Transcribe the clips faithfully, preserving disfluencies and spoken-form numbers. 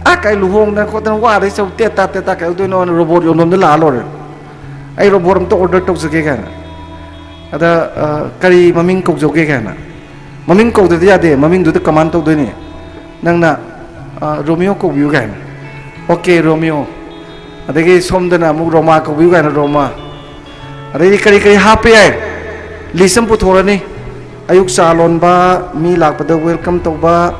ꯑꯥ, ꯀꯥꯏ ꯂꯨꯍꯣꯡꯗꯅ ꯈꯣꯠꯇꯅ ꯋꯥꯗꯩ ꯆꯧ ꯇꯦꯠ ꯇꯥ ꯇꯦꯠ ꯇꯥ ꯀꯩꯗꯧꯗꯣꯏꯅꯣꯅ ꯔꯣꯕꯣꯠ ꯌꯣꯟꯐꯝꯗ ꯂꯥꯛꯑ ꯂꯣꯏꯔꯦ꯫ "ꯑꯩ ꯔꯣꯕꯣꯠ ꯑꯝꯇ ꯑꯣꯔꯗꯔ ꯇꯧꯖꯒꯦ" ꯀꯥꯏꯅ꯫ "ꯑꯗ, ꯑ, ꯀꯔꯤ ꯃꯃꯤꯡ ꯀꯧꯖꯧꯒꯦ?" ꯀꯥꯏꯅ꯫ ꯃꯃꯤꯡ ꯀꯧꯗ꯭ꯔꯗꯤ ꯌꯥꯗꯦ, ꯃꯃꯤꯡꯗꯨꯗ ꯀꯃꯥꯟ ꯇꯧꯗꯣꯏꯅꯤ꯫ ꯅꯪꯅ, ꯑ, "ꯔꯣꯃꯤꯌꯣ ꯀꯧꯕꯤꯌꯨ" ꯀꯥꯏꯅ꯫ "ꯑꯣꯀꯦ, ꯔꯣꯃꯤꯌꯣ"꯫ ꯑꯗꯒꯤ ꯁꯣꯝꯗꯅ ꯑꯃꯨꯛ "ꯔꯣꯃꯥ ꯀꯧꯕꯤꯌꯨ" ꯀꯥꯏꯅ, "ꯔꯣꯃꯥ"꯫ ꯑꯗꯩꯗꯤ ꯀꯔꯤ ꯀꯔꯤ ꯍꯥꯞꯄ ꯌꯥꯏ, ꯂꯤꯁ ꯑꯃ ꯄꯨꯊꯣꯔꯅꯤ꯫ ꯑꯌꯨꯛ ꯆꯥ ꯂꯣꯟꯕ, ꯃꯤ ꯂꯥꯛꯄꯗ ꯋꯦꯜꯀꯝ ꯇꯧꯕ,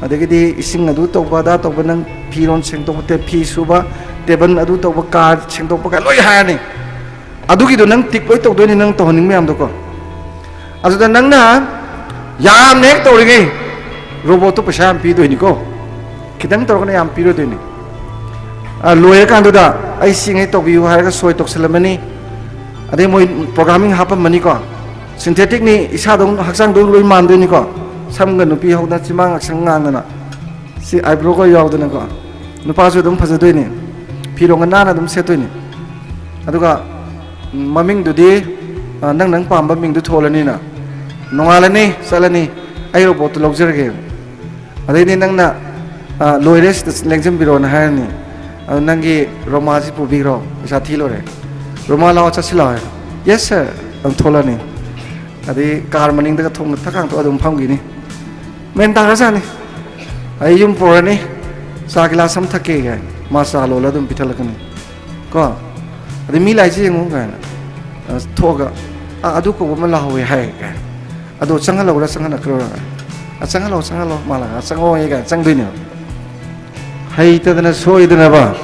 ꯑꯗꯒꯤꯗꯤ ꯏꯁꯤꯡ ꯑꯗꯨ ꯇꯧꯕ, ꯑꯗꯥ ꯇꯧꯕ, ꯅꯪ ꯐꯤꯔꯣꯟ ꯁꯦꯡꯗꯣꯛꯄ, ꯇꯦ-, ꯐꯤ ꯁꯨꯕ, ꯇꯦꯕꯜ ꯑꯗꯨ ꯇꯧꯕ, ꯀꯥ ꯁꯦꯡꯗꯣꯛꯄ ꯀꯥꯏ ꯂꯣꯏ ꯍꯥꯏꯔꯅꯤ꯫ ꯑꯗꯨꯒꯤꯗꯣ ꯅꯪ ꯇꯤꯛ ꯂꯣꯏ ꯇꯧꯗꯣꯏꯅꯤ, ꯅꯪ ꯇꯧꯍꯟꯅꯤꯡ ꯃꯌꯥꯝꯗꯣꯀꯣ꯫ ꯑꯗꯨꯗ ꯅꯪꯅ ꯌꯥꯝꯅ ꯍꯦꯛ ꯇꯧꯔꯤꯉꯩ, ꯔꯣꯕꯣꯠꯇꯣ ꯄꯩꯁꯥ ꯌꯥꯝ ꯄꯤꯗꯣꯏꯅꯤꯀꯣ꯫ ꯈꯤꯇꯪ ꯇꯧꯔꯒꯅ ꯌꯥꯝ ꯄꯤꯔꯣꯏꯗꯣꯏꯅꯤ꯫ ꯑ, ꯂꯣꯏꯔꯀꯥꯟꯗꯨꯗ "ꯑꯩ ꯁꯤꯉꯩ ꯇꯧꯕꯤꯌꯨ" ꯍꯥꯏꯔꯒ ꯁꯣꯏ ꯇꯧꯁꯜꯂꯝꯃꯅꯤ꯫ ꯑꯗꯩ ꯃꯣꯏ ꯄ꯭ꯔꯣꯒ꯭ꯔꯥꯃꯤꯡ ꯍꯥꯞꯄꯝꯃꯅꯤꯀꯣ꯫ ꯁꯤꯟꯊꯦꯇꯤꯛꯅꯤ, ꯏꯁꯥꯗꯧ, ꯍꯛꯆꯥꯡꯗꯧ ꯂꯣꯏ ꯃꯥꯟꯗꯣꯏꯅꯤꯀꯣ꯫ ꯁꯝꯒ ꯅꯨꯄꯤ ꯍꯧꯗꯅ, ꯆꯤꯃꯥꯡ ꯉꯛꯁꯪ ꯉꯥꯡꯗꯅ, ꯁꯤ ꯑꯥꯏꯕ꯭ꯔꯣꯒ ꯌꯥꯎꯗꯅꯀꯣ꯫ ꯅꯨꯄꯥꯁꯨ ꯑꯗꯨꯝ ꯐꯖꯗꯣꯏꯅꯤ, ꯐꯤꯔꯣꯟꯒ ꯅꯥꯟꯅ ꯑꯗꯨꯝ ꯁꯦꯠꯇꯣꯏꯅꯤ꯫ ꯑꯗꯨꯒ, ꯎꯝ, ꯃꯃꯤꯡꯗꯨꯗꯤ, ꯑ, ꯅꯪ, ꯅꯪ ꯄꯥꯝꯕ ꯃꯤꯡꯗꯨ ꯊꯣꯜꯂꯅꯤꯅ꯫ ꯅꯣꯡꯉꯥꯜꯂꯅꯤ, ꯆꯠꯂꯅꯤ, "ꯑꯩ ꯔꯣꯕꯣꯠꯇꯨ ꯂꯧꯖꯔꯒꯦ"꯫ ꯑꯗꯩꯗꯤ ꯅꯪꯅ, "ꯑ, ꯂꯣꯏꯔꯦ, ꯁꯤꯗ ꯂꯦꯡꯁꯤꯟꯕꯤꯔꯣꯅ" ꯍꯥꯏꯔꯅꯤ꯫ ꯑꯗꯨ ꯅꯪꯒꯤ ꯔꯣꯃꯥꯁꯤ ꯄꯨꯕꯤꯈ꯭ꯔꯣ, ꯄꯩꯁꯥ ꯊꯤ ꯂꯣꯏꯔꯦ꯫ "ꯔꯣꯃꯥ, ꯂꯥꯛꯑꯣ, ꯆꯠꯁꯤ ꯂꯥꯛꯑꯣ" ꯍꯥꯏꯔꯣ꯫ "ꯌꯦꯁ ꯁꯔ" ꯑꯗꯨꯝ ꯊꯣꯛꯂꯛꯑꯅꯤ꯫ ꯑꯗꯩ ꯀꯥꯔ ꯃꯅꯤꯡꯗꯒ ꯊꯣꯡ ꯊꯛ ꯀꯥꯡꯊꯣꯛ ꯑꯗꯨꯝ ꯐꯝꯈꯤꯅꯤ꯫ ꯃꯦꯟ ꯇꯥꯈ꯭ꯔꯖꯥꯠꯅꯤ꯫ ꯑꯩ ꯌꯨꯝ ꯄꯨꯔꯅꯤ, "ꯆꯥ ꯒꯤꯂꯥꯁ ꯑꯃ ꯊꯛꯀꯦ" ꯀꯥꯏꯅ꯫ ꯃꯥ ꯆꯥ ꯂꯣꯜꯂ ꯑꯗꯨꯝ ꯄꯤꯊꯠꯂꯛꯀꯅꯤ꯫ ꯀꯣ? ꯑꯗꯩ "ꯃꯤ ꯂꯥꯛꯏꯁꯦ ꯌꯦꯡꯉꯨ" ꯀꯥꯏꯅ꯫ ꯑ, ꯊꯣꯛꯑꯒ, "ꯑ, ꯑꯗꯨ ꯀꯧꯕ ꯑꯃ ꯂꯥꯛꯍꯧꯋꯦ" ꯍꯥꯏ ꯀꯥꯏꯅ꯫ "ꯑꯗꯣ ꯆꯪꯍꯜꯂꯧꯔꯥ, ꯆꯪꯍꯜꯂꯛꯈ꯭ꯔꯣꯔꯥ?" "ꯑ, ꯆꯪꯍꯜꯂꯣ, ꯆꯪꯍꯜꯂꯣ" ꯃꯥ ꯂꯥꯛꯑꯒ, "ꯆꯪꯉꯛꯑꯣ" ꯀꯥꯏꯅ ꯆꯪꯗꯣꯏꯅꯦꯕ꯫ ꯍꯩꯇꯗꯅ ꯁꯣꯏꯗꯅꯕ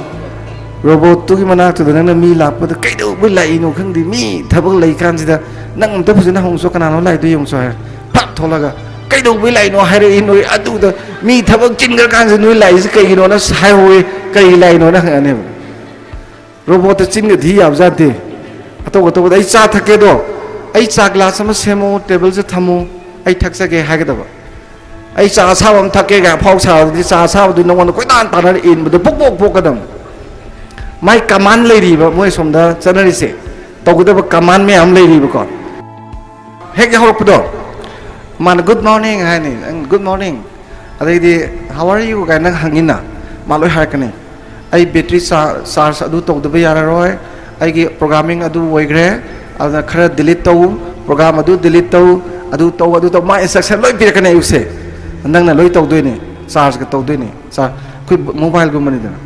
ꯔꯣꯕꯣꯠꯇꯨꯒꯤ ꯃꯅꯥꯛꯇꯨꯗ ꯅꯪꯅ ꯃꯤ ꯂꯥꯛꯄꯗ "ꯀꯩꯗꯧꯕꯩ ꯂꯥꯛꯏꯅꯣ ꯈꯪꯗꯦ, ꯃꯤ ꯊꯕꯛ ꯂꯩ ꯀꯥꯟꯁꯤꯗ ꯅꯪ ꯑꯝꯇ ꯐꯖꯅ ꯍꯪꯉꯨꯆꯣ, ꯀꯅꯥꯅꯣ ꯂꯥꯛꯏꯗꯣ ꯌꯦꯡꯉꯨꯆꯣ" ꯍꯥꯏꯔ ꯐꯠ ꯊꯣꯛꯂꯒ "ꯀꯩꯗꯧꯕꯩ ꯂꯥꯛꯏꯅꯣ ꯍꯥꯏꯔꯛꯏ ꯅꯣꯏ, ꯑꯗꯨꯗ ꯃꯤ ꯊꯕꯛ ꯆꯤꯟꯈ꯭ꯔ ꯀꯥꯟꯁꯤꯗ ꯅꯣꯏ ꯂꯥꯛꯏꯁꯦ ꯀꯩꯒꯤꯅꯣꯅ ꯍꯥꯏꯍꯧꯋꯦ, ꯀꯩꯒꯤ ꯂꯥꯛꯏꯅꯣꯅ ꯍꯪꯉꯛꯑꯅꯦꯕ꯫ ꯔꯣꯕꯣꯠꯇ ꯆꯤꯟꯒ ꯊꯤ ꯌꯥꯕ ꯖꯥꯠ ꯅꯠꯇꯦ꯫ ꯑꯇꯧ ꯑꯇꯧꯕꯗ "ꯑꯩ ꯆꯥ ꯊꯛꯀꯦꯗꯣ, ꯑꯩ ꯆꯥ ꯒ꯭ꯂꯥꯁ ꯑꯃ ꯁꯦꯝꯃꯣ, ꯇꯦꯕꯜꯁꯦ ꯊꯝꯃꯣ, ꯑꯩ ꯊꯛꯆꯒꯦ" ꯍꯥꯏꯒꯗꯕ꯫ "ꯑꯩ ꯆꯥ ꯑꯁꯥꯕ ꯑꯃ ꯊꯛꯀꯦ" ꯀꯥꯏꯅ ꯑꯐꯥꯎ ꯁꯥꯔꯗꯤ ꯆꯥ ꯑꯁꯥꯕꯗꯨ ꯅꯉꯣꯟꯗ ꯀꯣꯏꯇꯥꯟ ꯇꯥꯟꯅꯔ ꯏꯟꯕꯗ ꯄꯣꯛ ꯄꯣꯛ ꯄꯣꯛꯀꯗꯕꯅꯤ꯫ ꯃꯥꯏ ꯀꯃꯥꯟ ꯂꯩꯔꯤꯕ, ꯃꯣꯏ ꯁꯣꯝꯗ ꯆꯠꯅꯔꯤꯁꯦ, ꯇꯧꯒꯗꯕ ꯀꯃꯥꯟ ꯃꯌꯥꯝ ꯂꯩꯔꯤꯕꯀꯣ꯫ ꯍꯦꯛ ꯌꯥꯍꯧꯔꯛꯄꯗꯣ ꯃꯥꯅ "Good morning" ꯍꯥꯏꯅꯤ, "Good morning"꯫ ꯑꯗꯩꯗꯤ "How are you?" ꯀꯥꯏꯅ ꯅꯪ ꯍꯪꯉꯤꯅ, ꯃꯥ ꯂꯣꯏ ꯍꯥꯏꯔꯛꯀꯅꯤ꯫ "ꯑꯩ ꯕꯦꯇ꯭ꯔꯤ ꯆꯥꯔꯖ ꯑꯗꯨ ꯇꯧꯗꯕ ꯌꯥꯔꯔꯣꯏ, ꯑꯩꯒꯤ ꯄ꯭ꯔꯣꯒ꯭ꯔꯥꯃꯤꯡ ꯑꯗꯨ ꯑꯣꯏꯈ꯭ꯔꯦ, ꯑꯗꯨꯅ ꯈꯔ ꯗꯤꯂꯤꯠ ꯇꯧ, ꯄ꯭ꯔꯣꯒ꯭ꯔꯥꯝ ꯑꯗꯨ ꯗꯤꯂꯤꯠ ꯇꯧ, ꯑꯗꯨ ꯇꯧ, ꯑꯗꯨ ꯇꯧ", ꯃꯥ ꯏꯟꯁꯇ꯭ꯔꯛꯁꯟ ꯂꯣꯏ ꯄꯤꯔꯛꯀꯅꯤ ꯑꯌꯨꯛꯁꯦ꯫ ꯅꯪꯅ ꯂꯣꯏ ꯇꯧꯗꯣꯏꯅꯤ, ꯆꯥꯔꯖꯀ ꯇꯧꯗꯣꯏꯅꯤ, ꯆꯥ-, ꯑꯩꯈꯣꯏ ꯃꯣꯕꯥꯏꯜꯒꯨꯝꯕꯅꯤꯗꯅ꯫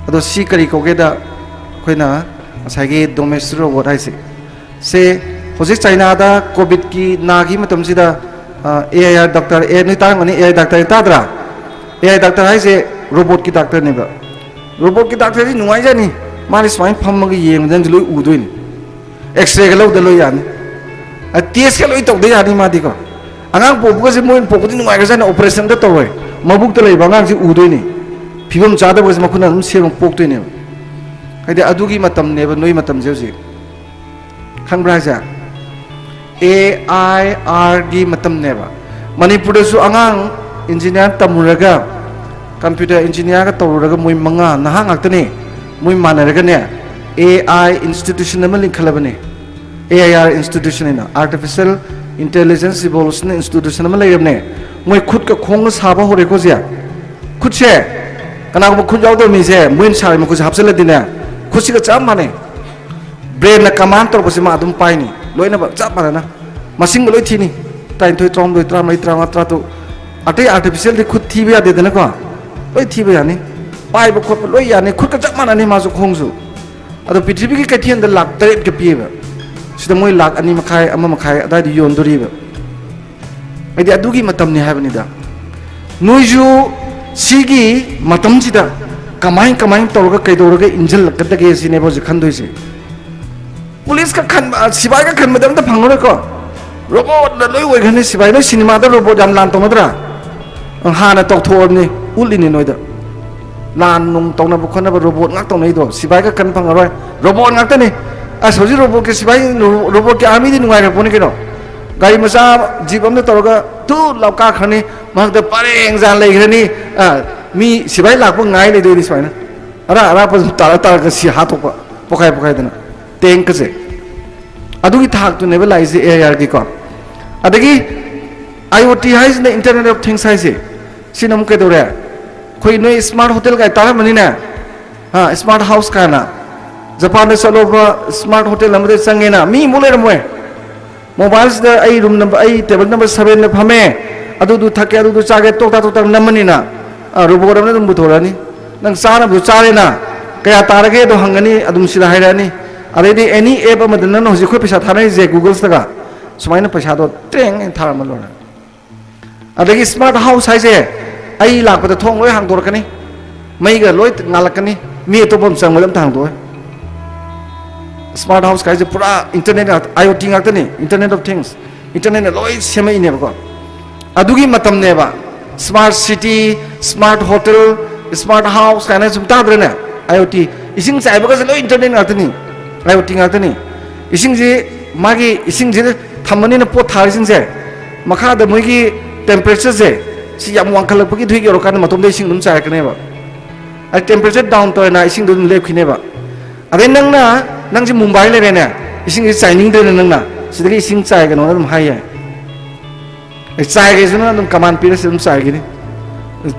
ꯑꯗꯣ ꯁꯤ ꯀꯔꯤ ꯀꯧꯒꯦꯗ, ꯑꯩꯈꯣꯏꯅ ꯉꯁꯥꯏꯒꯤ ꯗꯣꯃꯦꯁꯇ꯭ꯔꯤ ꯔꯣꯕꯣꯠ ꯍꯥꯏꯁꯦ꯫ ꯁꯦ, ꯍꯧꯖꯤꯛ ꯆꯥꯏꯅꯥꯗ ꯀꯣꯚꯤꯗꯀꯤ ꯅꯥꯈꯤ ꯃꯇꯝꯁꯤꯗ, ꯑ, ꯑꯦ ꯑꯥꯏ ꯑꯥꯔ ꯗꯥꯛꯇꯔ, ꯑꯦ, ꯅꯣꯏ ꯇꯥꯔꯝꯒꯅꯤ, A I doctor ꯇꯥꯗ꯭ꯔꯥ? A I doctor ꯍꯥꯏꯁꯦ ꯔꯣꯕꯣꯠꯀꯤ ꯗꯥꯛꯇꯔꯅꯦꯕ꯫ ꯔꯣꯕꯣꯠꯀꯤ ꯗꯥꯛꯇꯔꯗꯤ ꯅꯨꯡꯉꯥꯏꯖꯥꯠꯅꯤ꯫ ꯃꯥꯗꯤ ꯁꯨꯃꯥꯏꯅ ꯐꯝꯃꯒ ꯌꯦꯡꯕꯗ ꯅꯪꯁꯨ ꯂꯣꯏ ꯎꯗꯣꯏꯅꯤ꯫ ꯑꯦꯛꯁꯔꯦꯒ ꯂꯧꯗ ꯂꯣꯏ ꯌꯥꯅꯤ꯫ ꯑ, ꯇꯦꯁꯀ ꯂꯣꯏ ꯇꯧꯗ ꯌꯥꯅꯤ ꯃꯥꯗꯤꯀꯣ꯫ ꯑꯉꯥꯡ ꯄꯣꯛꯄꯒꯁꯦ ꯃꯣꯏꯅ ꯄꯣꯛꯄꯗꯤ ꯅꯨꯡꯉꯥꯏꯈ꯭ꯔꯖꯥꯠꯅꯤ, ꯑꯣꯄꯔꯦꯁꯟꯗ ꯇꯧꯔꯣꯏ꯫ ꯃꯕꯨꯛꯇ ꯂꯩꯕ ꯑꯉꯥꯡꯁꯤ ꯎꯗꯣꯏꯅꯤ꯫ ꯐꯤꯕꯝ ꯆꯥꯗꯕꯒꯁꯦ ꯃꯈꯨꯠꯅ ꯑꯗꯨꯝ ꯁꯦꯝꯃ ꯄꯣꯛꯇꯣꯏꯅꯦꯕ꯫ ꯍꯥꯏꯗꯤ ꯑꯗꯨꯒꯤ ꯃꯇꯝꯅꯦꯕ ꯅꯣꯏ ꯃꯇꯝꯁꯦ ꯍꯧꯖꯤꯛ꯫ ꯈꯪꯕ꯭ꯔꯥ ꯍꯥꯏꯁꯦ? A I ꯑꯥꯔꯒꯤ ꯃꯇꯝꯅꯦꯕ꯫ ꯃꯅꯤꯄꯨꯔꯗꯁꯨ ꯑꯉꯥꯡ ꯏꯟꯖꯤꯅꯤꯌꯥꯔ ꯇꯝꯃꯨꯔꯒ, ꯀꯝꯄ꯭ꯌꯨꯇꯔ ꯏꯟꯖꯤꯅꯤꯌꯥꯔꯒ ꯇꯧꯔꯨꯔꯒ ꯃꯣꯏ ꯃꯉꯥ ꯅꯍꯥ ꯉꯥꯛꯇꯅꯦ, ꯃꯣꯏ ꯃꯥꯟꯅꯔꯒꯅꯦ ꯑꯦ ꯑꯥꯏ ꯏꯟꯁꯇꯤꯇ꯭ꯌꯨꯁꯟ ꯑꯃ ꯂꯤꯡꯈꯠꯂꯕꯅꯦ꯫ ꯑꯦ ꯑꯥꯏ ꯑꯥꯔ ꯏꯟꯁꯇꯤꯇ꯭ꯌꯨꯁꯟ ꯍꯥꯏꯅ, ꯑꯥꯔꯇꯤꯐꯤꯁꯤꯌꯦꯜ ꯏꯟꯇꯦꯂꯤꯖꯦꯟꯁ ꯔꯤꯚꯣꯂꯨꯁꯟ ꯏꯟꯁꯇꯤꯇ꯭ꯌꯨꯁꯟ ꯑꯃ ꯂꯩꯔꯕꯅꯦ꯫ ꯃꯣꯏ ꯈꯨꯠꯀ ꯈꯣꯡꯅ ꯁꯥꯕ ꯍꯧꯔꯦꯀꯣ ꯍꯧꯖꯤꯛ꯫ ꯈꯨꯠꯁꯦ, ꯀꯅꯥꯒꯨꯝꯕ ꯈꯨꯠ ꯌꯥꯎꯗꯕ ꯃꯤꯁꯦ ꯃꯣꯏꯅ ꯁꯥꯔꯤ ꯃꯈꯨꯠꯁꯦ ꯍꯥꯞꯆꯤꯜꯂꯗꯤꯅꯦ, ꯈꯨꯠꯁꯤꯒ ꯆꯞ ꯃꯥꯟꯅꯩ꯫ ꯕ꯭ꯔꯦꯟꯅ ꯀꯃꯥꯟ ꯇꯧꯔꯛꯄꯁꯦ ꯃꯥ ꯑꯗꯨꯝ ꯄꯥꯏꯅꯤ, ꯂꯣꯏꯅꯃꯛ ꯆꯞ ꯃꯥꯟꯅꯅ꯫ ꯃꯁꯤꯡꯒ ꯂꯣꯏ ꯊꯤꯅꯤ, ꯇꯔꯥꯅꯤꯊꯣꯏ, ꯇꯔꯥꯍꯨꯝꯗꯣꯏ, ꯇꯔꯥꯃꯔꯤ, ꯇꯔꯥꯃꯉꯥ, ꯇꯔꯥꯇꯔꯨꯛ꯫ ꯑꯇꯩ ꯑꯥꯔꯇꯤꯐꯤꯁꯤꯌꯦꯜꯗꯤ ꯈꯨꯠ ꯊꯤꯕ ꯌꯥꯗꯦꯗꯅꯀꯣ, ꯂꯣꯏ ꯊꯤꯕ ꯌꯥꯅꯤ꯫ ꯄꯥꯏꯕ ꯈꯣꯠꯄ ꯂꯣꯏ ꯌꯥꯅꯤ, ꯈꯨꯠꯀ ꯆꯞ ꯃꯥꯟꯅꯅꯤ ꯃꯥꯁꯨ ꯈꯣꯡꯁꯨ꯫ ꯑꯗꯣ ꯄ꯭ꯔꯤꯊꯤꯕꯤꯒꯤ ꯀꯩꯊꯦꯜꯗ ꯂꯥꯛ ꯇꯔꯦꯠꯀ ꯄꯤꯌꯦꯕ꯫ ꯁꯤꯗ ꯃꯣꯏ ꯂꯥꯛ ꯑꯅꯤ ꯃꯈꯥꯏ, ꯑꯃ ꯃꯈꯥꯏ ꯑꯗꯥꯏꯗ ꯌꯣꯟꯗꯣꯔꯤꯕ꯫ ꯍꯥꯏꯗꯤ ꯑꯗꯨꯒꯤ ꯃꯇꯝꯅꯤ ꯍꯥꯏꯕꯅꯤꯗ꯫ ꯅꯣꯏꯁꯨ ꯁꯤꯒꯤ ꯃꯇꯝꯁꯤꯗ ꯀꯃꯥꯏ ꯀꯃꯥꯏ ꯇꯧꯔꯒ ꯀꯩꯗꯧꯔꯒ ꯏꯟꯁꯤꯜꯂꯛꯀꯗꯒꯦ ꯁꯤꯅꯦꯕ ꯍꯧꯖꯤꯛ ꯈꯟꯗꯣꯏꯁꯦ꯫ ꯄꯨꯂꯤꯁꯀ ꯈꯟꯕ, ꯁꯤꯕꯥꯏꯒ ꯈꯟꯕꯗ ꯑꯝꯇ ꯐꯪꯉꯔꯣꯏꯀꯣ꯫ ꯔꯣꯕꯣꯠꯅ ꯂꯣꯏ ꯑꯣꯏꯈ꯭ꯔꯅꯤ ꯁꯤꯕꯥꯏ꯫ ꯅꯣꯏ ꯁꯤꯅꯦꯃꯥꯗ ꯔꯣꯕꯣꯠ ꯌꯥꯝ ꯂꯥꯟ ꯇꯧꯅꯗ꯭ꯔꯥ? ꯍꯥꯟꯅ ꯇꯧꯊꯣꯛꯑꯕꯅꯤ, ꯎꯠꯂꯤꯅꯤ ꯅꯣꯏꯗ꯫ ꯂꯥꯟ ꯅꯨꯡ ꯇꯧꯅꯕ ꯈꯣꯠꯅꯕ ꯔꯣꯕꯣꯠ ꯉꯥꯛ ꯇꯧꯅꯩꯗꯣ, ꯁꯤꯕꯥꯏꯒ ꯀꯟ ꯐꯪꯉꯔꯣꯏ, ꯔꯣꯕꯣꯠ ꯉꯥꯛꯇꯅꯤ꯫ ꯑꯁ, ꯍꯧꯖꯤꯛ ꯔꯣꯕꯣꯠꯀꯤ ꯁꯤꯕꯥꯏ, ꯔꯣꯕꯣꯠꯀꯤ ꯑꯥꯔꯃꯤꯗꯤ ꯅꯨꯡꯉꯥꯏꯈ꯭ꯔ ꯄꯣꯠꯅꯤ ꯀꯩꯅꯣ꯫ ꯒꯥꯔꯤ ꯃꯆꯥ, ꯖꯤꯞ ꯑꯃꯗ ꯇꯧꯔꯒ ꯊꯨ ꯂꯥꯎ ꯀꯥꯈ꯭ꯔꯅꯤ, ꯃꯍꯥꯛꯇ ꯄꯔꯦꯡ ꯖꯥꯟ ꯂꯩꯈ꯭ꯔꯅꯤ꯫ ꯑ, ꯃꯤ ꯁꯤꯕꯥꯏ ꯂꯥꯛꯄ ꯉꯥꯏ ꯂꯩꯗꯣꯏꯅꯤ ꯁꯨꯃꯥꯏꯅ꯫ ꯑꯔꯥꯛ ꯑꯔꯥꯛꯄ ꯁꯨꯝ ꯇꯥꯔ ꯇꯥꯔꯒ ꯁꯤ ꯍꯥꯠꯇꯣꯛꯄ, ꯄꯣꯈꯥꯏ ꯄꯣꯈꯥꯏꯗꯅ꯫ ꯇꯦꯡꯀꯁꯦ꯫ ꯑꯗꯨꯒꯤ ꯊꯥꯛꯇꯨꯅꯦꯕ ꯂꯥꯛꯏꯁꯦ ꯑꯦ ꯑꯥꯏ ꯑꯥꯔꯒꯤꯀꯣ꯫ ꯑꯗꯒꯤ ꯑꯥꯏ ꯑꯣ ꯇꯤ ꯍꯥꯏꯁꯤꯅ, ꯏꯟꯇꯔꯅꯦꯠ ꯑꯣꯐ ꯊꯤꯡꯁ ꯍꯥꯏꯁꯦ, ꯁꯤꯅ ꯑꯃꯨꯛ ꯀꯩꯗꯧꯔꯦ? ꯑꯩꯈꯣꯏ ꯅꯣꯏ ꯁ꯭ꯃꯥꯔꯠ ꯍꯣꯇꯦꯜ ꯀꯥꯏ ꯇꯥꯔꯝꯃꯅꯤꯅꯦ꯫ ꯍꯥ, ꯁ꯭ꯃꯥꯔꯠ ꯍꯥꯎꯁ ꯀꯥꯏꯅ꯫ ꯖꯄꯥꯟꯗ ꯆꯠꯂꯣꯕ, ꯁ꯭ꯃꯥꯔꯠ ꯍꯣꯇꯦꯜ ꯑꯃꯗ ꯆꯪꯉꯦꯅ, ꯃꯤ ꯑꯃꯨꯛ ꯂꯩꯔꯝꯃꯣꯏ꯫ ꯃꯣꯕꯥꯏꯜꯁꯤꯗ ꯑꯩ ꯔꯨꯝ ꯅꯝꯕꯔ, ꯑꯩ ꯇꯦꯕꯜ ꯅꯝꯕꯔ ꯁꯚꯦꯟꯗ ꯐꯝꯃꯦ, ꯑꯗꯨꯗꯨ ꯊꯛꯀꯦ, ꯑꯗꯨꯗꯨ ꯆꯥꯒꯦ, ꯇꯣꯛ ꯇꯥꯛ ꯇꯣꯛ ꯇꯥꯛ ꯅꯝꯃꯅꯤꯅ, ꯑ, ꯔꯣꯕꯣꯠ ꯑꯃꯅ ꯑꯗꯨꯝ ꯄꯨꯊꯣꯔꯛꯑꯅꯤ꯫ ꯅꯪ ꯆꯥꯅꯕꯗꯨ ꯆꯥꯔꯦꯅ, ꯀꯌꯥ ꯇꯥꯔꯒꯦꯗꯣ ꯍꯪꯒꯅꯤ, ꯑꯗꯨꯝ ꯁꯤꯗ ꯍꯥꯏꯔꯛꯑꯅꯤ꯫ ꯑꯗꯩꯗꯤ ꯑꯦꯅꯤ ꯑꯦꯞ ꯑꯃꯗ ꯅꯪꯅ ꯍꯧꯖꯤꯛ ꯑꯩꯈꯣꯏ ꯄꯩꯁꯥ ꯊꯥꯅꯔꯤꯁꯦ ꯒꯨꯒꯜꯁꯇꯒ, ꯁꯨꯃꯥꯏꯅ ꯄꯩꯁꯥꯗꯣ ꯇ꯭ꯔꯦꯡ ꯍꯥꯏꯅ ꯊꯥꯔꯝꯃ ꯂꯣꯏꯔꯦ꯫ ꯑꯗꯒꯤ ꯁ꯭ꯃꯥꯔꯠ ꯍꯥꯎꯁ ꯍꯥꯏꯁꯦ, ꯑꯩ ꯂꯥꯛꯄꯗ ꯊꯣꯡ ꯂꯣꯏ ꯍꯥꯡꯗꯣꯔꯛꯀꯅꯤ, ꯃꯩꯒ ꯂꯣꯏ ꯉꯥꯜꯂꯛꯀꯅꯤ, ꯃꯤ ꯑꯇꯣꯞꯄ ꯑꯃ ꯆꯪꯕꯗ ꯑꯝꯇ ꯍꯥꯡꯗꯣꯛꯑꯣꯏ꯫ ꯁ꯭ꯃꯥꯔꯠ ꯍꯥꯎꯁ ꯍꯥꯏꯁꯦ ꯄꯨꯔꯥ ꯏꯟꯇꯔꯅꯦꯠ ꯉꯥꯛꯇ, IoT ꯉꯥꯛꯇꯅꯤ, Internet of Things꯫ ꯏꯟꯇꯔꯅꯦꯠꯅ ꯂꯣꯏ ꯁꯦꯝꯃꯛꯏꯅꯦꯕꯀꯣ꯫ ꯑꯗꯨꯒꯤ ꯃꯇꯝꯅꯦꯕ꯫ Smart city, smart hotel, smart house ꯀꯥꯏꯅ ꯁꯨꯝ ꯇꯥꯗ꯭ꯔꯅꯦ? IoT꯫ ꯏꯁꯤꯡ ꯆꯥꯏꯕꯒꯁꯦ ꯂꯣꯏ ꯏꯟꯇꯔꯅꯦꯠ ꯉꯥꯛꯇꯅꯤ, IoT ꯉꯥꯛꯇꯅꯤ꯫ ꯏꯁꯤꯡꯁꯤ, ꯃꯥꯒꯤ ꯏꯁꯤꯡꯁꯤꯗ ꯊꯝꯃꯅꯤꯅ ꯄꯣꯠ ꯊꯥꯔꯤꯁꯤꯡꯁꯦ, ꯃꯈꯥꯗ ꯃꯣꯏꯒꯤ ꯇꯦꯝꯄꯔꯦꯆꯔꯁꯦ ꯁꯤ ꯌꯥꯝ ꯋꯥꯡꯈꯠꯂꯛꯄꯒꯤ ꯍꯧꯖꯤꯛ ꯌꯧꯔꯀꯥꯟꯗ ꯃꯇꯣꯝꯗ ꯏꯁꯤꯡ ꯑꯗꯨꯝ ꯆꯥꯏꯔꯛꯀꯅꯦꯕ꯫ ꯑꯗ ꯇꯦꯝꯄꯔꯦꯆꯔ ꯗꯥꯎꯟ ꯇꯧꯔꯦꯅ ꯏꯁꯤꯡꯗꯣ ꯑꯗꯨꯝ ꯂꯦꯞꯈꯤꯅꯦꯕ꯫ ꯑꯗꯩ ꯅꯪꯅ, ꯅꯪꯁꯦ ꯃꯨꯝꯕꯥꯏ ꯂꯩꯔꯦꯅꯦ, ꯏꯁꯤꯡꯁꯦ ꯆꯥꯏꯅꯤꯡꯗ꯭ꯔꯦꯅꯦ, ꯅꯪꯅ ꯁꯤꯗꯒꯤ ꯏꯁꯤꯡ ꯆꯥꯏꯒꯅꯣꯅ ꯑꯗꯨꯝ ꯍꯥꯏ ꯌꯥꯏ꯫ ꯑꯩ ꯆꯥꯏꯒꯦꯁꯨ ꯅꯪ ꯑꯗꯨꯝ ꯀꯃꯥꯟ ꯄꯤꯔꯁꯤ ꯑꯗꯨꯝ ꯆꯥꯏꯒꯅꯤ,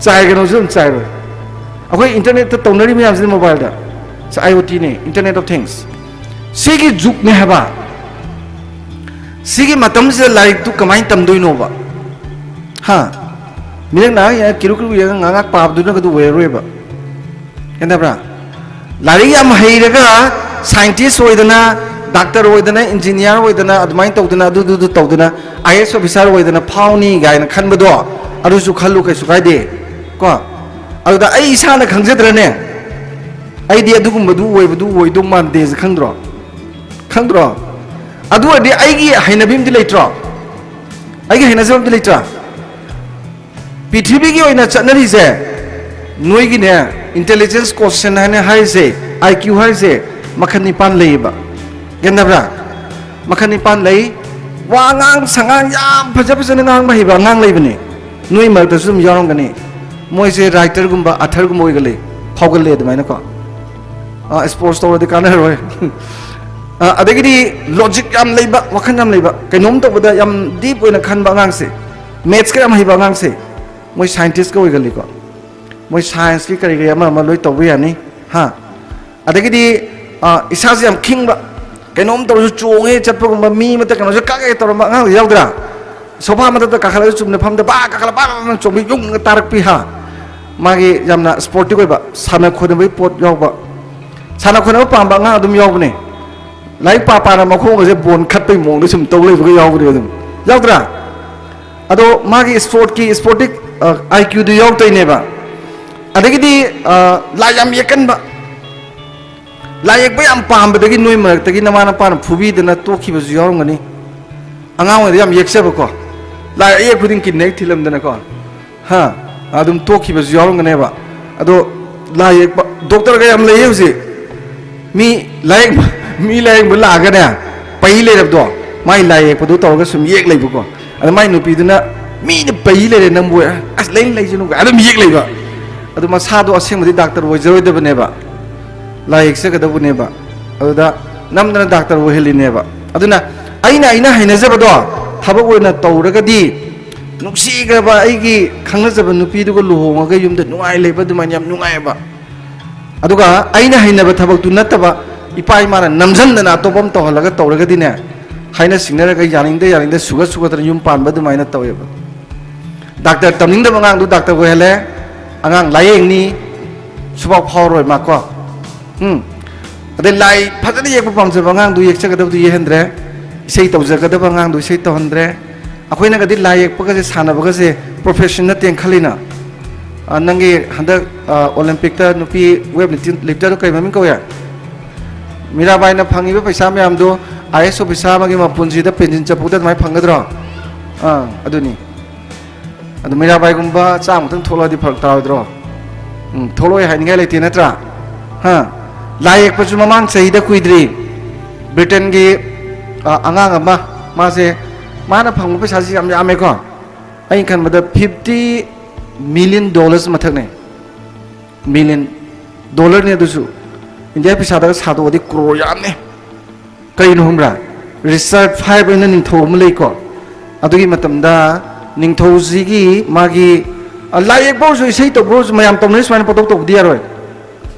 ꯆꯥꯏꯒꯅꯣꯁꯨ ꯑꯗꯨꯝ ꯆꯥꯏꯔꯣꯏ꯫ ꯑꯩꯈꯣꯏ ꯏꯟꯇꯔꯅꯦꯠꯇ ꯇꯧꯅꯔꯤ ꯃꯌꯥꯝꯁꯤꯗꯤ ꯃꯣꯕꯥꯏꯜꯗ꯫ ꯁꯤ IoT ꯅꯦ, Internet of Things꯫ ꯁꯤꯒꯤ ꯖꯨꯒꯅꯦ ꯍꯥꯏꯕ꯫ ꯁꯤꯒꯤ ꯃꯇꯝꯁꯤꯗ ꯂꯥꯏꯔꯤꯛꯇꯨ ꯀꯃꯥꯏꯅ ꯇꯝꯗꯣꯏꯅꯣꯕ? ꯍꯥ? ꯃꯤꯔꯛ ꯅꯥꯔꯛ ꯌꯦꯡꯉ ꯀꯤꯔꯨ ꯀꯤꯔꯨ ꯌꯦꯡꯉ ꯉꯥꯏꯍꯥꯛ ꯄꯥꯕꯗꯨꯅꯒꯗꯨ ꯑꯣꯏꯔꯔꯣꯏꯕ꯫ ꯒ꯭ꯌꯥꯟ ꯇꯥꯕ꯭ꯔꯥ? ꯂꯥꯏꯔꯤꯛ ꯌꯥꯝ ꯍꯩꯔꯒ ꯁꯥꯏꯟꯇꯤꯁ ꯑꯣꯏꯗꯅ, ꯗꯥꯛꯇꯔ ꯑꯣꯏꯗꯅ, ꯏꯟꯖꯤꯅꯤꯌꯥꯔ ꯑꯣꯏꯗꯅ, ꯑꯗꯨꯃꯥꯏꯅ ꯇꯧꯗꯅ, ꯑꯗꯨꯗꯨꯗꯨ ꯇꯧꯗꯅ, IAS officer ꯑꯣꯏꯗꯅ ꯐꯥꯎꯅꯤ ꯀꯥꯏꯅ ꯈꯟꯕꯗꯣ, ꯑꯗꯨꯁꯨ ꯈꯜꯂꯨ, ꯀꯩꯁꯨ ꯀꯥꯏꯗꯦ꯫ ꯀꯣ? ꯑꯗꯨꯗ ꯑꯩ ꯏꯁꯥꯅ ꯈꯪꯖꯗ꯭ꯔꯅꯦ? ꯑꯩꯗꯤ ꯑꯗꯨꯒꯨꯝꯕꯗꯨ ꯑꯣꯏꯕꯗꯨ ꯑꯣꯏꯗꯧ ꯃꯥꯟꯗꯦꯁꯦ ꯈꯪꯗ꯭ꯔꯣ? ꯈꯪꯗ꯭ꯔꯣ? ꯑꯗꯨ ꯑꯣꯏꯔꯗꯤ ꯑꯩꯒꯤ ꯍꯩꯅꯕꯤ ꯑꯃꯗꯤ ꯂꯩꯇ꯭ꯔꯣ? ꯑꯩꯒꯤ ꯍꯩꯅꯖꯕ ꯑꯃꯗꯤ ꯂꯩꯇ꯭ꯔꯥ? ꯄ꯭ꯔꯤꯊꯤꯕꯤꯒꯤ ꯑꯣꯏꯅ ꯆꯠꯅꯔꯤꯁꯦ, ꯅꯣꯏꯒꯤꯅꯦ, intelligence quotient ꯍꯥꯏꯅ ꯍꯥꯏꯔꯤꯁꯦ, IQ ꯍꯥꯏꯔꯤꯁꯦ, ꯃꯈꯜ ꯅꯤꯄꯥꯟ ꯂꯩꯌꯦꯕ꯫ ꯒ꯭ꯌꯥꯟ ꯇꯥꯕ꯭ꯔꯥ? ꯃꯈꯜ ꯅꯤꯄꯥꯟ ꯂꯩ꯫ ꯋꯥꯉꯥꯡ ꯁꯉꯥꯡ ꯌꯥꯝ ꯐꯖ ꯐꯖꯅ ꯉꯥꯡꯕ ꯍꯩꯕ ꯑꯉꯥꯡ ꯂꯩꯕꯅꯦ, ꯅꯣꯏ ꯃꯔꯛꯇꯁꯨ ꯑꯗꯨꯝ ꯌꯥꯎꯔꯝꯒꯅꯤ꯫ ꯃꯣꯏꯁꯦ writer ꯒꯨꯝꯕ, author ꯒꯨꯝꯕ ꯑꯣꯏꯒꯜꯂꯤ, ꯐꯥꯎꯒꯜꯂꯦ ꯑꯗꯨꯃꯥꯏꯅꯀꯣ꯫ ꯑ, sports ꯇꯧꯔꯗꯤ ꯀꯥꯟꯅꯔꯣꯏ꯫ ꯑ, ꯑꯗꯒꯤꯗꯤ logic ꯌꯥꯝ ꯂꯩꯕ, ꯋꯥꯈꯜ ꯌꯥꯝ ꯂꯩꯕ, ꯀꯩꯅꯣꯝ ꯇꯧꯕꯗ ꯌꯥꯝ deep ꯑꯣꯏꯅ ꯈꯟꯕ ꯑꯉꯥꯡꯁꯦ, maths ꯀ ꯌꯥꯝ ꯍꯩꯕ ꯑꯉꯥꯡꯁꯦ, ꯃꯣꯏ scientist ꯀ ꯑꯣꯏꯒꯜꯂꯤꯀꯣ꯫ ꯃꯣꯏ ꯁꯥꯏꯟꯁꯀꯤ ꯀꯔꯤ ꯀꯔꯤ ꯑꯃ ꯑꯃ ꯂꯣꯏ ꯇꯧꯕ ꯌꯥꯅꯤ꯫ ꯍꯥ? ꯑꯗꯒꯤꯗꯤ, ꯑ, ꯏꯁꯥꯁꯦ ꯌꯥꯝ ꯈꯤꯡꯕ, ꯀꯩꯅꯣꯝ ꯇꯧꯔꯁꯨ ꯆꯣꯡꯉꯦ, ꯆꯠꯄꯒꯨꯝꯕ, ꯃꯤ ꯑꯃꯠꯇ ꯀꯩꯅꯣꯁꯨ ꯀꯛꯑꯦ ꯇꯧꯔꯝꯕ ꯑꯉꯥꯡꯗꯤ ꯌꯥꯎꯗ꯭ꯔꯥ? ꯁꯣꯐꯥ ꯃꯊꯛꯇ ꯀꯥꯈꯠꯂꯒ ꯆꯨꯝꯅ ꯐꯝꯗ ꯕꯥ ꯀꯥꯈꯠꯂ ꯕꯥ ꯕꯥ ꯕꯥ ꯆꯣꯡꯕꯤ, ꯌꯨꯡꯉꯒ ꯇꯥꯔꯛꯄꯤ꯫ ꯍꯥ? ꯃꯥꯒꯤ ꯌꯥꯝꯅ ꯁ꯭ꯄꯣꯔꯇꯤꯛ ꯑꯣꯏꯕ, ꯁꯥꯟꯅ ꯈꯣꯠꯅꯕꯒꯤ ꯄꯣꯠ ꯌꯥꯎꯕ, ꯁꯥꯟꯅ ꯈꯣꯠꯅꯕ ꯄꯥꯝꯕ ꯑꯉꯥꯡ ꯑꯗꯨꯝ ꯌꯥꯎꯕꯅꯦ꯫ ꯂꯥꯏꯔꯤꯛ ꯄꯥ ꯄꯥꯅ ꯃꯈꯣꯡꯒꯁꯦ ꯕꯣꯟ ꯈꯠꯄꯩ ꯃꯑꯣꯡꯗ ꯁꯨꯝ ꯇꯧ ꯂꯩꯕꯒ ꯌꯥꯎꯕꯅꯦ ꯑꯗꯨꯝ꯫ ꯌꯥꯎꯗ꯭ꯔꯥ? ꯑꯗꯣ ꯃꯥꯒꯤ ꯁ꯭ꯄꯣꯔꯠꯀꯤ, ꯁ꯭ꯄꯣꯔꯇꯤꯛ, ꯑ, IQ ꯗꯨ ꯌꯥꯎꯗꯣꯏꯅꯦꯕ꯫ ꯑꯗꯒꯤꯗꯤ, ꯑ, ꯂꯥꯏ ꯌꯥꯝ ꯌꯦꯛꯀꯟꯕ, ꯂꯥꯏ ꯌꯦꯛꯄ ꯌꯥꯝ ꯄꯥꯝꯕꯗꯒꯤ ꯅꯣꯏ ꯃꯔꯛꯇꯒꯤ ꯅꯃꯥ ꯅꯄꯥꯅ ꯐꯨꯕꯤꯗꯅ ꯇꯣꯛꯈꯤꯕꯁꯨ ꯌꯥꯎꯔꯝꯒꯅꯤ꯫ ꯑꯉꯥꯡ ꯑꯣꯏꯔꯤꯉꯩꯗ ꯌꯥꯝ ꯌꯦꯛꯆꯕꯀꯣ, ꯂꯥꯏ ꯑꯌꯦꯛ ꯈꯨꯗꯤꯡ ꯀꯤꯟꯅ ꯍꯦꯛ ꯊꯤꯜꯂꯝꯗꯅꯀꯣ꯫ ꯍꯥ? ꯑꯗꯨꯝ ꯇꯣꯛꯈꯤꯕꯁꯨ ꯌꯥꯎꯔꯝꯒꯅꯦꯕ꯫ ꯑꯗꯣ ꯂꯥꯏ ꯌꯦꯛꯄ ꯗꯣꯛꯇꯔꯒ ꯌꯥꯝ ꯂꯩꯌꯦ ꯍꯧꯖꯤꯛ꯫ ꯃꯤ ꯂꯥꯏꯌꯦꯡꯕ, ꯃꯤ ꯂꯥꯏꯌꯦꯡꯕ ꯂꯥꯛꯑꯒꯅꯦ, ꯄꯩ ꯂꯩꯔꯕꯗꯣ, ꯃꯥꯏ ꯂꯥꯏ ꯌꯦꯛꯄꯗꯣ ꯇꯧꯔꯒ ꯁꯨꯝ ꯌꯦꯛ ꯂꯩꯕꯀꯣ꯫ ꯑꯗ ꯃꯥꯏ ꯅꯨꯄꯤꯗꯨꯅ, "ꯃꯤꯅ ꯄꯩ ꯂꯩꯔꯦ ꯅꯪꯕꯨ, ꯑꯁ, ꯂꯩ ꯂꯩꯁꯅꯨ" ꯑꯗꯨꯝ ꯌꯦꯛ ꯂꯩꯕ꯫ ꯑꯗꯨ ꯃꯁꯥꯗꯣ ꯑꯁꯦꯡꯕꯗꯤ ꯗꯥꯛꯇꯔ ꯑꯣꯏꯖꯔꯣꯏꯗꯕꯅꯦꯕ, ꯂꯥꯏ ꯌꯦꯛꯆꯒꯗꯧꯕꯅꯦꯕ꯫ ꯑꯗꯨꯗ ꯅꯝꯗꯅ ꯗꯥꯛꯇꯔ ꯑꯣꯏꯍꯜꯂꯤꯅꯦꯕ꯫ ꯑꯗꯨꯅ ꯑꯩꯅ, ꯑꯩꯅ ꯍꯩꯅꯖꯕꯗꯣ ꯊꯕꯛ ꯑꯣꯏꯅ ꯇꯧꯔꯒꯗꯤ, ꯅꯨꯡꯁꯤꯈ꯭ꯔꯕ ꯑꯩꯒꯤ ꯈꯪꯅꯖꯕ ꯅꯨꯄꯤꯗꯨꯒ ꯂꯨꯍꯣꯡꯉꯒ ꯌꯨꯝꯗ ꯅꯨꯡꯉꯥꯏ ꯂꯩꯕ ꯑꯗꯨꯃꯥꯏꯅ ꯌꯥꯝ ꯅꯨꯡꯉꯥꯏꯑꯕ꯫ ꯑꯗꯨꯒ ꯑꯩꯅ ꯍꯩꯅꯕ ꯊꯕꯛꯇꯨ ꯅꯠꯇꯕ, ꯏꯄꯥ ꯏꯃꯥꯅ ꯅꯝꯖꯟꯗꯅ ꯑꯇꯣꯞꯄ ꯑꯃ ꯇꯧꯍꯜꯂꯒ ꯇꯧꯔꯒꯗꯤꯅꯦ, ꯍꯥꯏꯅ ꯁꯤꯡꯅꯔꯒ ꯌꯥꯅꯤꯡꯗ ꯌꯥꯅꯤꯡꯗ ꯁꯨꯒꯠ ꯁꯨꯒꯠꯇꯅ ꯌꯨꯝ ꯄꯥꯟꯕ ꯑꯗꯨꯃꯥꯏꯅ ꯇꯧꯋꯦꯕ꯫ ꯗꯥꯛꯇꯔ ꯇꯝꯅꯤꯡꯗꯕ ꯑꯉꯥꯡꯗꯨ ꯗꯥꯛꯇꯔ ꯑꯣꯏꯍꯜꯂꯦ, ꯑꯉꯥꯡ ꯂꯥꯏꯌꯦꯡꯅꯤ, ꯁꯨꯐꯥꯎ ꯐꯥꯎꯔꯣꯏ ꯃꯥ ꯀꯣ꯫ ꯎꯝ꯫ ꯑꯗꯩ ꯂꯥꯏ ꯐꯖꯅ ꯌꯦꯛꯄ ꯄꯥꯝꯖꯕ ꯑꯉꯥꯡꯗꯨ ꯌꯦꯛꯆꯒꯗꯕꯗꯨ ꯌꯦꯛꯍꯟꯗ꯭ꯔꯦ, ꯏꯁꯩ ꯇꯧꯖꯒꯗꯕ ꯑꯉꯥꯡꯗꯨ ꯏꯁꯩ ꯇꯧꯍꯟꯗ꯭ꯔꯦ꯫ ꯑꯩꯈꯣꯏꯅꯒꯗꯤ ꯂꯥꯏ ꯌꯦꯛꯄꯒꯁꯦ, ꯁꯥꯟꯅꯕꯒꯁꯦ profession ꯅꯠꯇꯦꯅ ꯈꯜꯂꯤꯅ꯫ ꯑ, ꯅꯪꯒꯤ ꯍꯟꯗꯛ, ꯑ, Olympic ꯇ ꯅꯨꯄꯤ weight lifting, lifter ꯗꯣ ꯀꯩ ꯃꯃꯤꯡ ꯀꯧꯏ? ꯃꯤꯔꯥꯕꯥꯏꯅ ꯐꯪꯉꯤꯕ ꯄꯩꯁꯥ ꯃꯌꯥꯝꯗꯣ IAS officer ꯑꯃꯒꯤ ꯃꯄꯨꯟꯁꯤꯗ ꯄꯦꯟꯁꯤꯟ ꯆꯐꯨꯗ ꯑꯗꯨꯃꯥꯏꯅ ꯐꯪꯒꯗ꯭ꯔꯣ? ꯑꯥ, ꯑꯗꯨꯅꯤ꯫ ꯑꯗꯨ ꯃꯤꯔꯥꯕꯥꯏꯒꯨꯝꯕ ꯆꯥꯝꯃ ꯈꯛꯇꯪ ꯊꯣꯛꯂꯛꯑꯗꯤ ꯐꯔꯛ ꯇꯥꯔꯣꯏꯗ꯭ꯔꯣ? ꯎꯝ, ꯊꯣꯛꯂꯛꯑꯣꯏ ꯍꯥꯏꯅꯤꯡꯉꯥꯏ ꯂꯩꯇꯦ ꯅꯠꯇ꯭ꯔꯥ? ꯍꯥ? ꯂꯥꯏ ꯌꯦꯛꯄꯁꯨ ꯃꯃꯥꯡ ꯆꯍꯤꯗ ꯀꯨꯏꯗ꯭ꯔꯤ, Britain ꯒꯤ, ꯑ, ꯑꯉꯥꯡ ꯑꯃ, ꯃꯥꯁꯦ, ꯃꯥꯅ ꯐꯪꯕ ꯄꯩꯁꯥꯁꯤ ꯌꯥꯝ ꯌꯥꯝꯃꯦꯀꯣ꯫ ꯑꯩꯅ ꯈꯟꯕꯗ fifty million dollars ꯃꯊꯛꯅꯦ꯫ Million, dollar ꯅꯦ ꯑꯗꯨꯁꯨ꯫ ꯏꯟꯗꯤꯌꯥ ꯄꯩꯁꯥꯗꯒ ꯁꯥꯗꯣꯛꯑꯗꯤ ꯀ꯭ꯔꯣꯔ ꯌꯥꯝꯅꯤ꯫ ꯀꯩꯅꯣ ꯈꯪꯕ꯭ꯔꯥ? ꯔꯤꯆꯥꯔꯗ ꯐꯥꯏꯚ ꯍꯥꯏꯅ ꯅꯤꯡꯊꯧ ꯑꯃ ꯂꯩꯀꯣ꯫ ꯑꯗꯨꯒꯤ ꯃꯇꯝꯗ ꯅꯤꯡꯊꯧꯁꯤꯒꯤ ꯃꯥꯒꯤ, ꯂꯥꯏ ꯌꯦꯛꯄ ꯑꯣꯏꯔꯁꯨ, ꯏꯁꯩ ꯇꯧꯕ ꯑꯣꯏꯔꯁꯨ, ꯃꯌꯥꯝ ꯇꯧꯅꯔꯤ ꯁꯨꯃꯥꯏꯅ ꯄꯪꯇꯧ ꯇꯧꯕꯗꯤ ꯌꯥꯔꯣꯏ꯫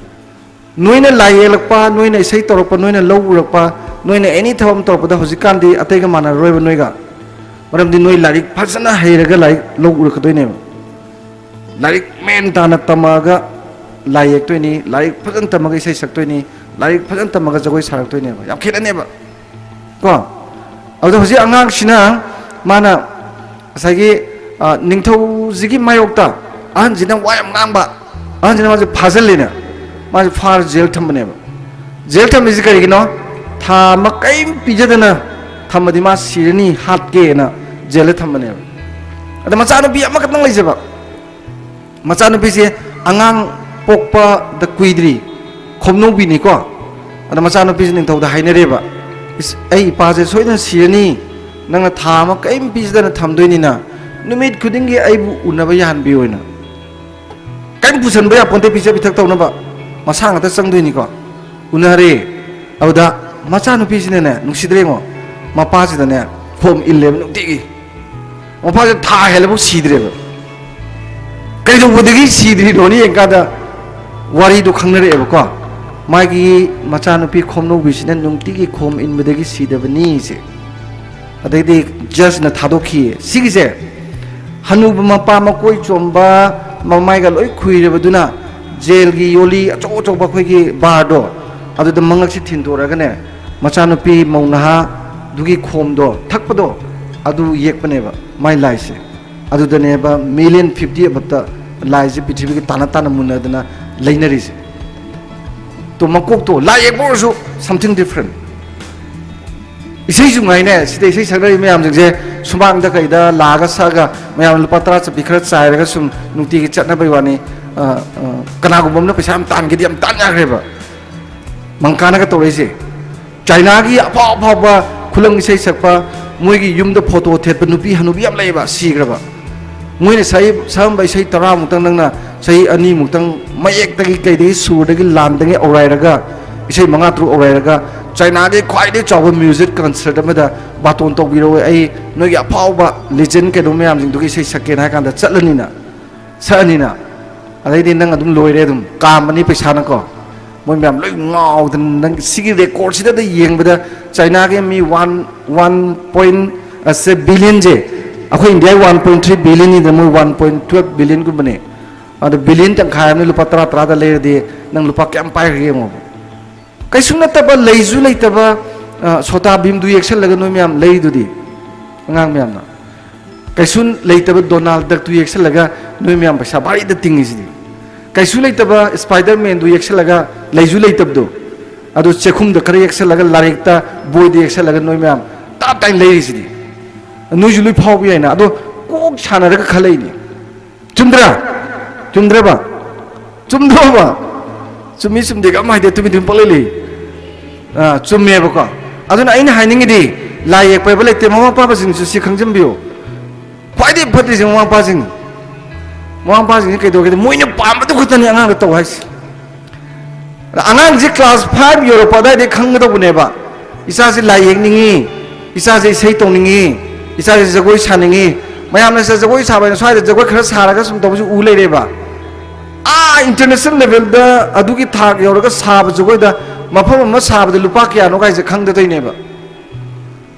ꯅꯣꯏꯅ ꯂꯥꯏ ꯌꯦꯛꯂꯛꯄ, ꯅꯣꯏꯅ ꯏꯁꯩ ꯇꯧꯔꯛꯄ, ꯅꯣꯏꯅ ꯂꯧ ꯎꯔꯛꯄ, ꯅꯣꯏꯅ ꯑꯦꯅꯤ ꯊꯕꯛ ꯑꯃ ꯇꯧꯔꯛꯄꯗ ꯍꯧꯖꯤꯛꯀꯥꯟꯗꯤ ꯑꯇꯩꯒ ꯃꯥꯟꯅꯔꯔꯣꯏꯕ ꯅꯣꯏꯒ꯫ ꯃꯔꯝꯗꯤ ꯅꯣꯏ ꯂꯥꯏꯔꯤꯛ ꯐꯖꯅ ꯍꯩꯔꯒ ꯂꯥꯏꯔꯤꯛ ꯂꯧ ꯎꯔꯛꯀꯗꯣꯏꯅꯦꯕ꯫ ꯂꯥꯏꯔꯤꯛ ꯃꯦꯟ ꯇꯥꯅ ꯇꯝꯃꯛꯑꯒ ꯂꯥꯏ ꯌꯦꯛꯇꯣꯏꯅꯤ, ꯂꯥꯏꯔꯤꯛ ꯐꯖꯅ ꯇꯝꯃꯒ ꯏꯁꯩ ꯁꯛꯇꯣꯏꯅꯤ, ꯂꯥꯏꯔꯤꯛ ꯐꯖꯅ ꯇꯝꯃꯒ ꯖꯒꯣꯏ ꯁꯥꯔꯛꯇꯣꯏꯅꯦꯕ꯫ ꯌꯥꯝ ꯈꯦꯠꯅꯅꯦꯕ꯫ ꯀꯣ? ꯑꯗꯨꯗ ꯍꯧꯖꯤꯛ ꯑꯉꯥꯡꯁꯤꯅ ꯃꯥꯅ ꯉꯁꯥꯏꯒꯤ, ꯑ, ꯅꯤꯡꯊꯧꯁꯤꯒꯤ ꯃꯥꯌꯣꯛꯇ ꯑꯍꯟꯁꯤꯅ ꯋꯥ ꯌꯥꯝ ꯉꯥꯡꯕ, ꯑꯍꯟꯁꯤꯅ ꯃꯥꯁꯦ ꯐꯥꯖꯤꯜꯂꯦꯅ, ꯃꯥꯁꯦ ꯐꯥꯔ ꯖꯦꯜ ꯊꯝꯕꯅꯦꯕ꯫ ꯖꯦꯜ ꯊꯝꯃꯤꯁꯤ ꯀꯔꯤꯒꯤꯅꯣ? ꯊꯥ ꯑꯃ ꯀꯔꯤꯝ ꯄꯤꯖꯗꯅ ꯊꯝꯃꯗꯤ ꯃꯥ ꯁꯤꯔꯅꯤ, ꯍꯥꯠꯀꯦꯅ ꯖꯦꯜꯗ ꯊꯝꯕꯅꯦꯕ꯫ ꯑꯗ ꯃꯆꯥꯅꯨꯄꯤ ꯑꯃꯈꯛꯇꯪ ꯂꯩꯖꯕ, ꯃꯆꯥꯅꯨꯄꯤꯁꯦ ꯑꯉꯥꯡ ꯄꯣꯛꯄꯗ ꯀꯨꯏꯗ꯭ꯔꯤ, ꯈꯣꯝꯅꯧꯕꯤꯅꯤꯀꯣ꯫ ꯑꯗ ꯃꯆꯥꯅꯨꯄꯤꯁꯦ ꯅꯤꯡꯊꯧꯗ ꯍꯥꯏꯅꯔꯦꯕ, "ꯏꯁ, ꯑꯩ ꯏꯄꯥꯁꯦ ꯁꯣꯏꯗꯅ ꯁꯤꯔꯅꯤ, ꯅꯪꯅ ꯊꯥ ꯑꯃ ꯀꯔꯤꯝ ꯄꯤꯖꯗꯅ ꯊꯝꯗꯣꯏꯅꯤꯅ ꯅꯨꯃꯤꯠ ꯈꯨꯗꯤꯡꯒꯤ ꯑꯩꯕꯨ ꯎꯅꯕ ꯌꯥꯍꯟꯕꯤꯌꯣꯅ"꯫ ꯀꯔꯤꯝ ꯄꯨꯁꯟꯕ ꯌꯥꯄꯣꯟꯇꯦ, ꯄꯤꯖ ꯄꯤꯊꯛ ꯇꯧꯅꯕ, ꯃꯁꯥ ꯉꯥꯛꯇ ꯆꯪꯗꯣꯏꯅꯤꯀꯣ꯫ ꯎꯅꯔꯦ꯫ ꯑꯗꯨꯗ ꯃꯆꯥꯅꯨꯄꯤꯁꯤꯅꯅꯦ, ꯅꯨꯡꯁꯤꯗ꯭ꯔꯦꯉꯣ, ꯃꯄꯥꯁꯤꯗꯅꯦ ꯈꯣꯝ ꯏꯜꯂꯦꯕ ꯅꯨꯡꯇꯤꯒꯤ꯫ ꯃꯄꯥꯁꯤꯗ ꯊꯥ ꯍꯦꯜꯂꯐꯥꯎ ꯁꯤꯗ꯭ꯔꯦꯕ꯫ ꯀꯩꯗꯧꯕꯗꯒꯤ ꯁꯤꯗ꯭ꯔꯤꯅꯣꯅ ꯌꯦꯡꯀꯥꯟꯗ ꯋꯥꯔꯤꯗꯣ ꯈꯪꯅꯔꯛꯑꯦꯕꯀꯣ꯫ ꯃꯥꯒꯤ ꯃꯆꯥꯅꯨꯄꯤ ꯈꯣꯝꯅꯧꯕꯤꯁꯤꯅ ꯅꯨꯡꯇꯤꯒꯤ ꯈꯣꯝ ꯏꯟꯕꯗꯒꯤ ꯁꯤꯗꯕꯅꯤ ꯁꯦ꯫ ꯑꯗꯩꯗꯤ ꯖꯁꯅ ꯊꯥꯗꯣꯛꯈꯤꯌꯦ꯫ ꯁꯤꯒꯤꯁꯦ ꯍꯅꯨꯕ ꯃꯄꯥ ꯃꯀꯣꯏ ꯆꯣꯝꯕ, ꯃꯃꯥꯏꯒ ꯂꯣꯏ ꯈꯨꯏꯔꯕꯗꯨꯅ ꯖꯦꯜꯒꯤ ꯌꯣꯂꯤ ꯑꯆꯧ ꯑꯆꯧꯕ ꯑꯩꯈꯣꯏꯒꯤ ꯕꯥꯔꯗꯣ, ꯑꯗꯨꯗ ꯃꯉꯛꯁꯤ ꯊꯤꯟꯗꯣꯔꯒꯅꯦ, ꯃꯆꯥꯅꯨꯄꯤ ꯃꯧ ꯅꯍꯥꯗꯨꯒꯤ ꯈꯣꯝꯗꯣ ꯊꯛꯄꯗꯣ, ꯑꯗꯨ ꯌꯦꯛꯄꯅꯦꯕ ꯃꯥꯏ ꯂꯥꯏꯁꯦ꯫ ꯑꯗꯨꯗꯅꯦꯕ ꯃꯤꯂꯤꯌꯟ ꯐꯤꯐꯇꯤ ꯑꯕꯞꯇ ꯂꯥꯏꯁꯦ ꯄ꯭ꯔꯤꯊꯤꯕꯤꯒꯤ ꯇꯥꯟꯅ ꯇꯥꯟꯅ ꯃꯨꯟꯅꯗꯅ ꯂꯩꯅꯔꯤꯁꯦ꯫ ꯇꯣ, ꯃꯀꯣꯛꯇꯣ, ꯂꯥꯏ ꯌꯦꯛꯄ ꯑꯣꯏꯔꯁꯨ something different꯫ ꯏꯁꯩꯁꯨ ꯉꯥꯏꯅꯦ, ꯁꯤꯗ ꯏꯁꯩ ꯁꯛꯅꯔꯤ ꯃꯌꯥꯝꯁꯤꯡꯁꯦ ꯁꯨꯃꯥꯡꯗ ꯀꯩꯗ ꯂꯥꯛꯑꯒ ꯁꯛꯑꯒ ꯃꯌꯥꯝ ꯂꯨꯄꯥ ꯇꯔꯥ ꯆꯠꯄꯤ ꯈꯔ ꯆꯥꯏꯔꯒ ꯁꯨꯝ ꯅꯨꯡꯇꯤꯒꯤ ꯆꯠꯅꯕꯩ ꯋꯥꯅꯤ꯫ ꯑ, ꯑ, ꯀꯅꯥꯒꯨꯝꯕ ꯑꯃꯅ ꯄꯩꯁꯥ ꯌꯥꯝ ꯇꯥꯟꯒꯦꯗꯤ ꯌꯥꯝ ꯇꯥꯟ ꯌꯥꯈ꯭ꯔꯦꯕ꯫ ꯃꯪꯀꯥꯅꯒ ꯇꯧꯔꯛꯏꯁꯦ꯫ ꯆꯥꯏꯅꯥꯒꯤ ꯑꯐꯥꯎ ꯑꯐꯥꯎꯕ ꯈꯨꯂꯪ ꯏꯁꯩ ꯁꯛꯄ, ꯃꯣꯏꯒꯤ ꯌꯨꯝꯗ ꯐꯣꯇꯣ ꯊꯦꯠꯄ ꯅꯨꯄꯤ ꯍꯅꯨꯕꯤ ꯌꯥꯝ ꯂꯩꯌꯦꯕ, ꯁꯤꯈ꯭ꯔꯕ꯫ ꯃꯣꯏꯅ ꯁꯛꯏ-, ꯁꯛꯑꯝꯕ ꯏꯁꯩ ꯇꯔꯥꯃꯨꯛꯇꯪ ꯅꯪꯅ ꯆꯍꯤ ꯑꯅꯤꯃꯨꯛꯇꯪ ꯃꯌꯦꯛꯇꯒꯤ ꯀꯩꯗꯒꯤ ꯁꯨꯔꯗꯒꯤ ꯂꯥꯟꯗꯒꯤ ꯑꯧꯔꯥꯏꯔꯒ ꯏꯁꯩ ꯃꯉꯥ ꯇꯔꯨꯛ ꯑꯧꯔꯥꯏꯔꯒ ꯆꯥꯏꯅꯥꯒꯤ ꯈ꯭ꯋꯥꯏꯗꯒꯤ ꯆꯥꯎꯕ ꯃ꯭ꯌꯨꯖꯤꯛ ꯀꯟꯁꯔꯠ ꯑꯃꯗ ꯕꯥꯇꯣꯟ ꯇꯧꯕꯤꯔꯛꯑꯣ, ꯑꯩ ꯅꯣꯏꯒꯤ ꯑꯐꯥꯎꯕ ꯂꯤꯖꯦꯟ ꯀꯩꯅꯣ ꯃꯌꯥꯝꯁꯤꯡꯗꯨꯒꯤ ꯏꯁꯩ ꯁꯛꯀꯦꯅ ꯍꯥꯏ ꯀꯥꯟꯗ ꯆꯠꯂꯅꯤꯅ꯫ ꯁꯛꯑꯅꯤꯅ, ꯑꯗꯩꯗꯤ ꯅꯪ ꯑꯗꯨꯝ ꯂꯣꯏꯔꯦ, ꯑꯗꯨꯝ ꯀꯥꯝꯃꯅꯤ ꯄꯩꯁꯥꯅꯀꯣ꯫ ꯃꯣꯏ ꯃꯌꯥꯝ ꯂꯣꯏ ꯉꯥꯎꯗꯅ, ꯅꯪ ꯁꯤꯒꯤ ꯔꯦꯀꯣꯔꯠꯁꯤꯗꯗ ꯌꯦꯡꯕꯗ ꯆꯥꯏꯅꯥꯒꯤ ꯃꯤ ꯋꯥꯟ ꯋꯥꯟ ꯄꯣꯏꯟ ꯑꯁꯦ ꯕꯤꯂꯤꯌꯟꯁꯦ, ꯑꯩꯈꯣꯏ ꯏꯟꯗꯤꯌꯥꯒꯤ ꯋꯥꯟ ꯄꯣꯏꯟ ꯊ꯭ꯔꯤ ꯕꯤꯂꯤꯌꯟꯅꯤꯗ, ꯃꯣꯏ ꯋꯥꯟ ꯄꯣꯏꯟ ꯇꯨꯌꯦꯜꯞ ꯕꯤꯂꯤꯌꯟꯒꯨꯝꯕꯅꯦ꯫ ꯑꯗꯣ ꯕꯤꯂꯤꯌꯟ ꯇꯪꯈꯥꯏ ꯑꯃꯅ ꯂꯨꯄꯥ ꯇꯔꯥ ꯇꯔꯥꯗ ꯂꯩꯔꯗꯤ ꯅꯪ ꯂꯨꯄꯥ ꯀꯌꯥꯝ ꯄꯥꯏꯈ꯭ꯔꯒꯦ ꯌꯦꯡꯉꯣꯕ꯫ ꯀꯩꯁꯨ ꯅꯠꯇꯕ, ꯂꯩꯁꯨ ꯂꯩꯇꯕ, ꯑ, ꯁꯣꯇꯥ ꯚꯤꯝꯗꯨ ꯌꯦꯛꯁꯜꯂꯒ ꯅꯣꯏ ꯃꯌꯥꯝ ꯂꯩꯗꯨꯗꯤ, ꯑꯉꯥꯡ ꯃꯌꯥꯝꯅ꯫ ꯀꯩꯁꯨ ꯂꯩꯇꯕ ꯗꯣꯅꯥꯜ ꯗꯛꯇꯨ ꯌꯦꯛꯁꯜꯂꯒ ꯅꯣꯏ ꯃꯌꯥꯝ ꯄꯩꯁꯥ ꯚꯥꯔꯤꯗ ꯇꯤꯡꯉꯤꯁꯤꯗꯤ꯫ ꯀꯩꯁꯨ ꯂꯩꯇꯕ ꯁ꯭ꯄꯥꯏꯗꯔ ꯃꯦꯟꯗꯨ ꯌꯦꯛꯁꯜꯂꯒ, ꯂꯩꯁꯨ ꯂꯩꯇꯕꯗꯣ, ꯑꯗꯨ ꯆꯦꯛꯈꯨꯝꯗ ꯈꯔ ꯌꯦꯛꯁꯜꯂꯒ, ꯂꯥꯏꯔꯤꯛꯇ, ꯕꯣꯏꯗ ꯌꯦꯛꯁꯜꯂꯒ ꯅꯣꯏ ꯃꯌꯥꯝ ꯇꯞ ꯇꯥꯏꯅ ꯂꯩꯔꯤꯁꯤꯗꯤ꯫ ꯅꯣꯏꯁꯨ ꯂꯣꯏ ꯐꯥꯎꯕ ꯌꯥꯏꯅ꯫ ꯑꯗꯣ ꯀꯣꯛ ꯁꯥꯟꯅꯔꯒ ꯈꯜꯂꯛꯏꯅꯤ꯫ ꯆꯨꯝꯗ꯭ꯔꯥ? ꯆꯨꯝꯗ꯭ꯔꯕ? ꯆꯨꯝꯗ꯭ꯔꯣꯕ? ꯆꯨꯝꯃꯤ ꯆꯨꯝꯗꯦꯒ ꯑꯃ ꯍꯥꯏꯗꯦ, ꯇꯨꯃꯤꯟ ꯇꯨꯃꯤꯟ ꯄꯪꯂꯩ ꯂꯩ꯫ ꯑꯥ, ꯆꯨꯝꯃꯦꯕꯀꯣ꯫ ꯑꯗꯨꯅ ꯑꯩꯅ ꯍꯥꯏꯅꯤꯡꯉꯤꯗꯤ, ꯂꯥꯏ ꯌꯦꯛꯄ ꯍꯥꯏꯕ ꯂꯩꯇꯦ꯫ ꯃꯃꯥ ꯃꯄꯥꯁꯤꯡꯁꯨ ꯁꯤ ꯈꯪꯖꯟꯕꯤꯌꯨ꯫ ꯈ꯭ꯋꯥꯏꯗꯒꯤ ꯐꯠꯇ꯭ꯔꯤꯁꯦ ꯃꯃꯥ ꯃꯄꯥꯁꯤꯡ, ꯃꯃꯥ ꯃꯄꯥꯁꯤꯡꯁꯦ ꯀꯩꯗꯧꯒꯦꯗ, ꯃꯣꯏꯅ ꯄꯥꯝꯕꯗꯨ ꯈꯛꯇꯅꯤ ꯑꯉꯥꯡꯗ ꯇꯧ ꯍꯥꯏꯁꯦ꯫ ꯑꯗ ꯑꯉꯥꯡꯁꯦ ꯀ꯭ꯂꯥꯁ ꯐꯥꯏꯚ ꯌꯧꯔꯛꯄ ꯑꯗꯨꯋꯥꯏꯗꯩ ꯈꯪꯒꯗꯧꯕꯅꯦꯕ, ꯏꯆꯥꯁꯦ ꯂꯥꯏ ꯌꯦꯛꯅꯤꯡꯉꯤ, ꯏꯆꯥꯁꯦ ꯏꯁꯩ ꯇꯧꯅꯤꯡꯉꯤ, ꯏꯆꯥꯁꯦ ꯖꯒꯣꯏ ꯁꯥꯅꯤꯡꯉꯤ꯫ ꯃꯌꯥꯝꯅ ꯁꯤꯗ ꯖꯒꯣꯏ ꯁꯥꯕ ꯍꯥꯏꯅ ꯁ꯭ꯋꯥꯏꯗ ꯖꯒꯣꯏ ꯈꯔ ꯁꯥꯔꯒ ꯁꯨꯝ ꯇꯧꯕꯁꯨ ꯎ ꯂꯩꯔꯦꯕ꯫ ꯑꯥ, ꯏꯟꯇꯔꯅꯦꯁꯅꯦꯜ ꯂꯦꯚꯦꯜꯗ ꯑꯗꯨꯒꯤ ꯊꯥꯛ ꯌꯧꯔꯒ ꯁꯥꯕ ꯖꯒꯣꯏꯗ, ꯃꯐꯝ ꯑꯃ ꯁꯥꯕꯗ ꯂꯨꯄꯥ ꯀꯌꯥꯅꯣ ꯀꯥꯏꯁꯦ ꯈꯪꯗꯗꯣꯏꯅꯦꯕ꯫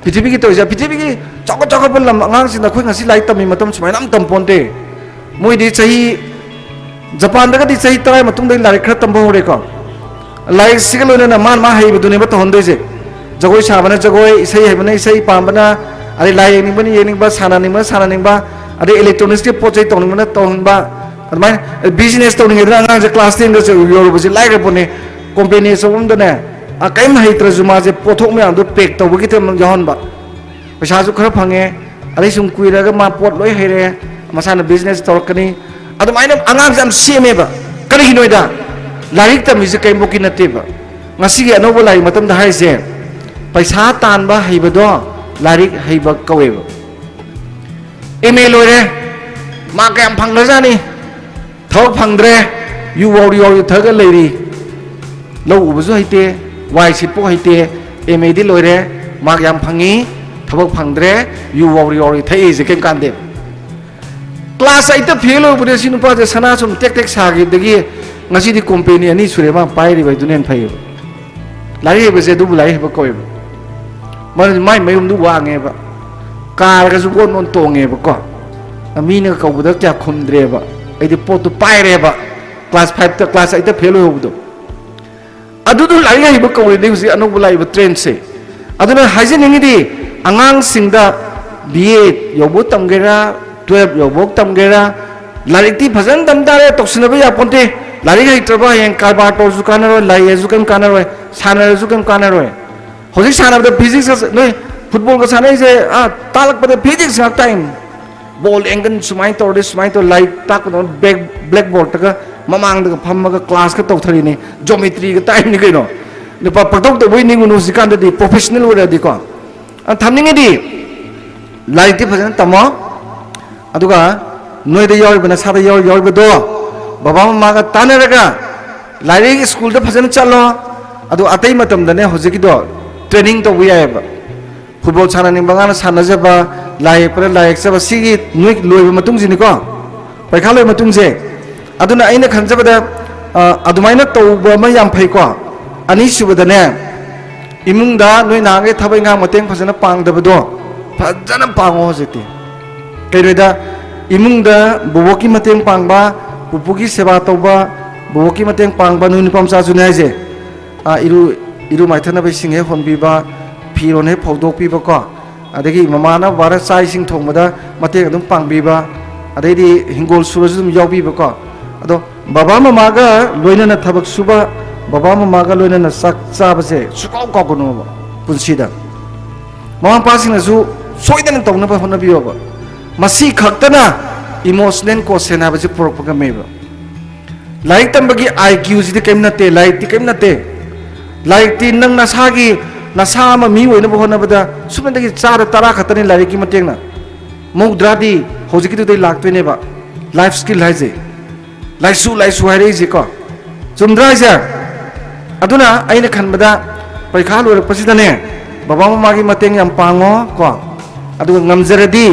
ꯄ꯭ꯔꯤꯊꯤꯕꯤꯒꯤ ꯇꯧꯔꯤꯁꯦ, ꯄ꯭ꯔꯤꯊꯤꯕꯤꯒꯤ ꯆꯥꯎꯈꯠ ꯆꯥꯎꯈꯠꯄ ꯂꯝ ꯑꯉꯥꯡꯁꯤꯡꯅ ꯑꯩꯈꯣꯏ ꯉꯁꯤ ꯂꯥꯏꯔꯤꯛ ꯇꯝꯃꯤ ꯃꯇꯝ ꯁꯨꯃꯥꯏꯅ ꯑꯃ ꯇꯝꯄꯣꯟꯇꯦ꯫ ꯃꯣꯏꯗꯤ ꯆꯍꯤ, ꯖꯄꯥꯟꯗꯒꯗꯤ ꯆꯍꯤ ꯇꯔꯥ ꯃꯇꯨꯡꯗ ꯂꯥꯏꯔꯤꯛ ꯈꯔ ꯇꯝꯕ ꯍꯧꯔꯦꯀꯣ꯫ ꯂꯥꯏꯔꯤꯛꯁꯤꯒ ꯂꯣꯏꯅꯅ ꯃꯥꯅ ꯃꯥ ꯍꯩꯕꯗꯨꯅꯦꯕ ꯇꯧꯍꯟꯗꯣꯏꯁꯦ꯫ ꯖꯒꯣꯏ ꯁꯥꯕꯅ ꯖꯒꯣꯏ, ꯏꯁꯩ ꯍꯩꯕꯅ ꯏꯁꯩ ꯄꯥꯝꯕꯅ, ꯑꯗꯩ ꯂꯥꯏ ꯌꯦꯡꯅꯤꯡꯕꯅ ꯌꯦꯡꯅꯤꯡꯕ, ꯁꯥꯟꯅꯅꯤꯡꯕꯅ ꯁꯥꯟꯅꯅꯤꯡꯕ, ꯑꯗꯩ ꯏꯂꯦꯛꯇ꯭ꯔꯣꯅꯤꯛꯁꯀꯤ ꯄꯣꯠ ꯆꯩ ꯇꯧꯅꯤꯡꯕꯅ ꯇꯧꯍꯟꯕ꯫ ꯑꯗꯨꯃꯥꯏꯅ ꯕꯤꯖꯤꯅꯦꯁ ꯇꯧꯅꯤꯡꯉꯦꯗꯅ ꯑꯉꯥꯡꯁꯦ ꯀ꯭ꯂꯥꯁ ꯇꯦꯟꯗ ꯌꯧꯔꯨꯕꯁꯦ ꯂꯥꯏꯈ꯭ꯔ ꯄꯣꯠꯅꯤ꯫ ꯀꯣꯝꯄꯦꯅꯤ ꯑꯆꯧꯕ ꯑꯃꯗꯅꯦ, ꯑ, ꯀꯔꯤꯝ ꯍꯩꯇ꯭ꯔꯁꯨ ꯃꯥꯁꯦ ꯄꯣꯠꯊꯣꯛ ꯃꯌꯥꯝꯗꯣ ꯄꯦꯛ ꯇꯧꯕꯒꯤ ꯇꯧꯕ ꯌꯥꯎꯍꯟꯕ꯫ ꯄꯩꯁꯥꯁꯨ ꯈꯔ ꯐꯪꯉꯦ, ꯑꯗꯩ ꯁꯨꯝ ꯀꯨꯏꯔꯒ ꯃꯥ ꯄꯣꯠ ꯂꯣꯏ ꯍꯩꯔꯦ, ꯃꯁꯥꯅ ꯕꯤꯖꯤꯅꯦꯁ ꯇꯧꯔꯛꯀꯅꯤ꯫ ꯑꯗꯨꯃꯥꯏꯅ ꯑꯉꯥꯡꯁꯦ ꯌꯥꯝ ꯁꯦꯝꯃꯦꯕ꯫ ꯀꯔꯤꯒꯤꯅꯣꯗ, ꯂꯥꯏꯔꯤꯛ ꯇꯝꯃꯤꯁꯦ ꯀꯔꯤꯝꯐꯥꯎꯀꯤ ꯅꯠꯇꯦꯕ꯫ ꯉꯁꯤꯒꯤ ꯑꯅꯧꯕ ꯂꯥꯏꯔꯤꯛ ꯃꯇꯝꯗ ꯍꯥꯏꯔꯤꯁꯦ, ꯄꯩꯁꯥ ꯇꯥꯟꯕ ꯍꯩꯕꯗꯣ ꯂꯥꯏꯔꯤꯛ ꯍꯩꯕ ꯀꯧꯋꯦꯕ꯫ ꯑꯦꯝ ꯑꯦ ꯂꯣꯏꯔꯦ, ꯃꯥ ꯀꯌꯥꯝ ꯐꯪꯈ꯭ꯔꯖꯥꯠꯅꯤ? ꯊꯕꯛ ꯐꯪꯗ꯭ꯔꯦ, ꯌꯨ ꯋꯥꯎꯔꯤ ꯋꯥꯎꯔꯤ ꯊꯛꯑꯒ ꯂꯩꯔꯤ꯫ ꯂꯧ ꯎꯕꯁꯨ ꯍꯩꯇꯦ, ꯋꯥꯏ ꯁꯤꯠꯄ ꯍꯩꯇꯦ, ꯑꯦꯝ ꯑꯦꯗꯤ ꯂꯣꯏꯔꯦ, ꯃꯥꯔꯛ ꯌꯥꯝ ꯐꯪꯉꯤ, ꯊꯕꯛ ꯐꯪꯗ꯭ꯔꯦ, ꯌꯨ ꯋꯥꯎꯔꯤ ꯋꯥꯎꯔꯤ ꯊꯛꯏꯁꯦ ꯀꯩꯝ ꯀꯥꯟꯗꯦ꯫ ꯀ꯭ꯂꯥꯁ ꯑꯩꯠꯇ ꯐꯦꯜ ꯑꯣꯏꯕꯅꯦ ꯁꯤ ꯅꯨꯄꯥꯁꯦ, ꯁꯅꯥ ꯁꯨꯝ ꯇꯦꯛ ꯇꯦꯛ ꯁꯥꯈꯤꯕꯗꯒꯤ ꯉꯁꯤꯗꯤ ꯀꯣꯝꯄꯦꯅꯤ ꯑꯅꯤ ꯁꯨꯔꯦ ꯃꯥ ꯄꯥꯏꯔꯤꯕ ꯍꯥꯏꯗꯨꯅ ꯍꯦꯟꯅ ꯐꯩꯌꯦꯕ꯫ ꯂꯥꯏꯔꯤꯛ ꯍꯩꯕꯁꯦ ꯑꯗꯨꯕꯨ ꯂꯥꯏꯔꯤꯛ ꯍꯩꯕ ꯀꯧꯋꯦꯕ꯫ ꯃꯔꯝꯗꯤ ꯃꯥꯏ ꯃꯌꯨꯝꯗꯨ ꯋꯥꯡꯉꯦꯕ, ꯀꯥꯔꯒꯁꯨ ꯒꯣꯟ ꯒꯣꯟ ꯇꯣꯡꯉꯦꯕꯀꯣ꯫ ꯃꯤꯅ ꯀꯧꯕꯗ ꯀꯌꯥ ꯈꯨꯝꯗ꯭ꯔꯦꯕ꯫ ꯑꯩꯗꯤ ꯄꯣꯠꯇꯨ ꯄꯥꯏꯔꯦꯕ꯫ ꯀ꯭ꯂꯥꯁ ꯐꯥꯏꯚꯇ, ꯀ꯭ꯂꯥꯁ ꯑꯩꯠꯇ ꯐꯦꯜ ꯑꯣꯏꯍꯧꯕꯗꯣ꯫ ꯑꯗꯨꯗꯨ ꯂꯥꯏꯔꯤꯛ ꯍꯩꯕ ꯀꯧꯔꯤꯅꯤ ꯍꯧꯖꯤꯛ ꯑꯅꯧꯕ ꯂꯥꯛꯏꯕ ꯇ꯭ꯔꯦꯟꯁꯦ꯫ ꯑꯗꯨꯅ ꯍꯥꯏꯖꯅꯤꯡꯉꯤꯗꯤ, ꯑꯉꯥꯡꯁꯤꯡꯗ ꯕꯤ ꯑꯦ ꯌꯧꯕ ꯇꯝꯒꯦꯔꯥ, ꯇꯨꯌꯦꯜꯞ ꯌꯧꯕ ꯇꯝꯒꯦꯔꯥ, ꯂꯥꯏꯔꯤꯛꯇꯤ ꯐꯖꯅ ꯇꯝ ꯇꯥꯔꯦ, ꯇꯧꯁꯤꯟꯅꯕ ꯌꯥꯄꯣꯟꯇꯦ꯫ ꯂꯥꯏꯔꯤꯛ ꯍꯩꯇ꯭ꯔꯕ ꯍꯌꯦꯡ ꯀꯔꯕꯥꯔ ꯇꯧꯔꯁꯨ ꯀꯥꯟꯅꯔꯣꯏ, ꯂꯥꯏ ꯍꯩꯔꯁꯨ ꯀꯩꯝ ꯀꯥꯟꯅꯔꯣꯏ, ꯁꯥꯟꯅꯔꯁꯨ ꯀꯩꯝ ꯀꯥꯟꯅꯔꯣꯏ꯫ ꯍꯧꯖꯤꯛ ꯁꯥꯟꯅꯕꯗ ꯐꯤꯖꯤꯛꯁ, ꯅꯣꯏ ꯐꯨꯠꯕꯣꯜꯒ ꯁꯥꯟꯅꯩꯁꯦ, ꯑꯥ, ꯇꯥꯛꯂꯛꯄꯗ ꯐꯤꯖꯤꯛꯁ ꯉꯥꯛ ꯇꯥꯛꯏꯅꯤ꯫ ꯕꯣꯜ ꯑꯦꯡꯒꯜ ꯁꯨꯃꯥꯏꯅ ꯇꯧꯔꯗꯤ ꯁꯨꯃꯥꯏꯅ ꯇꯧꯔ ꯂꯥꯏꯔꯤꯛ ꯇꯥꯛꯄꯗꯧꯅ ꯕ꯭ꯂꯦꯛ, ꯕ꯭ꯂꯦꯛ ꯕꯣꯔꯗꯇꯒ ꯃꯃꯥꯡꯗꯒ ꯐꯝꯃꯒ ꯀ꯭ꯂꯥꯁꯀ ꯇꯧꯊꯔꯤꯅꯤ, ꯖꯣꯃꯦꯇ꯭ꯔꯤꯒ ꯇꯥꯛꯏꯅꯤ ꯀꯩꯅꯣ꯫ ꯅꯨꯄꯥ ꯄꯛꯇꯧ ꯇꯧꯕꯩ ꯅꯤꯡꯉꯨꯅꯨ ꯍꯧꯖꯤꯛꯀꯥꯟꯗꯗꯤ ꯄ꯭ꯔꯣꯐꯦꯁꯅꯦꯜ ꯑꯣꯏꯔꯗꯤꯀꯣ꯫ ꯑ, ꯊꯝꯅꯤꯡꯉꯗꯤ ꯂꯥꯏꯔꯤꯛꯇꯤ ꯐꯖꯅ ꯇꯝꯃꯣ, ꯑꯗꯨꯒ ꯅꯣꯏꯗ ꯌꯥꯎꯔꯤꯕ, ꯅꯁꯥꯗ ꯌꯥꯎꯔꯤ-, ꯌꯥꯎꯔꯤꯕꯗꯣ ꯕꯕꯥ ꯃꯃꯥꯒ ꯇꯥꯟꯅꯔꯒ ꯂꯥꯏꯔꯤꯛ ꯁ꯭ꯀꯨꯜꯗ ꯐꯖꯅ ꯆꯠꯂꯣ꯫ ꯑꯗꯨ ꯑꯇꯩ ꯃꯇꯝꯗꯅꯦ ꯍꯧꯖꯤꯛꯀꯤꯗꯣ ꯇ꯭ꯔꯦꯅꯤꯡ ꯇꯧꯕ ꯌꯥꯏꯑꯕ꯫ ꯐꯨꯠꯕꯣꯜ ꯁꯥꯟꯅꯅꯤꯡꯕ ꯑꯉꯥꯡꯅ ꯁꯥꯟꯅꯖꯕ, ꯂꯥꯏ ꯌꯦꯛꯄꯅ ꯂꯥꯏ ꯌꯦꯛꯆꯕ, ꯁꯤꯒꯤ ꯅꯣꯏ ꯂꯣꯏꯕ ꯃꯇꯨꯡꯁꯤꯅꯤꯀꯣ, ꯄꯩꯈꯥ ꯂꯣꯏꯕ ꯃꯇꯨꯡꯁꯦ꯫ ꯑꯗꯨꯅ ꯑꯩꯅ ꯈꯟꯖꯕꯗ, ꯑ, ꯑꯗꯨꯃꯥꯏꯅ ꯇꯧꯕ ꯑꯃ ꯌꯥꯝ ꯐꯩꯀꯣ꯫ ꯑꯅꯤꯁꯨꯕꯗꯅꯦ, ꯏꯃꯨꯡꯗ ꯅꯣꯏ ꯅꯍꯥꯟꯈꯩ ꯊꯕꯛ ꯏꯪꯈꯥꯡ ꯃꯇꯦꯡ ꯐꯖꯅ ꯄꯥꯡꯗꯕꯗꯣ ꯐꯖꯅ ꯄꯥꯡꯉꯣ ꯍꯧꯖꯤꯛꯇꯤ꯫ ꯀꯩꯅꯣꯗ, ꯏꯃꯨꯡꯗ ꯕꯣꯕꯣꯛꯀꯤ ꯃꯇꯦꯡ ꯄꯥꯡꯕ, ꯄꯨꯄꯨꯒꯤ ꯁꯦꯕꯥ ꯇꯧꯕ, ꯕꯣꯕꯣꯛꯀꯤ ꯃꯇꯦꯡ ꯄꯥꯡꯕ, ꯅꯣꯏ ꯅꯨꯄꯥ ꯃꯆꯥꯁꯨꯅꯦ ꯍꯥꯏꯁꯦ꯫ ꯑ, ꯏꯔꯨ, ꯏꯔꯨ ꯃꯥꯏꯊꯅꯕ ꯏꯁꯤꯡ ꯍꯦꯛ ꯍꯣꯟꯕꯤꯕ, ꯐꯤꯔꯣꯟ ꯍꯦꯛ ꯐꯧꯗꯣꯛꯄꯤꯕꯀꯣ, ꯑꯗꯒꯤ ꯃꯃꯥꯅ ꯕꯕꯥꯅ ꯆꯥꯛ ꯏꯁꯤꯡ ꯊꯣꯡꯕꯗ ꯃꯇꯦꯡ ꯑꯗꯨꯝ ꯄꯥꯡꯕꯤꯕ, ꯑꯗꯩꯗꯤ ꯍꯤꯡꯒꯣꯜ ꯁꯨꯔꯁꯨ ꯑꯗꯨꯝ ꯌꯥꯎꯕꯤꯕꯀꯣ꯫ ꯑꯗꯣ ꯕꯕꯥ ꯃꯃꯥꯒ ꯂꯣꯏꯅꯅ ꯊꯕꯛ ꯁꯨꯕ, ꯕꯕꯥ ꯃꯃꯥꯒ ꯂꯣꯏꯅꯅ ꯆꯥꯛ ꯆꯥꯕꯁꯦ ꯁꯨꯀꯥꯎ ꯀꯥꯎꯒꯅꯣꯕ ꯄꯨꯟꯁꯤꯗ꯫ ꯃꯃꯥ ꯃꯄꯥꯁꯤꯡꯅꯁꯨ ꯁꯣꯏꯗꯅ ꯇꯧꯅꯕ ꯍꯣꯠꯅꯕꯤꯌꯣꯕ꯫ ꯃꯁꯤ ꯈꯛꯇꯅ emotional quotient ꯍꯥꯏꯕꯁꯤ ꯄꯨꯔꯛꯄ ꯉꯝꯃꯦꯕ꯫ ꯂꯥꯏꯔꯤꯛ ꯇꯝꯕꯒꯤ IQ ꯁꯤꯗꯤ ꯀꯔꯤꯝ ꯅꯠꯇꯦ, ꯂꯥꯏꯔꯤꯛꯇꯤ ꯀꯔꯤꯝ ꯅꯠꯇꯦ꯫ ꯂꯥꯏꯔꯤꯛꯇꯤ ꯅꯪ ꯅꯁꯥꯒꯤ, ꯅꯁꯥ ꯑꯃ ꯃꯤ ꯑꯣꯏꯅꯕ ꯍꯣꯠꯅꯕꯗ ꯁꯨꯞꯅꯇꯒꯤ ꯆꯥꯗ ꯇꯔꯥ ꯈꯛꯇꯅꯤ ꯂꯥꯏꯔꯤꯛꯀꯤ ꯃꯇꯦꯡꯅ꯫ ꯃꯧꯗ꯭ꯔꯥꯗꯤ ꯍꯧꯖꯤꯛꯀꯤꯗꯨꯗꯩ ꯂꯥꯛꯇꯣꯏꯅꯦꯕ, life skill ꯍꯥꯏꯁꯦ꯫ ꯂꯥꯏꯁꯨ, ꯂꯥꯏꯁꯨ ꯍꯥꯏꯔꯛꯏꯁꯦꯀꯣ꯫ ꯆꯨꯝꯗ꯭ꯔꯥ ꯍꯥꯏꯁꯦ? ꯑꯗꯨꯅ ꯑꯩꯅ ꯈꯟꯕꯗ ꯄꯔꯤꯈꯥ ꯂꯣꯏꯔꯛꯄꯁꯤꯗꯅꯦ, ꯕꯕꯥ ꯃꯃꯥꯒꯤ ꯃꯇꯦꯡ ꯌꯥꯝ ꯄꯥꯡꯉꯣ ꯀꯣ꯫ ꯑꯗꯨꯒ ꯉꯝꯖꯔꯗꯤ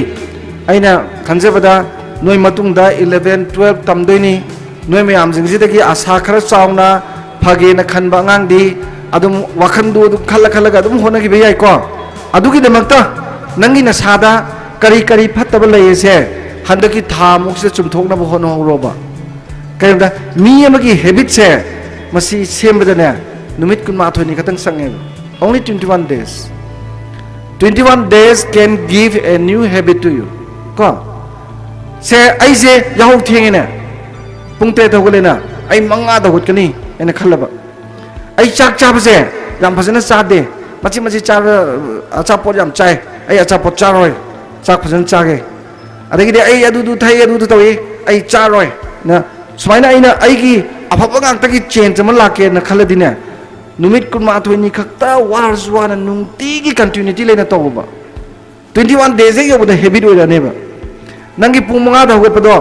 ꯑꯩꯅ ꯈꯟꯖꯕꯗ ꯅꯣꯏ ꯃꯇꯨꯡꯗ eleven, twelve ꯇꯝꯗꯣꯏꯅꯤ꯫ ꯅꯣꯏ ꯃꯌꯥꯝꯁꯤꯡꯁꯤꯗꯒꯤ ꯑꯁꯥ ꯈꯔ ꯆꯥꯎꯅ ꯐꯒꯦꯅ ꯈꯟꯕ ꯑꯉꯥꯡꯗꯤ ꯑꯗꯨꯝ ꯋꯥꯈꯟꯗꯨ ꯑꯗꯨꯝ ꯈꯜꯂ ꯈꯜꯂꯒ ꯑꯗꯨꯝ ꯍꯣꯠꯅꯈꯤꯕ ꯌꯥꯏꯀꯣ꯫ ꯑꯗꯨꯒꯤꯗꯃꯛꯇ ꯅꯪꯒꯤ ꯅꯁꯥꯗ ꯀꯔꯤ ꯀꯔꯤ ꯐꯠꯇꯕ ꯂꯩꯔꯤꯁꯦ ꯍꯟꯗꯛꯀꯤ ꯊꯥ ꯃꯨꯛꯁꯤꯗ ꯆꯨꯝꯊꯣꯛꯅꯕ ꯍꯣꯠꯅꯍꯧꯔꯣꯕ꯫ ꯀꯩꯒꯤꯅꯣꯗ ꯃꯤ ꯑꯃꯒꯤ ꯍꯦꯕꯤꯠꯁꯦ ꯃꯁꯤ ꯁꯦꯝꯕꯗꯅꯦ ꯅꯨꯃꯤꯠ ꯀꯨꯟꯃꯥꯊꯣꯏꯅꯤ ꯈꯛꯇꯪ ꯆꯪꯉꯦꯕ꯫ Only twenty one days. Twenty one days can give a new habit to you. ꯀꯣ, ꯁꯦ, ꯑꯩꯁꯦ ꯌꯥꯍꯧ ꯊꯦꯡꯉꯦꯅꯦ, ꯄꯨꯡ ꯇꯔꯦꯠꯇ ꯍꯧꯒꯠꯂꯦꯅ, ꯑꯩ ꯃꯉꯥꯗ ꯍꯧꯒꯠꯀꯅꯤ ꯍꯥꯏꯅ ꯈꯜꯂꯕ꯫ ꯑꯩ ꯆꯥꯛ ꯆꯥꯕꯁꯦ ꯌꯥꯝ ꯐꯖꯅ ꯆꯥꯗꯦ, ꯃꯆꯤꯠ ꯃꯆꯤꯠ ꯆꯥꯕ, ꯑꯆꯥꯄꯣꯠ ꯌꯥꯝ ꯆꯥꯏ, ꯑꯩ ꯑꯆꯥꯄꯣꯠ ꯆꯥꯔꯣꯏ, ꯆꯥꯛ ꯐꯖꯅ ꯆꯥꯒꯦ꯫ ꯑꯗꯒꯤꯗꯤ ꯑꯩ ꯑꯗꯨꯗꯨ ꯊꯛꯏ, ꯑꯗꯨꯗꯨ ꯇꯧꯏ, ꯑꯩ ꯆꯥꯔꯣꯏ ꯅ, ꯁꯨꯃꯥꯏꯅ ꯑꯩꯅ ꯑꯩꯒꯤ ꯑꯐꯕ ꯉꯥꯛꯇꯒꯤ ꯆꯦꯟꯖ ꯑꯃ ꯂꯥꯛꯀꯦꯅ ꯈꯜꯂꯗꯤꯅꯦ, ꯅꯨꯃꯤꯠ ꯀꯨꯟꯃꯥꯊꯣꯏꯅꯤ ꯈꯛꯇ ꯋꯥꯔꯁꯨ ꯋꯥꯅ ꯅꯨꯡꯇꯤꯒꯤ ꯀꯟꯇꯤꯅ꯭ꯌꯨꯇꯤ ꯂꯩꯅ ꯇꯧꯕ꯫ Twenty one days ꯍꯦꯛ ꯌꯧꯕꯗ ꯍꯦꯕꯤꯠ ꯑꯣꯏꯔꯛꯑꯅꯦꯕ꯫ ꯅꯪꯒꯤ ꯄꯨꯡ ꯃꯉꯥꯗ ꯍꯧꯒꯠꯄꯗꯣ,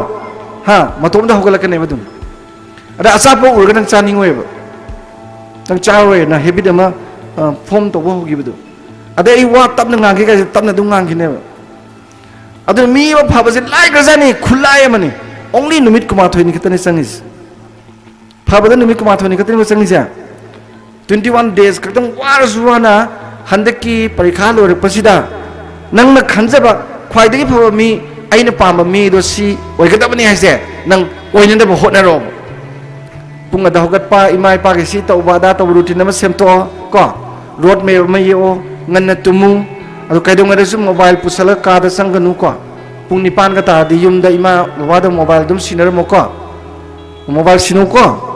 ꯍꯥ, ꯃꯇꯣꯝꯗ ꯍꯧꯒꯠꯂꯛꯀꯅꯦꯕ ꯑꯗꯨꯝ꯫ ꯑꯗ ꯑꯆꯥꯄꯣꯠ ꯎꯔꯒ ꯅꯪ ꯆꯥꯅꯤꯡꯉꯣꯏꯕ, ꯅꯪ ꯆꯥꯔꯣꯏꯅ ꯍꯦꯕꯤꯠ ꯑꯃ ꯐꯣꯝ ꯇꯧꯕ ꯍꯧꯈꯤꯕꯗꯣ꯫ ꯑꯗꯩ ꯑꯩ ꯋꯥ ꯇꯞꯅ ꯉꯥꯡꯒꯦ ꯀꯥꯏꯁꯦ ꯇꯞꯅ ꯑꯗꯨꯝ ꯉꯥꯡꯈꯤꯅꯦꯕ꯫ ꯑꯗꯨꯅ ꯃꯤ ꯑꯃ ꯐꯕꯁꯦ ꯂꯥꯏꯈ꯭ꯔꯖꯥꯠꯅꯤ, ꯈꯨꯠꯂꯥꯏ ꯑꯃꯅꯤ꯫ Only ꯅꯨꯃꯤꯠ ꯀꯨꯟꯃꯥꯊꯣꯏꯅꯤ ꯈꯛꯇꯅꯤ ꯆꯪꯉꯤꯁꯦ꯫ ꯐꯕꯗ ꯅꯨꯃꯤꯠ ꯀꯨꯟꯃꯥꯊꯣꯏꯅꯤ ꯈꯛꯇꯅꯦꯕ ꯆꯪꯉꯤꯁꯦ꯫ Twenty one days ꯈꯛꯇꯪ ꯋꯥꯔꯁꯨ ꯋꯥꯅ ꯍꯟꯗꯛꯀꯤ ꯄꯔꯤꯈꯥ ꯂꯣꯏꯔꯛꯄꯁꯤꯗ ꯅꯪꯅ ꯈꯟꯖꯕ ꯈ꯭ꯋꯥꯏꯗꯒꯤ ꯐꯕ ꯃꯤ, ꯑꯩꯅ ꯄꯥꯝꯕ ꯃꯤꯗꯣ ꯁꯤ ꯑꯣꯏꯒꯗꯕꯅꯤ ꯍꯥꯏꯁꯦ ꯅꯪ ꯑꯣꯏꯅꯅꯕ ꯍꯣꯠꯅꯔꯣ꯫ ꯄꯨꯡ ꯑꯗ ꯍꯧꯒꯠꯄ, ꯏꯃꯥ ꯏꯄꯥꯒꯤ ꯁꯤ ꯇꯧꯕ, ꯑꯗꯥ ꯇꯧꯕ, ꯔꯨꯇꯤꯟ ꯑꯃ ꯁꯦꯝꯗꯣꯛꯑꯣ ꯀꯣ꯫ ꯔꯣꯗ ꯃꯦꯞ ꯑꯃ ꯌꯦꯛꯑꯣ, ꯉꯟꯅ ꯇꯨꯝꯃꯨ꯫ ꯑꯗꯨ ꯀꯩꯗꯧꯉꯩꯗꯁꯨ ꯃꯣꯕꯥꯏꯜ ꯄꯨꯁꯜꯂꯒ ꯀꯥꯗ ꯆꯪꯒꯅꯨ ꯀꯣ꯫ ꯄꯨꯡ ꯅꯤꯄꯥꯟꯒ ꯇꯥꯔꯗꯤ ꯌꯨꯝꯗ ꯏꯃꯥ ꯕꯕꯥꯗ ꯃꯣꯕꯥꯏꯜ ꯑꯗꯨꯝ ꯁꯤꯟꯅꯔꯝꯃꯣ ꯀꯣ꯫ ꯃꯣꯕꯥꯏꯜ ꯁꯤꯟꯅꯧꯀꯣ꯫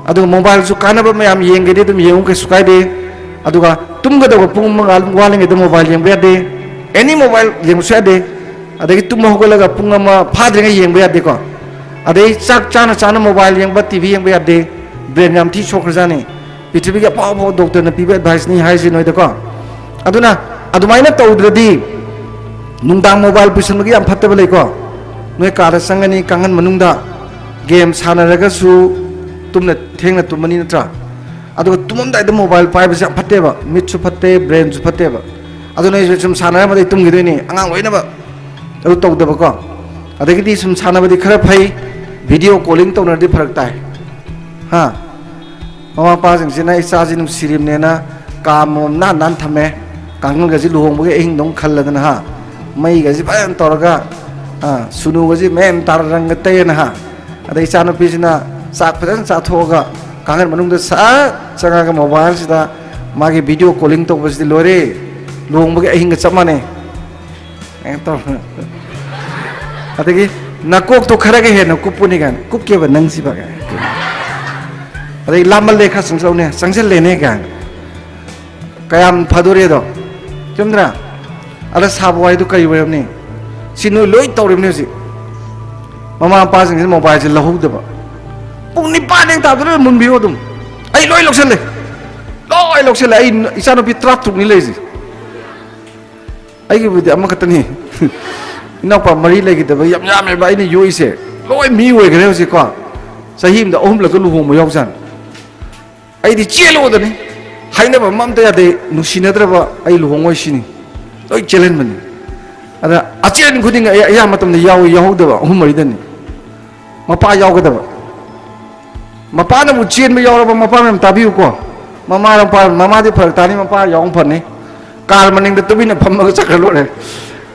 ꯑꯗꯨꯒ ꯃꯣꯕꯥꯏꯜꯁꯨ ꯀꯥꯟꯅꯕ ꯃꯌꯥꯝ ꯌꯦꯡꯒꯦꯗꯤ ꯑꯗꯨꯝ ꯌꯦꯡꯉꯨ, ꯀꯩꯁꯨ ꯀꯥꯏꯗꯦ꯫ ꯑꯗꯨꯒ ꯇꯨꯝꯒꯗꯧꯕ ꯄꯨꯡ ꯑꯃ ꯋꯥꯠꯂꯤꯉꯩꯗ ꯃꯣꯕꯥꯏꯜ ꯌꯦꯡꯕ ꯌꯥꯗꯦ꯫ ꯑꯦꯅꯤ ꯃꯣꯕꯥꯏꯜ ꯌꯦꯡꯕꯁꯨ ꯌꯥꯗꯦ꯫ ꯑꯗꯒꯤ ꯇꯨꯝꯕ ꯍꯧꯒꯠꯂꯒ ꯄꯨꯡ ꯑꯃ ꯐꯥꯗ꯭ꯔꯤꯉꯩ ꯌꯦꯡꯕ ꯌꯥꯗꯦꯀꯣ꯫ ꯑꯗꯩ ꯆꯥꯛ ꯆꯥꯅ ꯆꯥꯅ ꯃꯣꯕꯥꯏꯜ ꯌꯦꯡꯕ, ꯇꯤ ꯚꯤ ꯌꯦꯡꯕ ꯌꯥꯗꯦ꯫ ꯕ꯭ꯔꯦꯟ ꯌꯥꯝ ꯊꯤ ꯁꯣꯛꯈ꯭ꯔꯖꯥꯠꯅꯤ꯫ ꯄ꯭ꯔꯤꯊꯤꯕꯤꯒꯤ ꯑꯐꯥꯎ ꯑꯐꯥꯎꯕ ꯗꯣꯛꯇꯔꯅ ꯄꯤꯕ ꯑꯦꯗꯚꯥꯏꯁꯅꯤ ꯍꯥꯏꯔꯤꯁꯦ ꯅꯣꯏꯗꯀꯣ꯫ ꯑꯗꯨꯅ ꯑꯗꯨꯃꯥꯏꯅ ꯇꯧꯗ꯭ꯔꯗꯤ ꯅꯨꯡꯗꯥꯡ ꯃꯣꯕꯥꯏꯜ ꯄꯨꯁꯟꯕꯒꯤ ꯌꯥꯝ ꯐꯠꯇꯕ ꯂꯩꯀꯣ꯫ ꯅꯣꯏ ꯀꯥꯗ ꯆꯪꯒꯅꯤ, ꯀꯥꯡꯈꯟ ꯃꯅꯨꯡꯗ ꯒꯦꯝ ꯁꯥꯟꯅꯔꯒꯁꯨ ꯇꯨꯝꯅ, ꯊꯦꯡꯅ ꯇꯨꯝꯃꯅꯤ ꯅꯠꯇ꯭ꯔꯥ? ꯑꯗꯨꯒ ꯇꯨꯝꯃꯝꯗꯥꯏꯗ ꯃꯣꯕꯥꯏꯜ ꯄꯥꯏꯕꯁꯦ ꯌꯥꯝ ꯐꯠꯇꯦꯕ, ꯃꯤꯠꯁꯨ ꯐꯠꯇꯦ, ꯕ꯭ꯔꯦꯟꯁꯨ ꯐꯠꯇꯦꯕ꯫ ꯑꯗꯨꯅ ꯑꯩꯁꯨ ꯁꯨꯝ ꯁꯥꯟꯅꯔꯝꯃꯗꯤ ꯇꯨꯝꯈꯤꯗꯣꯏꯅꯤ, ꯑꯉꯥꯡ ꯂꯣꯏꯅꯃꯛ꯫ ꯑꯗꯨ ꯇꯧꯗꯕꯀꯣ꯫ ꯑꯗꯒꯤꯗꯤ ꯁꯨꯝ ꯁꯥꯟꯅꯕꯗꯤ ꯈꯔ ꯐꯩ, ꯚꯤꯗꯤꯑꯣ ꯀꯣꯂꯤꯡ ꯇꯧꯅꯔꯗꯤ ꯐꯔꯛ ꯇꯥꯏ꯫ ꯍꯥ? ꯃꯃꯥ ꯃꯄꯥꯁꯤꯡꯁꯤꯅ ꯏꯆꯥꯁꯤ ꯅꯨꯡꯁꯤꯔꯤꯕꯅꯦꯅ ꯀꯥ ꯑꯃꯃꯝ ꯅꯥꯟ ꯅꯥꯟ ꯊꯝꯃꯦ, ꯀꯥꯡꯈꯜꯒꯁꯤ ꯂꯨꯍꯣꯡꯕꯒꯤ ꯑꯍꯤꯡꯗꯧ ꯈꯜꯂꯗꯅ, ꯍꯥ, ꯃꯩꯒꯁꯤ ꯐꯖꯅ ꯇꯧꯔꯒ, ꯑꯥ, ꯁꯨꯅꯨꯒꯁꯤ ꯃꯦꯟ ꯇꯥꯔ ꯔꯪꯒ ꯇꯩꯌꯦꯅ, ꯍꯥ, ꯑꯗꯩ ꯏꯆꯥꯅꯨꯄꯤꯁꯤꯅ ꯆꯥꯛ ꯐꯖꯅ ꯆꯥꯊꯣꯛꯑꯒ ꯀꯥꯡꯈꯜ ꯃꯅꯨꯡꯗ ꯁꯠ ꯆꯪꯉꯒ ꯃꯣꯕꯥꯏꯜꯁꯤꯗ ꯃꯥꯒꯤ ꯚꯤꯗꯤꯑꯣ ꯀꯣꯂꯤꯡ ꯇꯧꯕꯁꯤꯗꯤ ꯂꯣꯏꯔꯦ, ꯂꯨꯍꯣꯡꯕꯒꯤ ꯑꯍꯤꯡꯒ ꯆꯞ ꯃꯥꯟꯅꯩ꯫ ꯀꯩꯅꯣ ꯇꯧꯔ-, ꯑꯗꯒꯤ ꯅꯀꯣꯛꯇꯣ ꯈꯔꯒ ꯍꯦꯟꯅ ꯀꯨꯞꯄꯨꯅꯤ ꯀꯥꯏꯅ, "ꯀꯨꯞꯀꯦꯕ ꯅꯪꯁꯤꯕ?" ꯀꯥꯏꯅ꯫ ꯑꯗꯩ "ꯂꯥꯞꯃꯜꯂꯦ, ꯈꯔ ꯆꯪꯁꯤꯜꯂꯧꯅꯦ, ꯆꯪꯁꯤꯜꯂꯦꯅꯦ" ꯀꯥꯏꯅ꯫ ꯀꯌꯥꯝ ꯐꯗꯣꯔꯤꯗꯣ? ꯆꯨꯝꯗ꯭ꯔꯥ? ꯑꯗ ꯁꯥꯕ ꯋꯥꯔꯤꯗꯨ ꯀꯔꯤ ꯑꯣꯏꯔꯝꯅꯤ? ꯁꯤ ꯅꯣꯏ ꯂꯣꯏ ꯇꯧꯔꯤꯕꯅꯤ ꯍꯧꯖꯤꯛ꯫ ꯃꯃꯥ ꯃꯄꯥꯁꯤꯡꯁꯤꯅ ꯃꯣꯕꯥꯏꯜꯁꯦ ꯂꯧꯍꯧꯗꯕ꯫ ꯄꯨꯡ ꯅꯤꯄꯥꯟ ꯍꯦꯛ ꯇꯥꯕꯗ ꯂꯣꯏ ꯃꯨꯟꯕꯤꯌꯣ ꯑꯗꯨꯝ꯫ ꯑꯩ ꯂꯣꯏ ꯂꯧꯁꯜꯂꯦ꯫ ꯂꯣꯏ ꯂꯧꯁꯜꯂꯦ꯫ ꯑꯩ ꯏꯆꯥꯅꯨꯄꯤ ꯇꯔꯥ ꯇꯔꯨꯛꯅꯤ ꯂꯩꯔꯤꯁꯦ꯫ ꯑꯩꯒꯤꯕꯨꯗꯤ ꯑꯃꯈꯛꯇꯅꯤ꯫ ꯏꯅꯥꯎꯄꯥ ꯃꯔꯤ ꯂꯩꯈꯤꯗꯕ ꯌꯥꯝ ꯌꯥꯝꯃꯦꯕ ꯑꯩꯅ ꯌꯣꯛꯏꯁꯦ꯫ ꯂꯣꯏ ꯃꯤ ꯑꯣꯏꯈ꯭ꯔꯦ ꯍꯧꯖꯤꯛꯀꯣ꯫ ꯆꯍꯤ ꯑꯃꯗ ꯑꯍꯨꯝꯂꯛꯀ ꯂꯨꯍꯣꯡꯕ ꯌꯥꯎꯖꯥꯠꯅꯤ꯫ ꯑꯩꯗꯤ ꯆꯦꯜꯂꯣꯗꯅꯤ꯫ ꯍꯥꯏꯅꯕ ꯑꯃ ꯑꯝꯇ ꯌꯥꯗꯦ꯫ ꯅꯨꯡꯁꯤꯅꯗ꯭ꯔꯕ ꯑꯩ ꯂꯨꯍꯣꯡꯉꯣꯏ ꯁꯤꯅꯤ꯫ ꯂꯣꯏ ꯆꯦꯜꯍꯟꯕꯅꯤ꯫ ꯑꯗ ꯑꯆꯦꯟ ꯈꯨꯗꯤꯡ ꯑꯩ ꯑꯌꯥꯝꯕ ꯃꯇꯝꯗ ꯌꯥꯎꯏ, ꯌꯥꯎꯍꯧꯗꯕ ꯑꯍꯨꯝ ꯃꯔꯤꯗꯅꯤ꯫ ꯃꯄꯥ ꯌꯥꯎꯒꯗꯕ꯫ ꯃꯄꯥꯅꯕꯨ ꯆꯦꯟꯕ ꯌꯥꯎꯔꯕ, ꯃꯄꯥ ꯃꯌꯥꯝ ꯇꯥꯕꯤꯌꯨꯀꯣ꯫ ꯃꯃꯥ, ꯃꯄꯥ, ꯃꯃꯥꯗꯤ ꯐꯔꯛ ꯇꯥꯅꯤ, ꯃꯄꯥ ꯌꯥꯎꯕ ꯐꯅꯤ꯫ ꯀꯥꯔ ꯃꯅꯤꯡꯗ ꯇꯨꯃꯤꯟꯅ ꯐꯝꯃꯒ ꯆꯠꯈ꯭ꯔ ꯂꯣꯏꯔꯦ꯫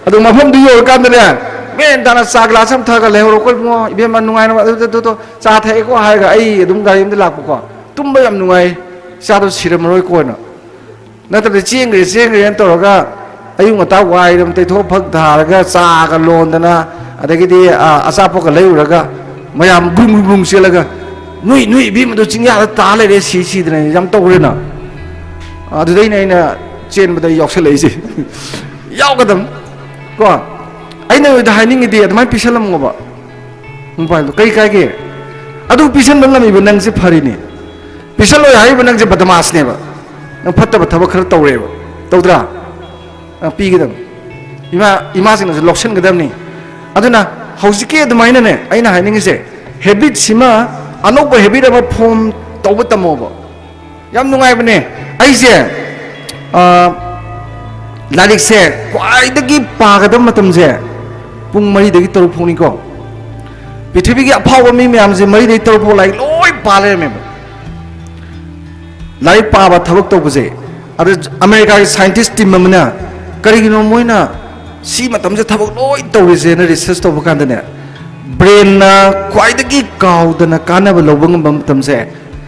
ꯑꯗꯨ ꯃꯐꯝꯗꯨ ꯌꯧꯔꯀꯥꯟꯗꯅꯦ, ꯃꯦꯟ ꯇꯥꯅ ꯆꯥ ꯒ꯭ꯂꯥꯁ ꯑꯃ ꯊꯛꯑꯒ, "ꯂꯩꯍꯧꯔꯣꯀꯣ ꯏꯕꯨꯡꯉꯣ, ꯏꯕꯦꯝꯃ ꯅꯨꯡꯉꯥꯏꯅ ꯑꯗꯨ, ꯑꯗꯨ, ꯑꯗꯨ, ꯆꯥ ꯊꯛꯑꯦꯀꯣ" ꯍꯥꯏꯔꯒ ꯑꯩ ꯑꯗꯨꯝ ꯒꯥꯔꯤ ꯑꯃꯗ ꯂꯥꯛꯄꯀꯣ꯫ ꯇꯨꯝꯕ ꯌꯥꯝ ꯅꯨꯡꯉꯥꯏ, ꯏꯆꯥꯗꯣ ꯁꯤꯔꯝꯃꯔꯣꯏꯀꯣꯅ꯫ ꯅꯠꯇ꯭ꯔꯗꯤ ꯆꯦꯟꯈ꯭ꯔꯦ, ꯆꯦꯟꯈ꯭ꯔꯦꯅ ꯇꯧꯔꯒ ꯑꯌꯨꯛ ꯉꯟꯇꯥ ꯋꯥꯏꯔꯝ ꯇꯩꯊꯣꯛ ꯐꯛ ꯊꯥꯔꯒ ꯆꯥꯒ ꯂꯣꯟꯗꯅ, ꯑꯗꯒꯤꯗꯤ, ꯑ, ꯑꯆꯥꯄꯣꯠꯀ ꯂꯩꯔꯨꯔꯒ ꯃꯌꯥꯝ ꯕ꯭ꯔꯨꯡ ꯕ꯭ꯔꯨꯡ ꯕ꯭ꯔꯨꯡ ꯆꯦꯜꯂꯒ, "ꯅꯣꯏ, ꯅꯣꯏ ꯏꯕꯦꯝꯃꯗꯣ ꯆꯤꯡꯌꯥꯗ ꯇꯥ ꯂꯩꯔꯦ, ꯁꯤ ꯁꯤꯗꯅ" ꯌꯥꯝ ꯇꯧꯔꯦꯅ꯫ ꯑꯗꯨꯗꯩꯅꯦ ꯑꯩꯅ ꯆꯦꯟꯕꯗ ꯌꯥꯎꯁꯜꯂꯛꯏꯁꯦ꯫ ꯌꯥꯎꯒꯗꯕꯅꯤ꯫ ꯀꯣ? ꯑꯩꯅ ꯅꯣꯏꯗ ꯍꯥꯏꯅꯤꯡꯉꯤꯗꯤ ꯑꯗꯨꯃꯥꯏꯅ ꯄꯤꯁꯜꯂꯝꯃꯣꯕ꯫ ꯃꯣꯕꯥꯏꯜꯗꯣ ꯀꯔꯤ ꯀꯥꯏꯒꯦ? ꯑꯗꯨ ꯄꯤꯁꯟꯕ ꯉꯝꯃꯤꯕ ꯅꯪꯁꯦ ꯐꯔꯤꯅꯤ꯫ ꯄꯤꯁꯜꯂꯣꯏ ꯍꯥꯏꯔꯤꯕ ꯅꯪꯁꯦ ꯕꯗꯃꯥꯁꯅꯦꯕ꯫ ꯅꯪ ꯐꯠꯇꯕ ꯊꯕꯛ ꯈꯔ ꯇꯧꯔꯦꯕ꯫ ꯇꯧꯗ꯭ꯔꯥ? ꯅꯪ ꯄꯤꯒꯗꯕꯅꯤ꯫ ꯏꯃꯥ, ꯏꯃꯥꯁꯤꯡꯅꯁꯨ ꯂꯧꯁꯤꯟꯒꯗꯕꯅꯤ꯫ ꯑꯗꯨꯅ ꯍꯧꯖꯤꯛꯀꯤ ꯑꯗꯨꯃꯥꯏꯅꯅꯦ ꯑꯩꯅ ꯍꯥꯏꯅꯤꯡꯉꯤꯁꯦ, ꯍꯦꯕꯤꯠꯁꯤꯃ, ꯑꯅꯧꯕ ꯍꯦꯕꯤꯠ ꯑꯃ ꯐꯣꯝ ꯇꯧꯕ ꯇꯝꯃꯣꯕ꯫ ꯌꯥꯝ ꯅꯨꯡꯉꯥꯏꯕꯅꯦ꯫ ꯑꯩꯁꯦ, ꯑ, ꯂꯥꯏꯔꯤꯛꯁꯦ ꯈ꯭ꯋꯥꯏꯗꯒꯤ ꯄꯥꯒꯗꯕ ꯃꯇꯝꯁꯦ ꯄꯨꯡ ꯃꯔꯤꯗꯒꯤ ꯇꯔꯨꯛ ꯐꯥꯎꯅꯤꯀꯣ꯫ ꯄ꯭ꯔꯤꯊꯤꯕꯤꯒꯤ ꯑꯐꯥꯎꯕ ꯃꯤ ꯃꯌꯥꯝꯁꯦ ꯃꯔꯤꯗꯒꯤ ꯇꯔꯨꯛ ꯐꯥꯎ ꯂꯥꯏꯔꯤꯛ ꯂꯣꯏ ꯄꯥ ꯂꯩꯔꯝꯃꯦꯕ꯫ ꯂꯥꯏꯔꯤꯛ ꯄꯥꯕ, ꯊꯕꯛ ꯇꯧꯕꯁꯦ꯫ ꯑꯗ ꯑꯃꯦꯔꯤꯀꯥꯒꯤ scientist team ꯑꯃꯅ ꯀꯔꯤꯒꯤꯅꯣ ꯃꯣꯏꯅ ꯁꯤ ꯃꯇꯝꯁꯦ ꯊꯕꯛ ꯂꯣꯏ ꯇꯧꯔꯤꯁꯦꯅ research ꯇꯧꯕ ꯀꯥꯟꯗꯅꯦ, brainꯅ ꯈ꯭ꯋꯥꯏꯗꯒꯤ ꯀꯥꯎꯗꯅ ꯀꯥꯟꯅꯕ ꯂꯧꯕ ꯉꯝꯕ ꯃꯇꯝꯁꯦ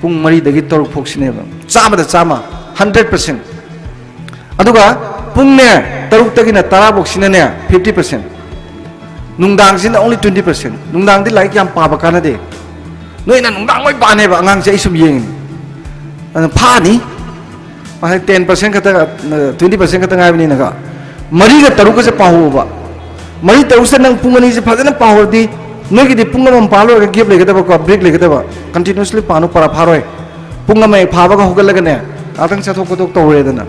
ꯄꯨꯡ ꯃꯔꯤꯗꯒꯤ ꯇꯔꯨꯛ ꯐꯥꯎꯁꯤꯅꯦꯕ꯫ ꯆꯥꯝꯃꯗ ꯆꯥꯝꯃ, hundred percent꯫ ꯑꯗꯨꯒ ꯄꯨꯡꯅꯦ ꯇꯔꯨꯛꯇꯒꯤꯅ ꯇꯔꯥ ꯐꯥꯎꯁꯤꯅꯅꯦ fifty percent꯫ ꯅꯨꯡꯗꯥꯡꯁꯤꯅ only twenty percent꯫ ꯅꯨꯡꯗꯥꯡꯗꯤ ꯂꯥꯏꯔꯤꯛ ꯌꯥꯝ ꯄꯥꯕ ꯀꯥꯟꯅꯗꯦ꯫ ꯅꯣꯏꯅ ꯅꯨꯡꯗꯥꯡ ꯂꯣꯏ ꯄꯥꯅꯦꯕ ꯑꯉꯥꯡꯁꯦ, ꯑꯩ ꯁꯨꯝ ꯌꯦꯡꯉꯤꯅꯤ꯫ ꯑꯗꯨꯅ ꯐꯥꯅꯤ꯫ ꯃꯥꯁꯦ ten percent ꯈꯛꯇ, twenty percent ꯈꯛꯇ ꯉꯥꯏꯕꯅꯤꯅꯀꯣ꯫ ꯃꯔꯤꯒ ꯇꯔꯨꯛꯀꯁꯦ ꯄꯥꯍꯧꯕ꯫ ꯃꯔꯤ ꯇꯔꯨꯛꯁꯦ ꯅꯪ ꯄꯨꯡ ꯑꯅꯤꯁꯦ ꯐꯖꯅ ꯄꯥꯍꯧꯔꯗꯤ, ꯅꯣꯏꯒꯤꯗꯤ ꯄꯨꯡ ꯑꯃ ꯄꯥ ꯂꯣꯏꯔꯒ gap ꯂꯩꯒꯗꯕꯀꯣ, break ꯂꯩꯒꯗꯕ꯫ Continuously ꯄꯥꯅꯨ, ꯄꯔꯥ ꯐꯥꯔꯣꯏ꯫ ꯄꯨꯡ ꯑꯃ ꯍꯦꯛ ꯐꯥꯕꯒ ꯍꯧꯒꯠꯂꯒꯅꯦ, ꯉꯥꯛꯇꯪ ꯆꯠꯊꯣꯛ ꯈꯣꯠꯇꯣꯛ ꯇꯧꯔꯦꯗꯅ꯫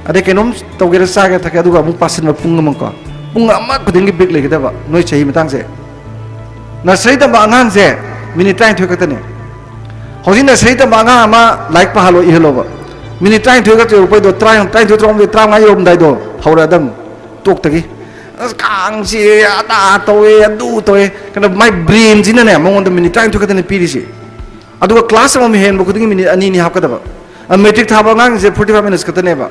ꯑꯗꯩ ꯀꯩꯅꯣꯝ ꯇꯧꯒꯦꯔꯥ ꯆꯥꯒꯦꯔꯥ ꯊꯛꯀꯦ, ꯑꯗꯨꯒ ꯑꯃꯨꯛ ꯄꯥꯁꯤꯟꯕ ꯄꯨꯡ ꯑꯃꯀꯣ꯫ ꯄꯨꯡ ꯑꯃ ꯈꯨꯗꯤꯡꯒꯤ break ꯂꯩꯒꯗꯕ ꯅꯣꯏ ꯆꯍꯤ ꯃꯇꯥꯡꯁꯦ꯫ Nursery ꯇꯝꯕ ꯑꯉꯥꯡꯁꯦ minute ꯇꯔꯥꯅꯤꯊꯣꯏ ꯈꯛꯇꯅꯦ꯫ ꯍꯧꯖꯤꯛ nursery ꯇꯝꯕ ꯑꯉꯥꯡ ꯑꯃ ꯂꯥꯏꯔꯤꯛ ꯄꯥꯍꯜꯂꯣ, ꯏꯍꯜꯂꯣꯕ꯫ Minute ꯇꯔꯥꯅꯤꯊꯣꯏ ꯈꯛꯇ ꯌꯧꯔꯛꯄꯩꯗꯣ, ꯇꯔꯥ, ꯇꯔꯥꯅꯤꯊꯣꯏ, ꯇꯔꯥꯃꯉꯥ, ꯇꯔꯥꯃꯉꯥ ꯌꯧꯔꯝꯗꯥꯏꯗꯣ ꯍꯧꯔꯛꯑꯗꯝꯅꯤ꯫ ꯇꯣꯛꯇꯒꯤ꯫ ꯑꯁ, ꯀꯥꯡ ꯆꯤꯛꯑꯦ, ꯑꯗꯥ ꯇꯧꯋꯦ, ꯑꯗꯨ ꯇꯧꯋꯦ꯫ ꯀꯩꯅꯣ, ꯃꯥꯏ brainꯁꯤꯅꯅꯦ, ꯃꯉꯣꯟꯗ minute ꯇꯔꯥꯅꯤꯊꯣꯏ ꯈꯛꯇꯅꯦ ꯄꯤꯔꯤꯁꯦ꯫ ꯑꯗꯨꯒ class ꯑꯃꯃꯝ ꯍꯦꯟꯕ ꯈꯨꯗꯤꯡꯒꯤ minute ꯑꯅꯤ ꯑꯅꯤ ꯍꯥꯞꯀꯗꯕ꯫ ꯑ, matric ꯊꯥꯕ ꯑꯉꯥꯡꯁꯤꯡꯁꯦ forty five minutes ꯈꯛꯇꯅꯦꯕ꯫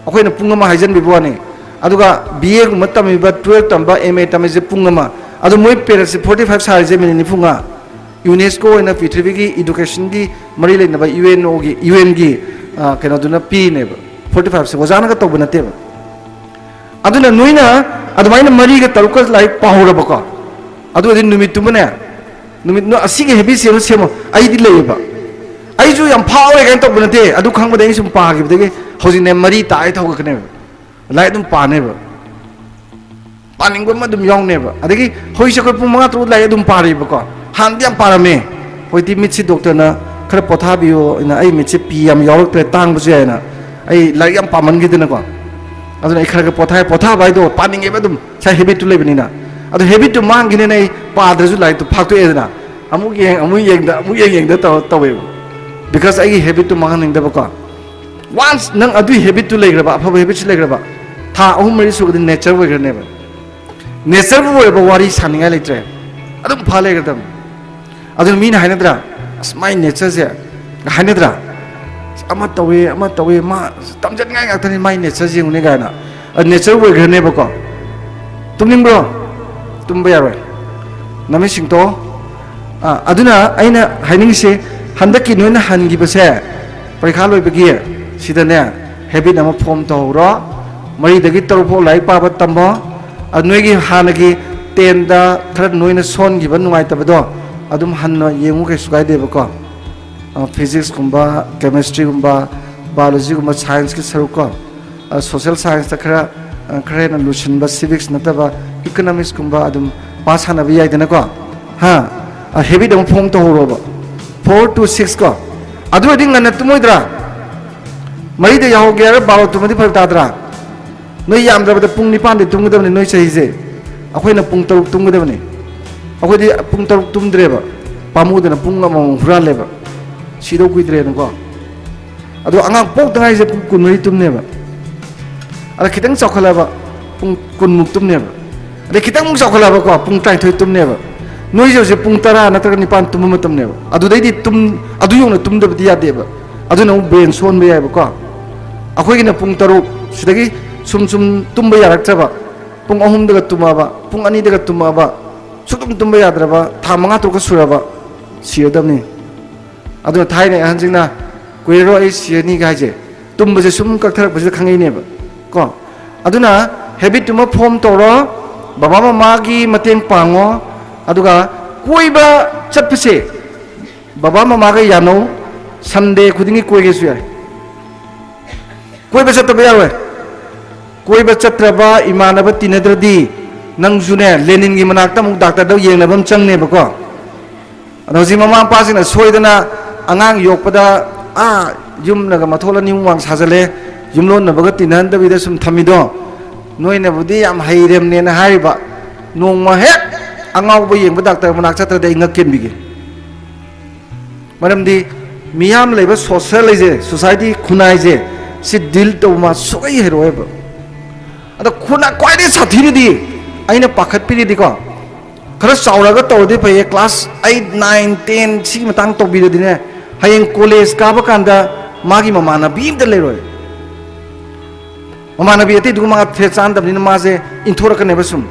ꯑꯩꯈꯣꯏꯅ ꯄꯨꯡ ꯑꯃ ꯍꯥꯏꯖꯟꯕꯤꯕ ꯋꯥꯅꯤ꯫ ꯑꯗꯨꯒ B A ꯒꯨꯝꯕ ꯇꯝꯃꯤꯕ, twelve ꯇꯝꯕ, M A ꯇꯝꯃꯤꯁꯦ ꯄꯨꯡ ꯑꯃ꯫ ꯑꯗꯣ ꯃꯣꯏ periodꯁꯦ forty five ꯁꯥꯔꯤꯁꯦ minute ꯅꯤꯐꯨ ꯃꯉꯥ꯫ UNESCO ꯑꯣꯏꯅ ꯄ꯭ꯔꯤꯊꯤꯕꯤꯒꯤ educationꯒꯤ ꯃꯔꯤ ꯂꯩꯅꯕ UNOꯒꯤ, UNꯒꯤ, ꯑ, ꯀꯩꯅꯣꯗꯨꯅ ꯄꯤꯔꯤꯅꯦꯕ꯫ Forty fiveꯁꯦ ꯑꯣꯖꯥꯅꯒ ꯇꯧꯕ ꯅꯠꯇꯦꯕ꯫ ꯑꯗꯨꯅ ꯅꯣꯏꯅ ꯑꯗꯨꯃꯥꯏꯅ ꯃꯔꯤꯒ ꯇꯔꯨꯛꯀ ꯂꯥꯏꯔꯤꯛ ꯄꯥꯍꯧꯔꯕꯀꯣ, ꯑꯗꯨ ꯑꯣꯏꯔꯗꯤ ꯅꯨꯃꯤꯠꯇꯨꯃꯅꯦ, ꯅꯨꯃꯤꯠ, ꯅꯣ-, ꯑꯁꯤꯒꯤ habitꯁꯦ ꯑꯃ ꯁꯦꯝꯃꯣ꯫ ꯑꯩꯗꯤ ꯂꯩꯌꯦꯕ, ꯑꯩꯁꯨ ꯌꯥꯝ ꯐꯥꯎꯔꯦ ꯀꯥꯏꯅ ꯇꯧꯕ ꯅꯠꯇꯦ, ꯑꯗꯨ ꯈꯪꯕꯗꯒꯤ ꯑꯩ ꯁꯨꯝ ꯄꯥꯈꯤꯕꯗꯒꯤ ꯍꯧꯖꯤꯛꯅꯦ ꯃꯔꯤ ꯇꯥꯏ ꯊꯧꯒꯠꯀꯅꯦꯕ, ꯂꯥꯏꯔꯤꯛ ꯑꯗꯨꯝ ꯄꯥꯅꯦꯕ, ꯄꯥꯅꯤꯡꯕ ꯑꯃ ꯑꯗꯨꯝ ꯌꯥꯎꯅꯦꯕ꯫ ꯑꯗꯒꯤ ꯍꯧꯖꯤꯛꯁꯦ ꯑꯩꯈꯣꯏ ꯄꯨꯡ ꯃꯉꯥ ꯇꯔꯨꯛ ꯂꯥꯏꯔꯤꯛ ꯑꯗꯨꯝ ꯄꯥꯔꯤꯕꯀꯣ, ꯍꯥꯟꯅꯗꯤ ꯌꯥꯝ ꯄꯥꯔꯝꯃꯦ, ꯍꯧꯖꯤꯛꯇꯤ ꯃꯤꯠꯁꯤ ꯗꯣꯛꯇꯔꯅ ꯈꯔ ꯄꯣꯊꯥꯕꯤꯌꯣ ꯑꯅ, ꯑꯩ ꯃꯤꯠꯁꯦ ꯄꯤ ꯌꯥꯝ ꯌꯥꯎꯔꯛꯇ꯭ꯔꯦ, ꯇꯥꯡꯕꯁꯨ ꯌꯥꯏꯅ, ꯑꯩ ꯂꯥꯏꯔꯤꯛ ꯌꯥꯝ ꯄꯥꯃꯟꯈꯤꯗꯅꯀꯣ꯫ ꯑꯗꯨꯅ ꯑꯩ ꯈꯔ ꯈꯔ ꯄꯣꯊꯥꯏ, ꯄꯣꯊꯥꯕ ꯍꯥꯏꯗꯣ ꯄꯥꯅꯤꯡꯉꯦꯕ ꯑꯗꯨꯝ, ꯏꯁꯥ habitꯇꯨ ꯂꯩꯕꯅꯤꯅ꯫ ꯑꯗꯣ habitꯇꯨ ꯃꯥꯡꯈꯤꯅꯦꯅ ꯑꯩ ꯄꯥꯗ꯭ꯔꯁꯨ ꯂꯥꯏꯔꯤꯛꯇꯨ ꯐꯥꯛꯇꯣꯛꯑꯦꯗꯅ, ꯑꯃꯨꯛ ꯌꯦꯡ, ꯑꯃꯨꯛ ꯌꯦꯡꯗ, ꯑꯃꯨꯛ ꯌꯦꯡ, ꯌꯦꯡꯗ ꯇꯧꯔ ꯇꯧꯋꯦꯕ꯫ Because ꯑꯩꯒꯤ habitꯇꯨ ꯃꯥꯡꯍꯟꯅꯤꯡꯗꯕꯀꯣ꯫ Once ꯅꯪ ꯑꯗꯨꯒꯤ habitꯇꯨ ꯂꯩꯈ꯭ꯔꯕ, ꯑꯐꯕ habitꯁꯤ ꯂꯩꯈ꯭ꯔꯕ, ꯊꯥ ꯑꯍꯨꯝ ꯃꯔꯤ ꯁꯨꯔꯒꯗꯤ nature ꯑꯣꯏꯈ꯭ꯔꯅꯦꯕ꯫ ꯅꯦꯆꯔꯕꯨ ꯑꯣꯏꯔꯕ ꯋꯥꯔꯤ ꯁꯥꯅꯤꯡꯉꯥꯏ ꯂꯩꯇ꯭ꯔꯦ꯫ ꯑꯗꯨꯝ ꯐ ꯂꯩꯒꯗꯕꯅꯤ꯫ ꯑꯗꯨꯅ ꯃꯤꯅ ꯍꯥꯏꯅꯗ꯭ꯔꯥ? "ꯑꯁ, ꯃꯥꯏ ꯅꯦꯆꯔꯁꯦ", ꯍꯥꯏꯅꯗ꯭ꯔꯥ? "ꯑꯁ, ꯑꯃ ꯇꯧꯋꯦ, ꯑꯃ ꯇꯧꯋꯦ, ꯃꯥ ꯇꯝꯖꯅꯤꯡꯉꯥꯏ ꯉꯥꯛꯇꯅꯤ, ꯃꯥꯏ ꯅꯦꯆꯔꯁꯦ ꯌꯦꯡꯉꯨꯅꯦ" ꯀꯥꯏꯅ꯫ ꯑꯗꯨ ꯅꯦꯆꯔ ꯑꯣꯏꯈ꯭ꯔꯅꯦꯕꯀꯣ꯫ ꯇꯨꯝꯅꯤꯡꯕ꯭ꯔꯣ? ꯇꯨꯝꯕ ꯌꯥꯔꯣꯏ꯫ ꯅꯃꯤꯠ ꯁꯤꯡꯇꯣꯛꯑꯣ꯫ ꯑꯥ, ꯑꯗꯨꯅ ꯑꯩꯅ ꯍꯥꯏꯅꯤꯡꯉꯤꯁꯦ, ꯍꯟꯗꯛꯀꯤ ꯅꯣꯏꯅ ꯍꯟꯈꯤꯕꯁꯦ, ꯄꯔꯤꯈꯥ ꯂꯣꯏꯕꯒꯤ, ꯁꯤꯗꯅꯦ, ꯍꯦꯕꯤꯠ ꯑꯃ ꯐꯣꯝ ꯇꯧꯍꯧꯔꯣ꯫ ꯃꯔꯤꯗꯒꯤ ꯇꯔꯨꯛ ꯐꯥꯎ ꯂꯥꯏꯔꯤꯛ ꯄꯥꯕ ꯇꯝꯃꯣ꯫ ꯑꯗꯨ ꯅꯣꯏꯒꯤ ꯍꯥꯟꯅꯒꯤ ꯇꯦꯟꯗ ꯈꯔ ꯅꯣꯏꯅ ꯁꯣꯟꯈꯤꯕ ꯅꯨꯡꯉꯥꯏꯇꯕꯗꯣ ꯑꯗꯨꯝ ꯍꯟꯅ ꯌꯦꯡꯉꯨ, ꯀꯩꯁꯨ ꯀꯥꯏꯗꯦꯕꯀꯣ꯫ ꯑ, ꯐꯤꯖꯤꯛꯁꯀꯨꯝꯕ, ꯀꯦꯃꯤꯁꯇ꯭ꯔꯤꯒꯨꯝꯕ, ꯕꯥꯏꯑꯣꯂꯣꯖꯤꯒꯨꯝꯕ, ꯁꯥꯏꯟꯁꯀꯤ ꯁꯔꯨꯛꯀꯣ꯫ ꯑ, ꯁꯣꯁꯦꯜ ꯁꯥꯏꯟꯁꯇ ꯈꯔ, ꯑ, ꯈꯔ ꯍꯦꯟꯅ ꯂꯨꯁꯤꯟꯕ, ꯁꯤꯚꯤꯛꯁ ꯅꯠꯇꯕ, ꯏꯀꯣꯅꯣꯃꯤꯛꯁꯀꯨꯝꯕ ꯑꯗꯨꯝ ꯄꯥ ꯁꯥꯟꯅꯕ ꯌꯥꯏꯗꯅꯀꯣ꯫ ꯍꯥ? ꯑ, ꯍꯦꯕꯤꯠ ꯑꯃ ꯐꯣꯝ ꯇꯧꯍꯧꯔꯣꯕ꯫ Four to six ꯀꯣ꯫ ꯑꯗꯨ ꯑꯣꯏꯔꯗꯤ ꯉꯟꯅ ꯇꯨꯝꯃꯣꯏꯗ꯭ꯔꯥ? ꯃꯔꯤꯗ ꯌꯥꯍꯧꯒꯦ ꯍꯥꯏꯔꯒ ꯕꯥꯔꯣ ꯇꯨꯝꯃꯗꯤ ꯐꯔꯛ ꯇꯥꯗ꯭ꯔꯥ? ꯅꯣꯏ ꯌꯥꯝꯗ꯭ꯔꯕꯗ ꯄꯨꯡ ꯅꯤꯄꯥꯟꯗꯤ ꯇꯨꯝꯒꯗꯕꯅꯤ ꯅꯣꯏ ꯆꯍꯤꯁꯦ꯫ ꯑꯩꯈꯣꯏꯅ ꯄꯨꯡ ꯇꯔꯨꯛ ꯇꯨꯝꯒꯗꯕꯅꯤ꯫ ꯑꯩꯈꯣꯏꯗꯤ ꯄꯨꯡ ꯇꯔꯨꯛ ꯇꯨꯝꯗ꯭ꯔꯦꯕ꯫ ꯄꯥꯝꯃꯨꯗꯅ ꯄꯨꯡ ꯑꯃꯃꯝ ꯍꯨꯔꯥꯜꯂꯦꯕ꯫ ꯁꯤꯗꯧ ꯀꯨꯏꯗ꯭ꯔꯦꯅꯀꯣ꯫ ꯑꯗꯣ ꯑꯉꯥꯡ ꯄꯣꯛꯇ ꯉꯥꯏꯁꯦ ꯄꯨꯡ ꯀꯨꯟꯃꯔꯤ ꯇꯨꯝꯅꯦꯕ꯫ ꯑꯗ ꯈꯤꯇꯪ ꯆꯥꯎꯈꯠꯂꯕ ꯄꯨꯡ ꯀꯨꯟꯃꯨꯛ ꯇꯨꯝꯅꯦꯕ꯫ ꯑꯗꯩ ꯈꯤꯇꯪ ꯑꯃꯨꯛ ꯆꯥꯎꯈꯠꯂꯛꯑꯕꯀꯣ, ꯄꯨꯡ ꯇꯔꯥꯅꯤꯊꯣꯏ ꯇꯨꯝꯅꯦꯕ꯫ ꯅꯣꯏꯁꯦ ꯍꯧꯖꯤꯛ ꯄꯨꯡ ꯇꯔꯥ ꯅꯠꯇ꯭ꯔꯒ ꯅꯤꯄꯥꯟ ꯇꯨꯝꯕ ꯃꯇꯝꯅꯦꯕ꯫ ꯑꯗꯨꯗꯩꯗꯤ ꯇꯨꯝ-, ꯑꯗꯨ ꯌꯧꯅ ꯇꯨꯝꯗꯕꯗꯤ ꯌꯥꯗꯦꯕ꯫ ꯑꯗꯨꯅ ꯑꯃꯨꯛ ꯕ꯭ꯔꯦꯟ ꯁꯣꯟꯕ ꯌꯥꯏꯕꯀꯣ꯫ ꯑꯩꯈꯣꯏꯒꯤꯅ ꯄꯨꯡ ꯇꯔꯨꯛ ꯁꯤꯗꯒꯤ ꯁꯨꯝ ꯁꯨꯝ ꯇꯨꯝꯕ ꯌꯥꯔꯛꯇ꯭ꯔꯕ, ꯄꯨꯡ ꯑꯍꯨꯝꯗꯒ ꯇꯨꯝꯃꯛꯑꯕ, ꯄꯨꯡ ꯑꯅꯤꯗꯒ ꯇꯨꯝꯃꯛꯑꯕ, ꯁꯨꯛꯇꯨꯝ ꯇꯨꯝꯕ ꯌꯥꯗ꯭ꯔꯕ, ꯊꯥ ꯃꯉꯥ ꯇꯔꯨꯛꯀ ꯁꯨꯔꯕ, ꯁꯤꯔꯗꯕꯅꯤ꯫ ꯑꯗꯨꯅ ꯊꯥꯏꯅ ꯑꯍꯟꯁꯤꯡꯅ "ꯀꯨꯏꯔꯔꯣꯏ ꯑꯩ ꯁꯤꯔꯅꯤꯒ" ꯍꯥꯏꯁꯦ, ꯇꯨꯝꯕꯁꯦ ꯁꯨꯝ ꯀꯛꯊꯔꯛꯄꯁꯤꯗ ꯈꯪꯉꯛꯏꯅꯦꯕ ꯀꯣ꯫ ꯑꯗꯨꯅ ꯍꯦꯕꯤꯠꯇꯨꯃ ꯐꯣꯝ ꯇꯧꯔꯣ, ꯕꯕꯥ ꯃꯃꯥꯒꯤ ꯃꯇꯦꯡ ꯄꯥꯡꯉꯣ, ꯑꯗꯨꯒ ꯀꯣꯏꯕ ꯆꯠꯄꯁꯦ ꯕꯕꯥ ꯃꯃꯥꯒ ꯌꯥꯅꯧ, ꯁꯟꯗꯦ ꯈꯨꯗꯤꯡꯒꯤ ꯀꯣꯏꯒꯦꯁꯨ ꯌꯥꯏ꯫ ꯀꯣꯏꯕ ꯆꯠꯇꯕ ꯌꯥꯔꯣꯏ꯫ ꯀꯣꯏꯕ ꯆꯠꯇ꯭ꯔꯕ, ꯏꯃꯥꯟꯅꯕ ꯇꯤꯟꯅꯗ꯭ꯔꯗꯤ ꯅꯪꯁꯨꯅꯦ ꯂꯦꯅꯤꯟꯒꯤ ꯃꯅꯥꯛꯇ ꯑꯃꯨꯛ ꯗꯥꯛꯇꯔꯗ ꯌꯦꯡꯅꯕ ꯑꯃ ꯆꯪꯅꯦꯕꯀꯣ꯫ ꯑꯗꯣ ꯍꯧꯖꯤꯛ ꯃꯃꯥ ꯃꯄꯥꯁꯤꯡꯅ ꯁꯣꯏꯗꯅ ꯑꯉꯥꯡ ꯌꯣꯛꯄꯗ, ꯑꯥ, ꯌꯨꯝꯅꯒ ꯃꯊꯣꯜ ꯑꯅꯤ ꯑꯍꯨꯝ ꯋꯥꯡ ꯁꯥꯖꯜꯂꯦ, ꯌꯨꯝꯂꯣꯟꯅꯕꯒ ꯇꯤꯟꯅꯍꯟꯗꯕꯤꯗ ꯁꯨꯝ ꯊꯝꯃꯤꯗꯣ, ꯅꯣꯏꯅꯕꯨꯗꯤ ꯌꯥꯝ ꯍꯩꯔꯦꯝꯅꯦꯅ ꯍꯥꯏꯔꯤꯕ, ꯅꯣꯡꯃ ꯍꯦꯛ ꯑꯉꯥꯎꯕ ꯌꯦꯡꯕ ꯗꯥꯛꯇꯔ ꯃꯅꯥꯛ ꯆꯠꯇ꯭ꯔꯗꯤ ꯑꯩ ꯉꯛ ꯀꯦꯟꯕꯤꯒꯦ꯫ ꯃꯔꯝꯗꯤ ꯃꯤꯌꯥꯝ ꯂꯩꯕ ꯁꯣꯁꯦꯜ ꯍꯥꯏꯁꯦ, ꯁꯣꯁꯥꯏꯇꯤ, ꯈꯨꯟꯅꯥꯏꯁꯦ, ꯁꯤ ꯗꯤꯜ ꯇꯧꯕ ꯃꯥ ꯁꯨꯛꯍꯩ ꯍꯩꯔꯛꯑꯣꯏꯕ꯫ ꯑꯗꯣ ꯈꯨꯟꯅꯥꯏ ꯈ꯭ꯋꯥꯏꯗꯒꯤ ꯁꯥꯊꯤꯔꯤꯗꯤ ꯑꯩꯅ ꯄꯥꯈꯠꯄꯤꯔꯤꯗꯤꯀꯣ, ꯈꯔ ꯆꯥꯎꯔꯒ ꯇꯧꯔꯗꯤ ꯐꯩꯌꯦ, class eight, nine, ten ꯁꯤꯒꯤ ꯃꯇꯥꯡ ꯇꯧꯕꯤꯔꯗꯤꯅꯦ, ꯍꯌꯦꯡ college ꯀꯥꯕ ꯀꯥꯟꯗ ꯃꯥꯒꯤ ꯃꯃꯥꯟꯅꯕꯤ ꯑꯝꯇ ꯂꯩꯔꯣꯏ꯫ ꯃꯃꯥꯟꯅꯕꯤ ꯑꯇꯩꯗꯨꯒ ꯃꯥ ꯐꯦꯠ ꯆꯥꯟꯅꯗꯕꯅꯤꯅ ꯃꯥꯁꯦ ꯏꯟꯊꯣꯔꯛꯀꯅꯦꯕ ꯁꯨꯝ꯫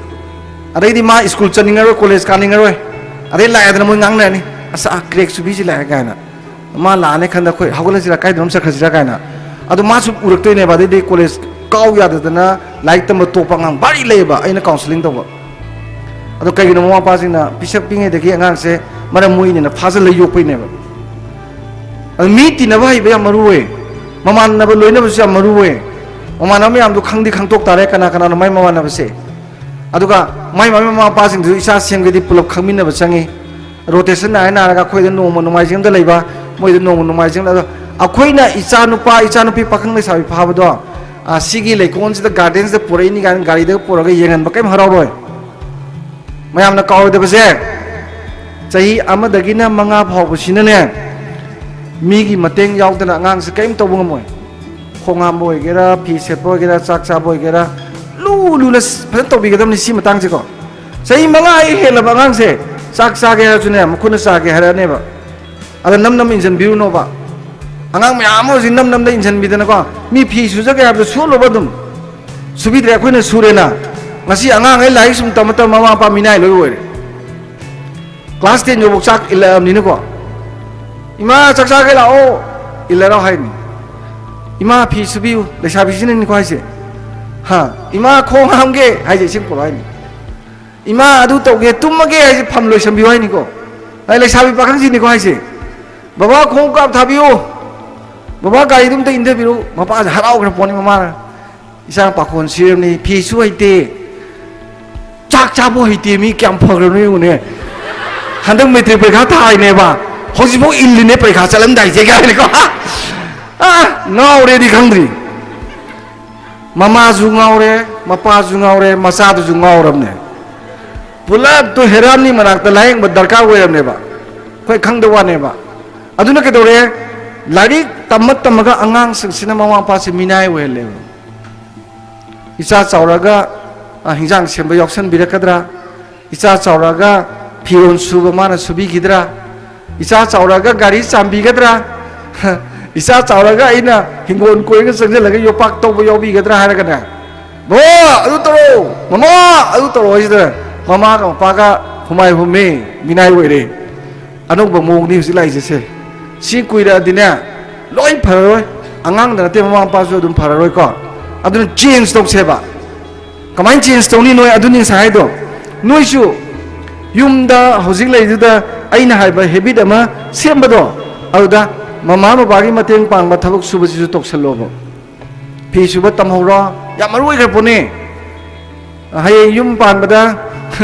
ꯑꯗꯩꯗꯤ ꯃꯥ school ꯆꯠꯅꯤꯡꯉꯔꯣꯏ, college ꯀꯥꯅꯤꯡꯉꯔꯣꯏ꯫ ꯑꯗꯩ ꯂꯥꯛꯑꯦꯗꯅ ꯃꯣꯏ ꯉꯥꯡꯅꯔꯅꯤ, "ꯑꯁ, ꯑꯥ crack ꯆꯨꯕꯤꯁꯤ ꯂꯥꯛꯑꯦ" ꯀꯥꯏꯅ꯫ ꯃꯥ ꯂꯥꯛꯑꯅꯤ ꯈꯟꯗ ꯑꯩꯈꯣꯏ ꯍꯧꯒꯠꯂꯁꯤꯔꯥ, ꯀꯥꯏꯗꯅꯣꯝ ꯆꯠꯈ꯭ꯔꯁꯤꯔꯥ ꯀꯥꯏꯅ꯫ ꯑꯗꯣ ꯃꯥꯁꯨ ꯎꯔꯛꯇꯣꯏꯅꯦꯕ꯫ ꯑꯗꯩꯗꯤ college ꯀꯥꯎ ꯌꯥꯗꯗꯅ ꯂꯥꯏꯔꯤꯛ ꯇꯝꯕ ꯇꯣꯛꯄ ꯑꯉꯥꯡ ꯚꯥꯔꯤ ꯂꯩꯌꯦꯕ, ꯑꯩꯅ counselling ꯇꯧꯕ꯫ ꯑꯗꯣ ꯀꯩꯒꯤꯅꯣ, ꯃꯃꯥ ꯃꯄꯥꯁꯤꯡꯅ ꯄꯤꯁꯛ ꯄꯤꯉꯩꯗꯒꯤ ꯑꯉꯥꯡꯁꯦ ꯃꯔꯝ ꯃꯣꯏꯅꯤꯅ ꯐꯥꯖꯤꯜꯂ ꯌꯣꯛꯄꯩꯅꯦꯕ꯫ ꯑꯗꯣ ꯃꯤ ꯇꯤꯟꯅꯕ ꯍꯩꯕ ꯌꯥꯝ ꯃꯔꯨ ꯑꯣꯏ, ꯃꯃꯥꯟꯅꯕ ꯂꯣꯏꯅꯕꯁꯨ ꯌꯥꯝ ꯃꯔꯨ ꯑꯣꯏ꯫ ꯃꯃꯥꯟꯅꯕ ꯃꯌꯥꯝꯗꯣ ꯈꯪꯗꯤ ꯈꯪꯗꯣꯛ ꯇꯥꯔꯦ, ꯀꯅꯥ ꯀꯅꯥꯅꯣ ꯃꯥꯏ ꯃꯃꯥꯟꯅꯕꯁꯦ꯫ ꯑꯗꯨꯒ ꯃꯥꯏ ꯃꯥꯏ ꯃꯃꯥ ꯃꯄꯥꯁꯤꯡꯗꯨꯁꯨ ꯏꯆꯥ ꯁꯦꯝꯒꯦꯗꯤ ꯄꯨꯂꯞ ꯈꯪꯃꯤꯟꯅꯕ ꯆꯪꯉꯤ꯫ Rotation ꯅꯥꯏꯔ ꯅꯥꯏꯔꯒ ꯑꯩꯈꯣꯏꯗ ꯅꯣꯡꯃ ꯅꯣꯡꯃꯥꯏꯖꯤꯡ ꯑꯃꯗ ꯂꯩꯕ, ꯃꯣꯏꯗ ꯅꯣꯡꯃ ꯅꯣꯡꯃꯥꯏꯖꯤꯡ ꯑꯃꯗ꯫ ꯑꯗꯣ ꯑꯩꯈꯣꯏꯅ ꯏꯆꯥ ꯅꯨꯄꯥ, ꯏꯆꯥ ꯅꯨꯄꯤ, ꯄꯥꯈꯪ ꯂꯩꯁꯥꯕꯤ ꯐꯥꯕꯗꯣ, ꯑ, ꯁꯤꯒꯤ ꯂꯩꯀꯣꯜꯁꯤꯗ garden ꯁꯤꯗ ꯄꯨꯔꯛꯏꯅꯤ ꯀꯥꯏꯅ ꯒꯥꯔꯤꯗꯒ ꯄꯨꯔꯒ ꯌꯦꯡꯍꯟꯕ ꯀꯩꯝ ꯍꯔꯥꯎꯔꯣꯏ꯫ ꯃꯌꯥꯝꯅ ꯀꯥꯎꯔꯣꯏꯗꯕꯁꯦ, ꯆꯍꯤ ꯑꯃꯗꯒꯤꯅ ꯃꯉꯥ ꯐꯥꯎꯕꯁꯤꯅꯅꯦ, ꯃꯤꯒꯤ ꯃꯇꯦꯡ ꯌꯥꯎꯗꯅ ꯑꯉꯥꯡꯁꯦ ꯀꯔꯤꯝ ꯇꯧꯕ ꯉꯝꯃꯣꯏ꯫ ꯈꯣꯡ ꯍꯥꯝꯕ ꯑꯣꯏꯒꯦꯔꯥ, ꯐꯤ ꯁꯦꯠꯄ ꯑꯣꯏꯒꯦꯔꯥ, ꯆꯥꯛ ꯆꯥꯕ ꯑꯣꯏꯒꯦꯔꯥ, ꯂꯨ ꯂꯨꯅ ꯐꯖꯅ ꯇꯧꯕꯤꯒꯗꯕꯅꯤ ꯁꯤ ꯃꯇꯥꯡꯁꯦꯀꯣ꯫ ꯆꯍꯤ ꯃꯉꯥ ꯍꯦꯛ ꯍꯦꯜꯂꯕ ꯑꯉꯥꯡꯁꯦ ꯆꯥꯛ ꯆꯥꯒꯦ ꯍꯥꯏꯔꯁꯨꯅꯦ, ꯃꯈꯨꯠꯅ ꯆꯥꯒꯦ ꯍꯥꯏꯔꯛꯑꯅꯦꯕ꯫ ꯑꯗ ꯅꯝ ꯅꯝ ꯏꯟꯁꯤꯟꯕꯤꯔꯨꯅꯣꯕ꯫ ꯑꯉꯥꯡ ꯃꯌꯥꯝ ꯑꯃ ꯍꯧꯖꯤꯛ ꯅꯝ ꯅꯝꯗ ꯏꯟꯁꯤꯟꯕꯤꯗꯅꯀꯣ, ꯃꯤ ꯐꯤ ꯁꯨꯖꯒꯦ ꯍꯥꯏꯕꯗ ꯁꯨꯍꯜꯂꯣꯕ ꯑꯗꯨꯝ꯫ ꯁꯨꯕꯤꯗ꯭ꯔꯦ, ꯑꯩꯈꯣꯏꯅ ꯁꯨꯔꯦꯅ꯫ ꯉꯁꯤ ꯑꯉꯥꯡꯈꯩ ꯂꯥꯏꯔꯤꯛ ꯁꯨꯝ ꯇꯝꯃ ꯇꯝꯃ ꯃꯃꯥ ꯃꯄꯥ ꯃꯤꯅꯥꯏ ꯂꯣꯏ ꯑꯣꯏꯔꯦ꯫ Class ten ꯌꯧꯕꯧ ꯆꯥꯛ ꯏꯜꯂꯛꯑꯕꯅꯤꯅꯀꯣ, "ꯏꯃꯥ, ꯆꯥꯛ ꯆꯥꯒꯦ ꯂꯥꯛꯑꯣ", ꯏꯜꯂꯔꯥꯎ ꯍꯥꯏꯅꯤ꯫ "ꯏꯃꯥ, ꯐꯤ ꯁꯨꯕꯤꯌꯨ", ꯂꯩꯁꯥꯕꯤꯁꯤꯅꯅꯤꯀꯣ ꯍꯥꯏꯁꯦ꯫ "ꯍꯥ, ꯏꯃꯥ, ꯈꯣꯡ ꯍꯥꯝꯒꯦ" ꯍꯥꯏꯁꯦ, "ꯏꯁꯤꯡ ꯄꯨꯔꯛꯑꯣ" ꯍꯥꯏꯅꯤ꯫ "ꯏꯃꯥ, ꯑꯗꯨ ꯇꯧꯒꯦ", "ꯇꯨꯝꯃꯒꯦ" ꯍꯥꯏꯁꯦ, "ꯐꯝ ꯂꯣꯏꯁꯟꯕꯤꯌꯨ" ꯍꯥꯏꯅꯤꯀꯣ꯫ ꯑꯩ ꯂꯩꯁꯥꯕꯤ ꯄꯥꯈꯪꯁꯤꯅꯤꯀꯣ ꯍꯥꯏꯁꯦ꯫ "ꯕꯕꯥ, ꯈꯣꯡꯎꯞ ꯀꯥꯞ ꯊꯥꯕꯤꯌꯨ", "ꯕꯕꯥ, ꯒꯥꯔꯤꯗꯨ ꯑꯝꯇ ꯏꯟꯊꯕꯤꯔꯨ", ꯃꯄꯥꯁꯦ ꯍꯔꯥꯎꯈ꯭ꯔ ꯄꯣꯠꯅꯤ ꯃꯃꯥꯅ꯫ "ꯏꯆꯥ ꯄꯥꯈꯣꯟ ꯁꯤꯔꯕꯅꯤ, ꯐꯤꯁꯨ ꯍꯩꯇꯦ, ꯆꯥꯛ ꯆꯥꯕ ꯍꯩꯇꯦ, ꯃꯤ ꯀꯌꯥꯝ ꯐꯈ꯭ꯔꯕꯅꯣ ꯌꯦꯡꯉꯨꯅꯦ꯫ ꯍꯟꯗꯛ ꯃꯦꯇ꯭ꯔꯤꯛ ꯄꯔꯤꯈꯥ ꯊꯥꯏꯅꯦꯕ, ꯍꯧꯖꯤꯛꯐꯥꯎ ꯏꯜꯂꯤꯅꯦ ꯄꯔꯤꯈꯥ ꯆꯠꯂꯝꯗꯥꯏꯁꯦ" ꯀꯥꯏꯅꯀꯣ꯫ ꯑ, ꯉꯥꯎꯔꯦꯗꯤ ꯈꯪꯗ꯭ꯔꯤ꯫ ꯃꯃꯥꯁꯨ ꯉꯥꯎꯔꯦ, ꯃꯄꯥꯁꯨ ꯉꯥꯎꯔꯦ, ꯃꯆꯥꯗꯨꯁꯨ ꯉꯥꯎꯔꯕꯅꯦ꯫ ꯄꯨꯂꯞꯇꯨ ꯍꯦꯔꯥꯝꯅꯤ ꯃꯅꯥꯛꯇ ꯂꯥꯌꯦꯡꯕ ꯗꯔꯀꯥꯔ ꯑꯣꯏꯔꯕꯅꯦꯕ, ꯑꯩꯈꯣꯏ ꯈꯪꯗ ꯋꯥꯅꯦꯕ꯫ ꯑꯗꯨꯅ ꯀꯩꯗꯧꯔꯦ? ꯂꯥꯏꯔꯤꯛ ꯇꯝꯃ ꯇꯝꯃꯒ ꯑꯉꯥꯡꯁꯤꯡꯁꯤꯅ ꯃꯃꯥ ꯃꯄꯥꯁꯤ ꯃꯤꯅꯥꯏ ꯑꯣꯏꯍꯜꯂꯦꯕ꯫ ꯏꯆꯥ ꯆꯥꯎꯔꯒ ꯑ, ꯍꯤꯟꯖꯥꯡ ꯁꯦꯝꯕ ꯌꯥꯎꯁꯟꯕꯤꯔꯛꯀꯗ꯭ꯔꯥ? ꯏꯆꯥ ꯆꯥꯎꯔꯛꯑꯒ ꯐꯤꯔꯣꯜ ꯁꯨꯕ ꯃꯥꯅ ꯁꯨꯕꯤꯈꯤꯗ꯭ꯔꯥ? ꯏꯆꯥ ꯆꯥꯎꯔꯛꯑꯒ ꯒꯥꯔꯤ ꯆꯥꯝꯕꯤꯒꯗ꯭ꯔꯥ? ꯏꯆꯥ ꯆꯥꯎꯔꯛꯑꯒ ꯑꯩꯅ ꯍꯤꯡꯒꯣꯜ ꯀꯣꯏꯔꯒ ꯆꯪꯁꯤꯜꯂꯒ ꯌꯣꯄꯥꯛ ꯇꯧꯕ ꯌꯥꯎꯕꯤꯒꯗ꯭ꯔꯥ ꯍꯥꯏꯔꯒꯅꯦ, "ꯕꯕꯥ, ꯑꯗꯨ ꯇꯧꯔꯣ, ꯃꯃꯥ, ꯑꯗꯨ ꯇꯧꯔꯣ" ꯍꯥꯏꯁꯤꯗ ꯃꯃꯥꯒ ꯃꯄꯥꯒ ꯍꯨꯃꯥꯏ ꯍꯨꯝꯃꯤ, ꯃꯤꯅꯥꯏ ꯑꯣꯏꯔꯦ꯫ ꯑꯅꯧꯕ ꯃꯑꯣꯡꯅꯤ ꯍꯧꯖꯤꯛ ꯂꯥꯛꯏꯁꯦ꯫ ꯁꯤ ꯀꯨꯏꯔꯛꯑꯗꯤꯅꯦ, ꯂꯣꯏ ꯐꯔꯔꯣꯏ꯫ ꯑꯉꯥꯡꯗ ꯅꯠꯇꯦ, ꯃꯃꯥ ꯃꯄꯥꯁꯨ ꯑꯗꯨꯝ ꯐꯔꯔꯣꯏꯀꯣ꯫ ꯑꯗꯨꯅ ꯆꯦꯟꯖ ꯇꯧꯁꯦꯕ꯫ ꯀꯃꯥꯏꯅ ꯆꯦꯟꯖ ꯇꯧꯅꯤ ꯅꯣꯏ? ꯑꯗꯨꯅꯤ ꯉꯁꯥꯏ ꯍꯥꯏꯗꯣ꯫ ꯅꯣꯏꯁꯨ ꯌꯨꯝꯗ ꯍꯧꯖꯤꯛ ꯂꯩꯗꯨꯗ ꯑꯩꯅ ꯍꯥꯏꯕ ꯍꯦꯕꯤꯠ ꯑꯃ ꯁꯦꯝꯕꯗꯣ, ꯑꯗꯨꯗ ꯃꯃꯥ ꯕꯕꯥꯒꯤ ꯃꯇꯦꯡ ꯄꯥꯡꯕ, ꯊꯕꯛ ꯁꯨꯕꯁꯤꯁꯨ ꯇꯧꯁꯜꯂꯣꯕ꯫ ꯐꯤ ꯁꯨꯕ ꯇꯝꯍꯧꯔꯣ, ꯌꯥꯝ ꯃꯔꯨ ꯑꯣꯏꯈ꯭ꯔ ꯄꯣꯠꯅꯤ꯫ ꯍꯌꯦꯡ ꯌꯨꯝ ꯄꯥꯟꯕꯗ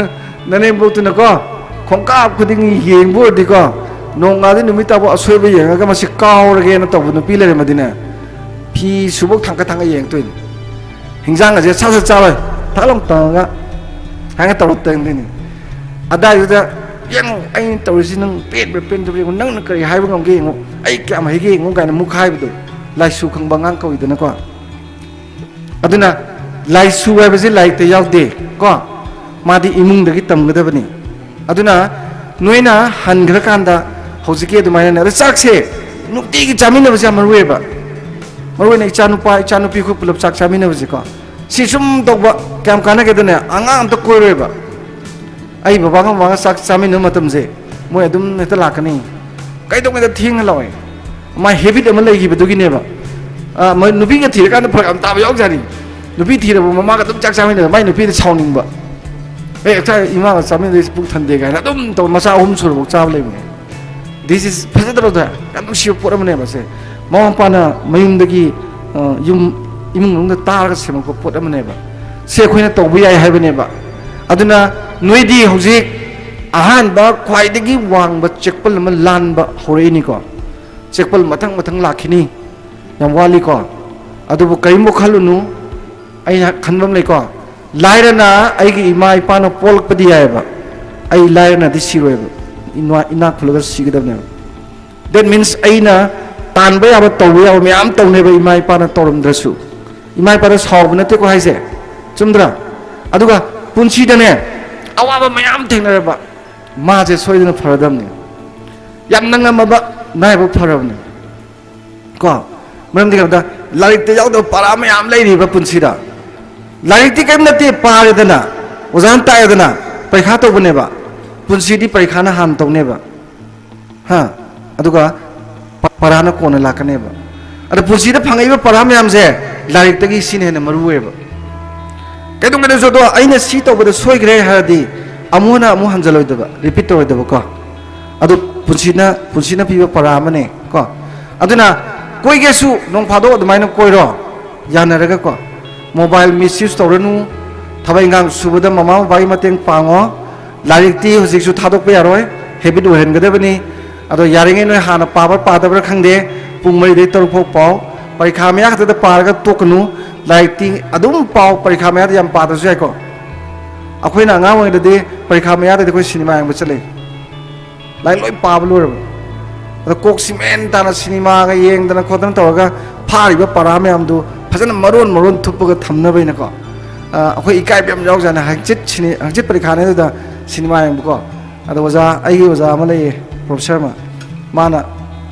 ꯅꯅꯦꯝꯕꯣꯛꯇꯨꯅꯀꯣ, ꯈꯣꯡꯀꯥꯞ ꯈꯨꯗꯤꯡ ꯌꯦꯡꯕ ꯑꯣꯏꯔꯗꯤꯀꯣ, ꯅꯣꯡꯉꯥꯜꯗꯤ ꯅꯨꯃꯤꯠ ꯇꯥꯕꯨ ꯑꯁꯣꯏꯕ ꯌꯦꯡꯉꯒ ꯃꯁꯤ ꯀꯥꯎꯔꯒꯦꯅ ꯇꯧꯕ ꯅꯨꯄꯤ ꯂꯩꯔꯝꯃꯗꯤꯅꯦ, ꯐꯤ ꯁꯨꯕꯧ ꯊꯥꯡꯀꯠ ꯊꯥꯡꯀꯠ ꯌꯦꯡꯉꯛꯇꯣꯏꯅꯤ꯫ ꯍꯤꯟꯖꯥꯡ ꯑꯁꯦ ꯁꯠ ꯁꯠ ꯆꯥꯔꯣꯏ, ꯊꯥꯛꯂꯝ ꯇꯧꯔꯒ ꯍꯥꯏꯅ ꯇꯧꯔꯛꯇꯣꯏꯅꯤ꯫ ꯑꯗꯥꯏꯗꯨꯗ, "ꯌꯦꯡꯉꯨ, ꯑꯩꯅ ꯇꯧꯔꯤꯁꯤ ꯅꯪ ꯄꯦꯟꯕ꯭ꯔꯥ ꯄꯦꯟꯗꯕ꯭ꯔꯥ ꯌꯦꯡꯉꯨ, ꯅꯪꯅ ꯀꯔꯤ ꯍꯥꯏꯕ ꯉꯝꯒꯦ ꯌꯦꯡꯉꯨ, ꯑꯩ ꯀꯌꯥꯝ ꯍꯩꯒꯦ ꯌꯦꯡꯉꯨ" ꯀꯥꯏꯅ ꯑꯃꯨꯛ ꯍꯥꯏꯕꯗꯣ, ꯂꯥꯏꯁꯨ ꯈꯪꯕ ꯑꯉꯥꯡ ꯀꯧꯏꯗꯅꯀꯣ꯫ ꯑꯗꯨꯅ ꯂꯥꯏꯁꯨ ꯍꯥꯏꯕꯁꯤ ꯂꯥꯏꯔꯤꯛꯇ ꯌꯥꯎꯗꯦ ꯀꯣ, ꯃꯥꯗꯤ ꯏꯃꯨꯡꯗꯒꯤ ꯇꯝꯒꯗꯕꯅꯤ꯫ ꯑꯗꯨꯅ ꯅꯣꯏꯅ ꯍꯟꯈ꯭ꯔꯀꯥꯟꯗ ꯍꯧꯖꯤꯛꯀꯤ ꯑꯗꯨꯃꯥꯏꯅꯅꯦ꯫ ꯑꯗ ꯆꯥꯛꯁꯦ ꯅꯨꯡꯇꯤꯒꯤ ꯆꯥꯃꯤꯟꯅꯕꯁꯦ ꯌꯥꯝ ꯃꯔꯨ ꯑꯣꯏꯌꯦꯕ꯫ ꯃꯔꯨ ꯑꯣꯏꯅ ꯏꯆꯥꯅꯨꯄꯥ, ꯏꯆꯥꯅꯨꯄꯤ ꯑꯩꯈꯣꯏ ꯄꯨꯂꯞ ꯆꯥꯛ ꯆꯥꯃꯤꯟꯅꯕꯁꯦꯀꯣ꯫ ꯁꯤ ꯁꯨꯝ ꯇꯧꯕ ꯀꯌꯥꯝ ꯀꯥꯟꯅꯒꯦꯗꯅꯦ? ꯑꯉꯥꯡ ꯑꯝꯇ ꯀꯣꯏꯔꯣꯏꯕ꯫ ꯑꯩ ꯕꯕꯥꯒ ꯃꯃꯥꯒ ꯆꯥꯛ ꯆꯥꯃꯤꯟꯅꯕ ꯃꯇꯝꯁꯦ ꯃꯣꯏ ꯑꯗꯨꯝ ꯍꯦꯛꯇ ꯂꯥꯛꯀꯅꯤ꯫ "ꯀꯩꯗꯧꯉꯩꯗ ꯊꯦꯡꯅ ꯂꯥꯛꯑꯣꯏ?" ꯃꯥꯏ ꯍꯦꯕꯤꯠ ꯑꯃ ꯂꯩꯈꯤꯕꯗꯨꯒꯤꯅꯦꯕ꯫ ꯑ, ꯃꯣꯏ ꯅꯨꯄꯤꯒ ꯊꯤꯔꯀꯥꯟꯗ ꯐꯔꯛ ꯌꯥꯝ ꯇꯥꯕ ꯌꯥꯎꯖꯥꯠꯅꯤ꯫ ꯅꯨꯄꯤ ꯊꯤꯔꯕ ꯃꯃꯥꯒ ꯑꯗꯨꯝ ꯆꯥꯛ ꯆꯥꯃꯤꯟꯅꯕ, ꯃꯥꯏ ꯅꯨꯄꯤꯗ ꯁꯥꯎꯅꯤꯡꯕ꯫ "ꯑꯦ, ꯉꯁꯥꯏ ꯏꯃꯥꯒ ꯆꯥꯃꯤꯟꯅꯗꯣꯏꯁꯦ ꯄꯨꯛ ꯊꯟꯗꯦ" ꯀꯥꯏꯅ ꯑꯗꯨꯝ ꯇꯧ, ꯃꯆꯥ ꯑꯍꯨꯝ ꯁꯨꯔꯕꯐꯥꯎ ꯆꯥꯕ ꯂꯩꯕꯅꯦ꯫ This is ꯐꯖꯗ꯭ꯔꯣ? ꯑꯗꯣ ꯌꯥꯝ ꯅꯨꯡꯁꯤꯕ ꯄꯣꯠ ꯑꯃꯅꯦꯕ ꯁꯦ꯫ ꯃꯃꯥ ꯃꯄꯥꯅ ꯃꯌꯨꯝꯗꯒꯤ, ꯑ, ꯌꯨꯝ, ꯏꯃꯨꯡ ꯃꯅꯨꯡꯗ ꯇꯥꯔꯒ ꯁꯦꯝꯃꯛꯄ ꯄꯣꯠ ꯑꯃꯅꯦꯕ꯫ ꯁꯦ ꯑꯩꯈꯣꯏꯅ ꯇꯧꯕ ꯌꯥꯏ ꯍꯥꯏꯕꯅꯦꯕ꯫ ꯑꯗꯨꯅ ꯅꯣꯏꯗꯤ ꯍꯧꯖꯤꯛ ꯑꯍꯥꯟꯕ ꯈ꯭ꯋꯥꯏꯗꯒꯤ ꯋꯥꯡꯕ ꯆꯦꯛꯄꯜ ꯑꯃ ꯂꯥꯟꯕ ꯍꯧꯔꯛꯏꯅꯤꯀꯣ꯫ ꯆꯦꯛꯄꯜ ꯃꯊꯪ ꯃꯊꯪ ꯂꯥꯛꯈꯤꯅꯤ꯫ ꯌꯥꯝ ꯋꯥꯠꯂꯤꯀꯣ꯫ ꯑꯗꯨꯕꯨ ꯀꯔꯤꯝꯕꯨ ꯈꯜꯂꯨꯅꯨ꯫ ꯑꯩꯅ ꯈꯟꯕ ꯑꯃ ꯂꯩꯀꯣ꯫ ꯂꯥꯏꯔꯅ ꯑꯩꯒꯤ ꯏꯃꯥ ꯏꯄꯥꯅ ꯄꯣꯛꯂꯛꯄꯗꯤ ꯌꯥꯏꯑꯕ, ꯑꯩ ꯂꯥꯏꯔꯅꯗꯤ ꯁꯤꯔꯣꯏꯕ꯫ ꯏꯅꯥ-, ꯏꯅꯥꯛ ꯈꯨꯜꯂꯒ ꯁꯤꯒꯗꯕꯅꯦꯕ꯫ That means ꯑꯩꯅ ꯇꯥꯟꯕ ꯌꯥꯕ, ꯇꯧꯕ ꯌꯥꯕ ꯃꯌꯥꯝ ꯇꯧꯅꯦꯕ, ꯏꯃꯥ ꯏꯄꯥꯅ ꯇꯧꯔꯝꯗ꯭ꯔꯁꯨ꯫ ꯏꯃꯥ ꯏꯄꯥꯗ ꯁꯥꯎꯕ ꯅꯠꯇꯦꯀꯣ ꯍꯥꯏꯁꯦ, ꯆꯨꯝꯗ꯭ꯔꯥ? ꯑꯗꯨꯒ ꯄꯨꯟꯁꯤꯗꯅꯦ ꯑꯋꯥꯕ ꯃꯌꯥꯝ ꯊꯦꯡꯅꯔꯕ ꯃꯥꯁꯦ ꯁꯣꯏꯗꯅ ꯐꯔꯗꯕꯅꯤ꯫ ꯌꯥꯝꯅ ꯉꯝꯃꯕ ꯅꯥꯏꯕ ꯐꯔꯕꯅꯤ꯫ ꯀꯣ, ꯃꯔꯝꯗꯤ ꯀꯩꯅꯣꯗ, ꯂꯥꯏꯔꯤꯛꯇ ꯌꯥꯎꯗꯕ ꯄꯔꯥ ꯃꯌꯥꯝ ꯂꯩꯔꯤꯕ ꯄꯨꯟꯁꯤꯗ꯫ ꯂꯥꯏꯔꯤꯛꯇꯤ ꯀꯔꯤꯝ ꯅꯠꯇꯦ, ꯄꯥꯔꯦꯗꯅ, ꯑꯣꯖꯥꯅ ꯇꯥꯛꯑꯦꯗꯅ, ꯄꯔꯤꯈꯥ ꯇꯧꯕꯅꯦꯕ꯫ ꯄꯨꯟꯁꯤꯗꯤ ꯄꯔꯤꯈꯥꯅ ꯍꯥꯟꯅ ꯇꯧꯅꯦꯕ꯫ ꯍꯥ? ꯑꯗꯨꯒ ꯄ-, ꯄꯔꯥꯅ ꯀꯣꯟꯅ ꯂꯥꯛꯀꯅꯦꯕ꯫ ꯑꯗ ꯄꯨꯟꯁꯤꯗ ꯐꯪꯉꯛꯏꯕ ꯄꯔꯥ ꯃꯌꯥꯝꯁꯦ ꯂꯥꯏꯔꯤꯛꯇꯒꯤ ꯁꯤꯅ ꯍꯦꯟꯅ ꯃꯔꯨ ꯑꯣꯏꯌꯦꯕ꯫ ꯀꯩꯗꯧꯉꯩꯗꯁꯨ ꯑꯗꯣ ꯑꯩꯅ ꯁꯤ ꯇꯧꯕꯗ ꯁꯣꯏꯈ꯭ꯔꯦ ꯍꯥꯏꯔꯗꯤ ꯑꯃꯨꯛ ꯍꯟꯅ ꯑꯃꯨꯛ ꯍꯟꯖꯜꯂꯣꯏꯗꯕ, ꯔꯤꯄꯤꯠ ꯇꯧꯔꯣꯏꯗꯕꯀꯣ꯫ ꯑꯗꯨ ꯄꯨꯟꯁꯤꯅ, ꯄꯨꯟꯁꯤꯅ ꯄꯤꯕ ꯄꯔꯥ ꯑꯃꯅꯦ ꯀꯣ꯫ ꯑꯗꯨꯅ ꯀꯣꯏꯒꯦꯁꯨ ꯅꯣꯡ ꯐꯥꯗꯣꯛ ꯑꯗꯨꯃꯥꯏꯅ ꯀꯣꯏꯔꯣ, ꯌꯥꯅꯔꯒꯀꯣ꯫ ꯃꯣꯕꯥꯏꯜ ꯃꯤꯁꯌꯨꯁ ꯇꯧꯔꯅꯨ, ꯊꯕꯛ ꯏꯪꯈꯥꯡ ꯁꯨꯕꯗ ꯃꯃꯥ ꯕꯕꯥꯒꯤ ꯃꯇꯦꯡ ꯄꯥꯡꯉꯣ꯫ ꯂꯥꯏꯔꯤꯛꯇꯤ ꯍꯧꯖꯤꯛꯁꯨ ꯊꯥꯗꯣꯛꯄ ꯌꯥꯔꯣꯏ, ꯍꯦꯕꯤꯠ ꯑꯣꯏꯍꯟꯒꯗꯕꯅꯤ꯫ ꯑꯗꯣ ꯌꯥꯔꯤꯉꯩ ꯅꯣꯏ ꯍꯥꯟꯅ ꯄꯥꯕ꯭ꯔꯥ ꯄꯥꯗꯕ꯭ꯔꯥ ꯈꯪꯗꯦ, ꯄꯨꯡ ꯃꯔꯤꯗꯩ ꯇꯔꯨꯛ ꯐꯥꯎ ꯄꯥꯎ꯫ ꯄꯔꯤꯈꯥ ꯃꯌꯥ ꯈꯛꯇꯗ ꯄꯥꯔꯒ ꯇꯣꯛꯀꯅꯨ, ꯂꯥꯏꯔꯤꯛꯇꯤ ꯑꯗꯨꯝ ꯄꯥꯎ, ꯄꯔꯤꯈꯥ ꯃꯌꯥꯗ ꯌꯥꯝ ꯄꯥꯗ꯭ꯔꯁꯨ ꯌꯥꯏꯀꯣ꯫ ꯑꯩꯈꯣꯏꯅ ꯑꯉꯥꯡ ꯑꯣꯏꯔꯤꯉꯩꯗꯗꯤ ꯄꯔꯤꯈꯥ ꯃꯌꯥꯗꯗꯤ ꯑꯩꯈꯣꯏ ꯁꯤꯅꯦꯃꯥ ꯌꯦꯡꯕ ꯆꯠꯂꯤ, ꯂꯥꯏꯔꯤꯛ ꯂꯣꯏ ꯄꯥꯕ ꯂꯣꯏꯔꯕ꯫ ꯑꯗꯣ ꯀꯣꯛ ꯁꯤꯃꯦꯟ ꯇꯥꯅ ꯁꯤꯅꯦꯃꯥꯒ ꯌꯦꯡꯗꯅ ꯈꯣꯠꯇꯅ ꯇꯧꯔꯒ ꯐꯥꯔꯤꯕ ꯄꯔꯥ ꯃꯌꯥꯝꯗꯨ ꯐꯖꯅ ꯃꯔꯣꯟ ꯃꯔꯣꯟ ꯊꯨꯞꯄꯒ ꯊꯝꯅꯕꯩꯅꯀꯣ꯫ ꯑ, ꯑꯩꯈꯣꯏ ꯏꯀꯥꯏꯕ ꯌꯥꯝ ꯌꯥꯎꯖꯥꯠꯅꯤ꯫ ꯍꯪꯆꯤꯠ ꯁꯤꯅꯦ-, ꯍꯪꯆꯤꯠ ꯄꯔꯤꯈꯥꯅꯦ ꯑꯗꯨꯗ ꯁꯤꯅꯦꯃꯥ ꯌꯦꯡꯕꯀꯣ꯫ ꯑꯗꯣ ꯑꯣꯖꯥ, ꯑꯩꯒꯤ ꯑꯣꯖꯥ ꯑꯃ ꯂꯩꯌꯦ, ꯄ꯭ꯔꯣꯐꯦꯁꯔ ꯑꯃ, ꯃꯥꯅ,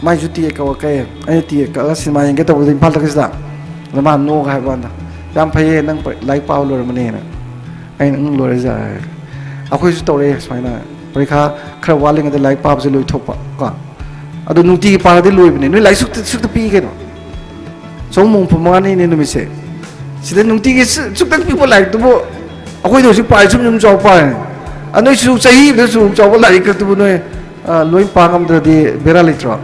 ꯃꯥꯏꯁꯨ ꯇꯤꯀꯦꯠ ꯀꯛꯂꯛꯀꯦ, ꯑꯩꯅ ꯇꯤꯀꯦꯠ ꯀꯛꯂꯒ ꯁꯤꯅꯦꯃꯥ ꯌꯦꯡꯒꯦ ꯇꯧꯕꯗ ꯏꯝꯐꯥꯜ ꯇꯈꯤꯁꯤꯗ꯫ ꯑꯗ ꯃꯥꯅ ꯅꯣꯛꯑꯒ ꯍꯥꯏꯕ ꯀꯥꯟꯗ, "ꯌꯥꯝ ꯐꯩꯌꯦ, ꯅꯪ ꯄ-, ꯂꯥꯏꯔꯤꯛ ꯄꯥꯕ ꯂꯣꯏꯔꯝꯃꯅꯤꯅ"꯫ ꯑꯩꯅ, "ꯎꯝ, ꯂꯣꯏꯔꯦ ꯖꯥ"꯫ ꯑꯩꯈꯣꯏꯁꯨ ꯇꯧꯔꯛꯑꯦ ꯁꯨꯃꯥꯏꯅ, ꯄꯔꯤꯈꯥ ꯈꯔ ꯋꯥꯠꯂꯤꯉꯩꯗ ꯂꯥꯏꯔꯤꯛ ꯄꯥꯕꯁꯦ ꯂꯣꯏꯊꯣꯛꯄ ꯀꯣ꯫ ꯑꯗꯣ ꯅꯨꯡꯇꯤꯒꯤ ꯄꯥꯔꯗꯤ ꯂꯣꯏꯕꯅꯦ꯫ ꯅꯣꯏ ꯂꯥꯏꯔꯤꯛ ꯁꯨꯛꯇ, ꯁꯨꯛꯇ ꯄꯤ ꯀꯩꯅꯣ꯫ ꯆꯍꯨꯝ ꯍꯨꯝꯐꯨ ꯃꯉꯥꯅꯤꯅꯦ ꯅꯨꯃꯤꯠꯁꯦ꯫ ꯁꯤꯗ ꯅꯨꯡꯇꯤꯒꯤ ꯁꯨ-, ꯁꯨꯛꯇꯪ ꯄꯤꯕ ꯂꯥꯏꯔꯤꯛꯇꯨꯕꯨ ꯑꯩꯈꯣꯏꯗ ꯍꯧꯖꯤꯛ ꯄꯥꯔꯤ ꯁꯨꯝ ꯁꯨꯝ ꯆꯥꯎ ꯄꯥꯔꯦ꯫ ꯑ, ꯅꯣꯏꯁꯨ ꯆꯍꯤ ꯑꯃꯗ ꯁꯨꯝ ꯆꯥꯎꯕ ꯂꯥꯏꯔꯤꯛ ꯈꯛꯇꯨꯕꯨ ꯅꯣꯏ, ꯑ, ꯂꯣꯏ ꯄꯥ ꯉꯝꯗ꯭ꯔꯗꯤ ꯕꯦꯔꯥ ꯂꯩꯇ꯭ꯔꯣ?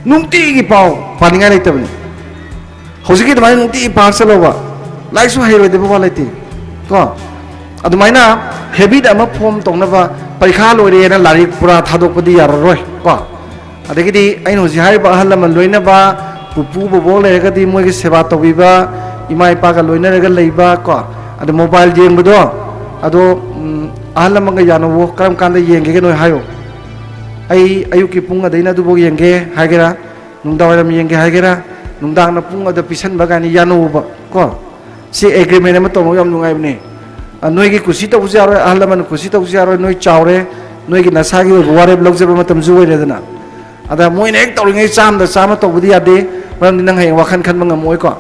ꯅꯨꯡꯇꯤꯒꯤ ꯄꯥꯎ, ꯄꯥꯅꯤꯡꯉꯥꯏ ꯂꯩꯇꯕꯅꯤ꯫ ꯍꯧꯖꯤꯛꯀꯤ ꯑꯗꯨꯃꯥꯏꯅ ꯅꯨꯡꯇꯤꯒꯤ ꯄꯥꯔ ꯆꯠꯂꯣꯕ, ꯂꯥꯏꯔꯤꯛꯁꯨ ꯍꯩꯔꯣꯏꯗꯕ ꯋꯥ ꯂꯩꯇꯦ ꯀꯣ꯫ ꯑꯗꯨꯃꯥꯏꯅ ꯍꯦꯕꯤꯠ ꯑꯃ ꯐꯣꯝ ꯇꯧꯅꯕ, ꯄꯔꯤꯈꯥ ꯂꯣꯏꯔꯦꯅ ꯂꯥꯏꯔꯤꯛ ꯄꯨꯔꯥ ꯊꯥꯗꯣꯛꯄꯗꯤ ꯌꯥꯔꯔꯣꯏ ꯀꯣ꯫ ꯑꯗꯒꯤꯗꯤ ꯑꯩꯅ ꯍꯧꯖꯤꯛ ꯍꯥꯏꯔꯤꯕ ꯑꯍꯜ ꯂꯃꯟ ꯂꯣꯏꯅꯕ, ꯄꯨꯄꯨ ꯕꯣꯕꯣꯛ ꯂꯩꯔꯒꯗꯤ ꯃꯣꯏꯒꯤ ꯁꯦꯕꯥ ꯇꯧꯕꯤꯕ, ꯏꯃꯥ ꯏꯄꯥꯒ ꯂꯣꯏꯅꯔꯒ ꯂꯩꯕ ꯀꯣ꯫ ꯑꯗꯣ ꯃꯣꯕꯥꯏꯜ ꯌꯦꯡꯕꯗꯣ, ꯑꯗꯣ, ꯎꯝ, ꯑꯍꯜ ꯂꯃꯟꯒ ꯌꯥꯅꯧꯋꯣ, ꯀꯔꯝ ꯀꯥꯟꯗ ꯌꯦꯡꯒꯦꯒ ꯅꯣꯏ ꯍꯥꯏꯌꯣ꯫ "ꯑꯩ ꯑꯌꯨꯛꯀꯤ ꯄꯨꯡ ꯑꯗꯩꯅ ꯑꯗꯨꯐꯥꯎ ꯌꯦꯡꯒꯦ" ꯍꯥꯏꯒꯦꯔꯥ, "ꯅꯨꯡꯗꯥꯡꯋꯥꯏꯔꯝ ꯌꯦꯡꯒꯦ" ꯍꯥꯏꯒꯦꯔꯥ, "ꯅꯨꯡꯗꯥꯡꯅ ꯄꯨꯡ ꯑꯗ ꯄꯤꯁꯟꯕ" ꯀꯥꯏꯅ ꯌꯥꯅꯧꯕ ꯀꯣ꯫ ꯁꯤ ꯑꯦꯒ꯭ꯔꯤꯃꯦꯟ ꯑꯃ ꯇꯧꯅꯕ ꯌꯥꯝ ꯅꯨꯡꯉꯥꯏꯕꯅꯦ꯫ ꯑ, ꯅꯣꯏꯒꯤ ꯀꯨꯁꯤ ꯇꯧꯕꯁꯨ ꯌꯥꯔꯣꯏ, ꯑꯍꯜ ꯂꯃꯟ ꯀꯨꯁꯤ ꯇꯧꯕꯁꯨ ꯌꯥꯔꯣꯏ, ꯅꯣꯏ ꯆꯥꯎꯔꯦ, ꯅꯣꯏꯒꯤ ꯅꯁꯥꯒꯤ ꯑꯣꯏꯕ ꯋꯥꯔꯦꯞ ꯂꯧꯖꯕ ꯃꯇꯝꯁꯨ ꯑꯣꯏꯔꯦꯗꯅ꯫ ꯑꯗ ꯃꯣꯏꯅ ꯍꯦꯛ ꯇꯧꯔꯤꯉꯩ ꯆꯥꯝꯗ ꯆꯥꯝꯃ ꯇꯧꯕꯗꯤ ꯌꯥꯗꯦ, ꯃꯔꯝꯗꯤ ꯅꯪ ꯍꯌꯦꯡ ꯋꯥꯈꯜ ꯈꯟꯕ ꯉꯝꯃꯣꯏꯀꯣ꯫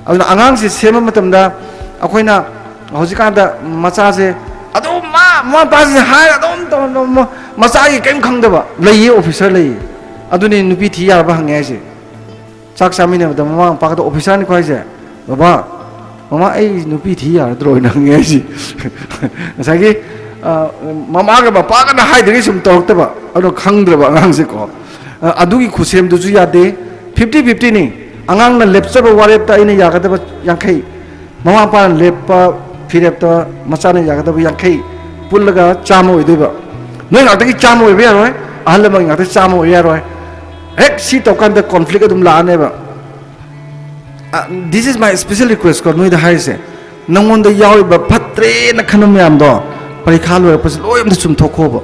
ꯑꯗꯨꯅ ꯑꯉꯥꯡꯁꯤ ꯁꯦꯝꯕ ꯃꯇꯝꯗ ꯑꯩꯈꯣꯏꯅ ꯍꯧꯖꯤꯛꯀꯥꯟꯗ ꯃꯆꯥꯁꯦ ꯑꯗꯨꯝ ꯃꯥ-, ꯃꯃꯥ ꯃꯄꯥꯁꯤꯅ ꯍꯥꯏꯔ ꯑꯗꯨꯝ ꯇꯧ-, ꯇꯧ-, ꯃ-, ꯃꯆꯥꯒꯤ ꯀꯔꯤꯝ ꯈꯪꯗꯕ ꯂꯩꯌꯦ, ꯑꯣꯐꯤꯁꯔ ꯂꯩꯌꯦ꯫ ꯑꯗꯨꯅꯤ ꯅꯨꯄꯤ ꯊꯤ ꯌꯥꯔꯕ ꯍꯪꯉꯦ ꯍꯥꯏꯁꯦ꯫ ꯆꯥꯛ ꯆꯥꯃꯤꯟꯅꯕꯗ ꯃꯃꯥ ꯃꯄꯥꯒꯗ ꯑꯣꯐꯤꯁꯔꯅꯤꯀꯣ ꯍꯥꯏꯁꯦ, "ꯕꯕꯥ, ꯃꯃꯥ, ꯑꯩ ꯅꯨꯄꯤ ꯊꯤ ꯌꯥꯔꯗ꯭ꯔꯣ?" ꯍꯥꯏꯅ ꯍꯪꯉꯦ ꯍꯥꯏꯁꯦ꯫ ꯉꯁꯥꯏꯒꯤ, ꯑ, ꯃꯃꯥꯒ ꯃꯄꯥꯒꯅ ꯍꯥꯏꯗ꯭ꯔꯤꯉꯩ ꯁꯨꯝ ꯇꯧꯔꯛꯇꯕ, ꯑꯗꯨꯅ ꯈꯪꯗ꯭ꯔꯕ ꯑꯉꯥꯡꯁꯦꯀꯣ꯫ ꯑ, ꯑꯗꯨꯒꯤ ꯈꯨꯠꯁꯦꯝꯗꯨꯁꯨ ꯌꯥꯗꯦ, ꯐꯤꯐꯇꯤ ꯐꯤꯐꯇꯤꯅꯤ꯫ ꯑꯉꯥꯡꯅ ꯂꯦꯞꯆꯕ ꯋꯥꯔꯦꯞꯇ ꯑꯩꯅ ꯌꯥꯒꯗꯕ ꯌꯥꯡꯈꯩ, ꯃꯃꯥ ꯃꯄꯥꯅ ꯂꯦꯞꯄ ꯐꯤꯔꯦꯞꯇ ꯃꯆꯥꯅ ꯌꯥꯒꯗꯕ ꯌꯥꯡꯈꯩ, ꯄꯨꯜꯂꯒ ꯆꯥꯝꯃ ꯑꯣꯏꯗꯣꯏꯕ꯫ ꯅꯣꯏ ꯉꯥꯛꯇꯒꯤ ꯆꯥꯝꯃ ꯑꯣꯏꯕ ꯌꯥꯔꯣꯏ, ꯑꯍꯜ ꯂꯃꯟꯒꯤ ꯉꯥꯛꯇ ꯆꯥꯝꯃ ꯑꯣꯏꯕ ꯌꯥꯔꯣꯏ꯫ ꯍꯦꯛ ꯁꯤ ꯇꯧꯀꯥꯟꯗ ꯀꯣꯟꯐ꯭ꯂꯤꯛ ꯑꯗꯨꯝ ꯂꯥꯛꯑꯅꯦꯕ꯫ ꯑ, this is my special request ꯀꯣ, ꯅꯣꯏꯗ ꯍꯥꯏꯔꯤꯁꯦ, ꯅꯪꯉꯣꯟꯗ ꯌꯥꯎꯔꯤꯕ ꯐꯠꯇ꯭ꯔꯦꯅ ꯈꯟꯕ ꯃꯌꯥꯝꯗꯣ ꯄꯔꯤꯈꯥ ꯂꯣꯏꯔꯛꯄꯁꯦ ꯂꯣꯏ ꯑꯝꯇ ꯆꯨꯝꯊꯣꯛꯈꯣꯕ,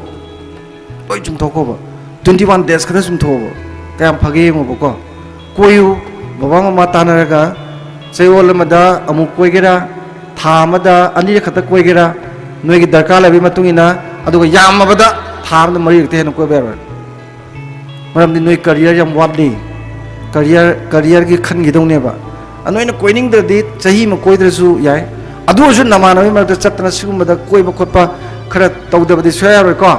ꯂꯣꯏ ꯆꯨꯝꯊꯣꯛꯈꯣꯕ꯫ Twenty one days ꯈꯛꯇ ꯆꯨꯝꯊꯣꯛꯑꯣꯕ, ꯀꯌꯥꯝ ꯐꯒꯦ ꯌꯦꯡꯉꯣꯕꯀꯣ꯫ ꯀꯣꯏꯌꯨ, ꯕꯕꯥ ꯃꯃꯥ ꯇꯥꯟꯅꯔꯒ ꯆꯌꯣꯜ ꯑꯃꯗ ꯑꯃꯨꯛ ꯀꯣꯏꯒꯦꯔꯥ, ꯊꯥ ꯑꯃꯗ ꯑꯅꯤꯔꯛ ꯈꯛꯇ ꯀꯣꯏꯒꯦꯔꯥ, ꯅꯣꯏꯒꯤ ꯗꯔꯀꯥꯔ ꯂꯩꯕꯒꯤ ꯃꯇꯨꯡ ꯏꯟꯅ, ꯑꯗꯨꯒ ꯌꯥꯝꯃꯕꯗ ꯊꯥ ꯑꯃꯗ ꯃꯔꯤꯔꯛꯇ ꯍꯦꯟꯅ ꯀꯣꯏꯕ ꯌꯥꯔꯣꯏ꯫ ꯃꯔꯝꯗꯤ ꯅꯣꯏ ꯀꯔꯤꯌꯔ ꯌꯥꯝ ꯋꯥꯠꯂꯤ꯫ ꯀꯔꯤꯌꯔ, ꯀꯔꯤꯌꯔꯒꯤ ꯈꯟꯈꯤꯗꯧꯅꯦꯕ꯫ ꯑ, ꯅꯣꯏꯅ ꯀꯣꯏꯅꯤꯡꯗ꯭ꯔꯗꯤ ꯆꯍꯤ ꯑꯃ ꯀꯣꯏꯗ꯭ꯔꯁꯨ ꯌꯥꯏ꯫ ꯑꯗꯨ ꯑꯣꯏꯔꯁꯨ ꯅꯃꯥꯟꯅꯕꯒꯤ ꯃꯔꯛꯇ ꯆꯠꯇꯅ ꯁꯤꯒꯨꯝꯕꯗ ꯀꯣꯏꯕ ꯈꯣꯠꯄ ꯈꯔ ꯇꯧꯗꯕꯗꯤ ꯁꯨꯡꯌꯥ ꯌꯥꯔꯣꯏꯀꯣ꯫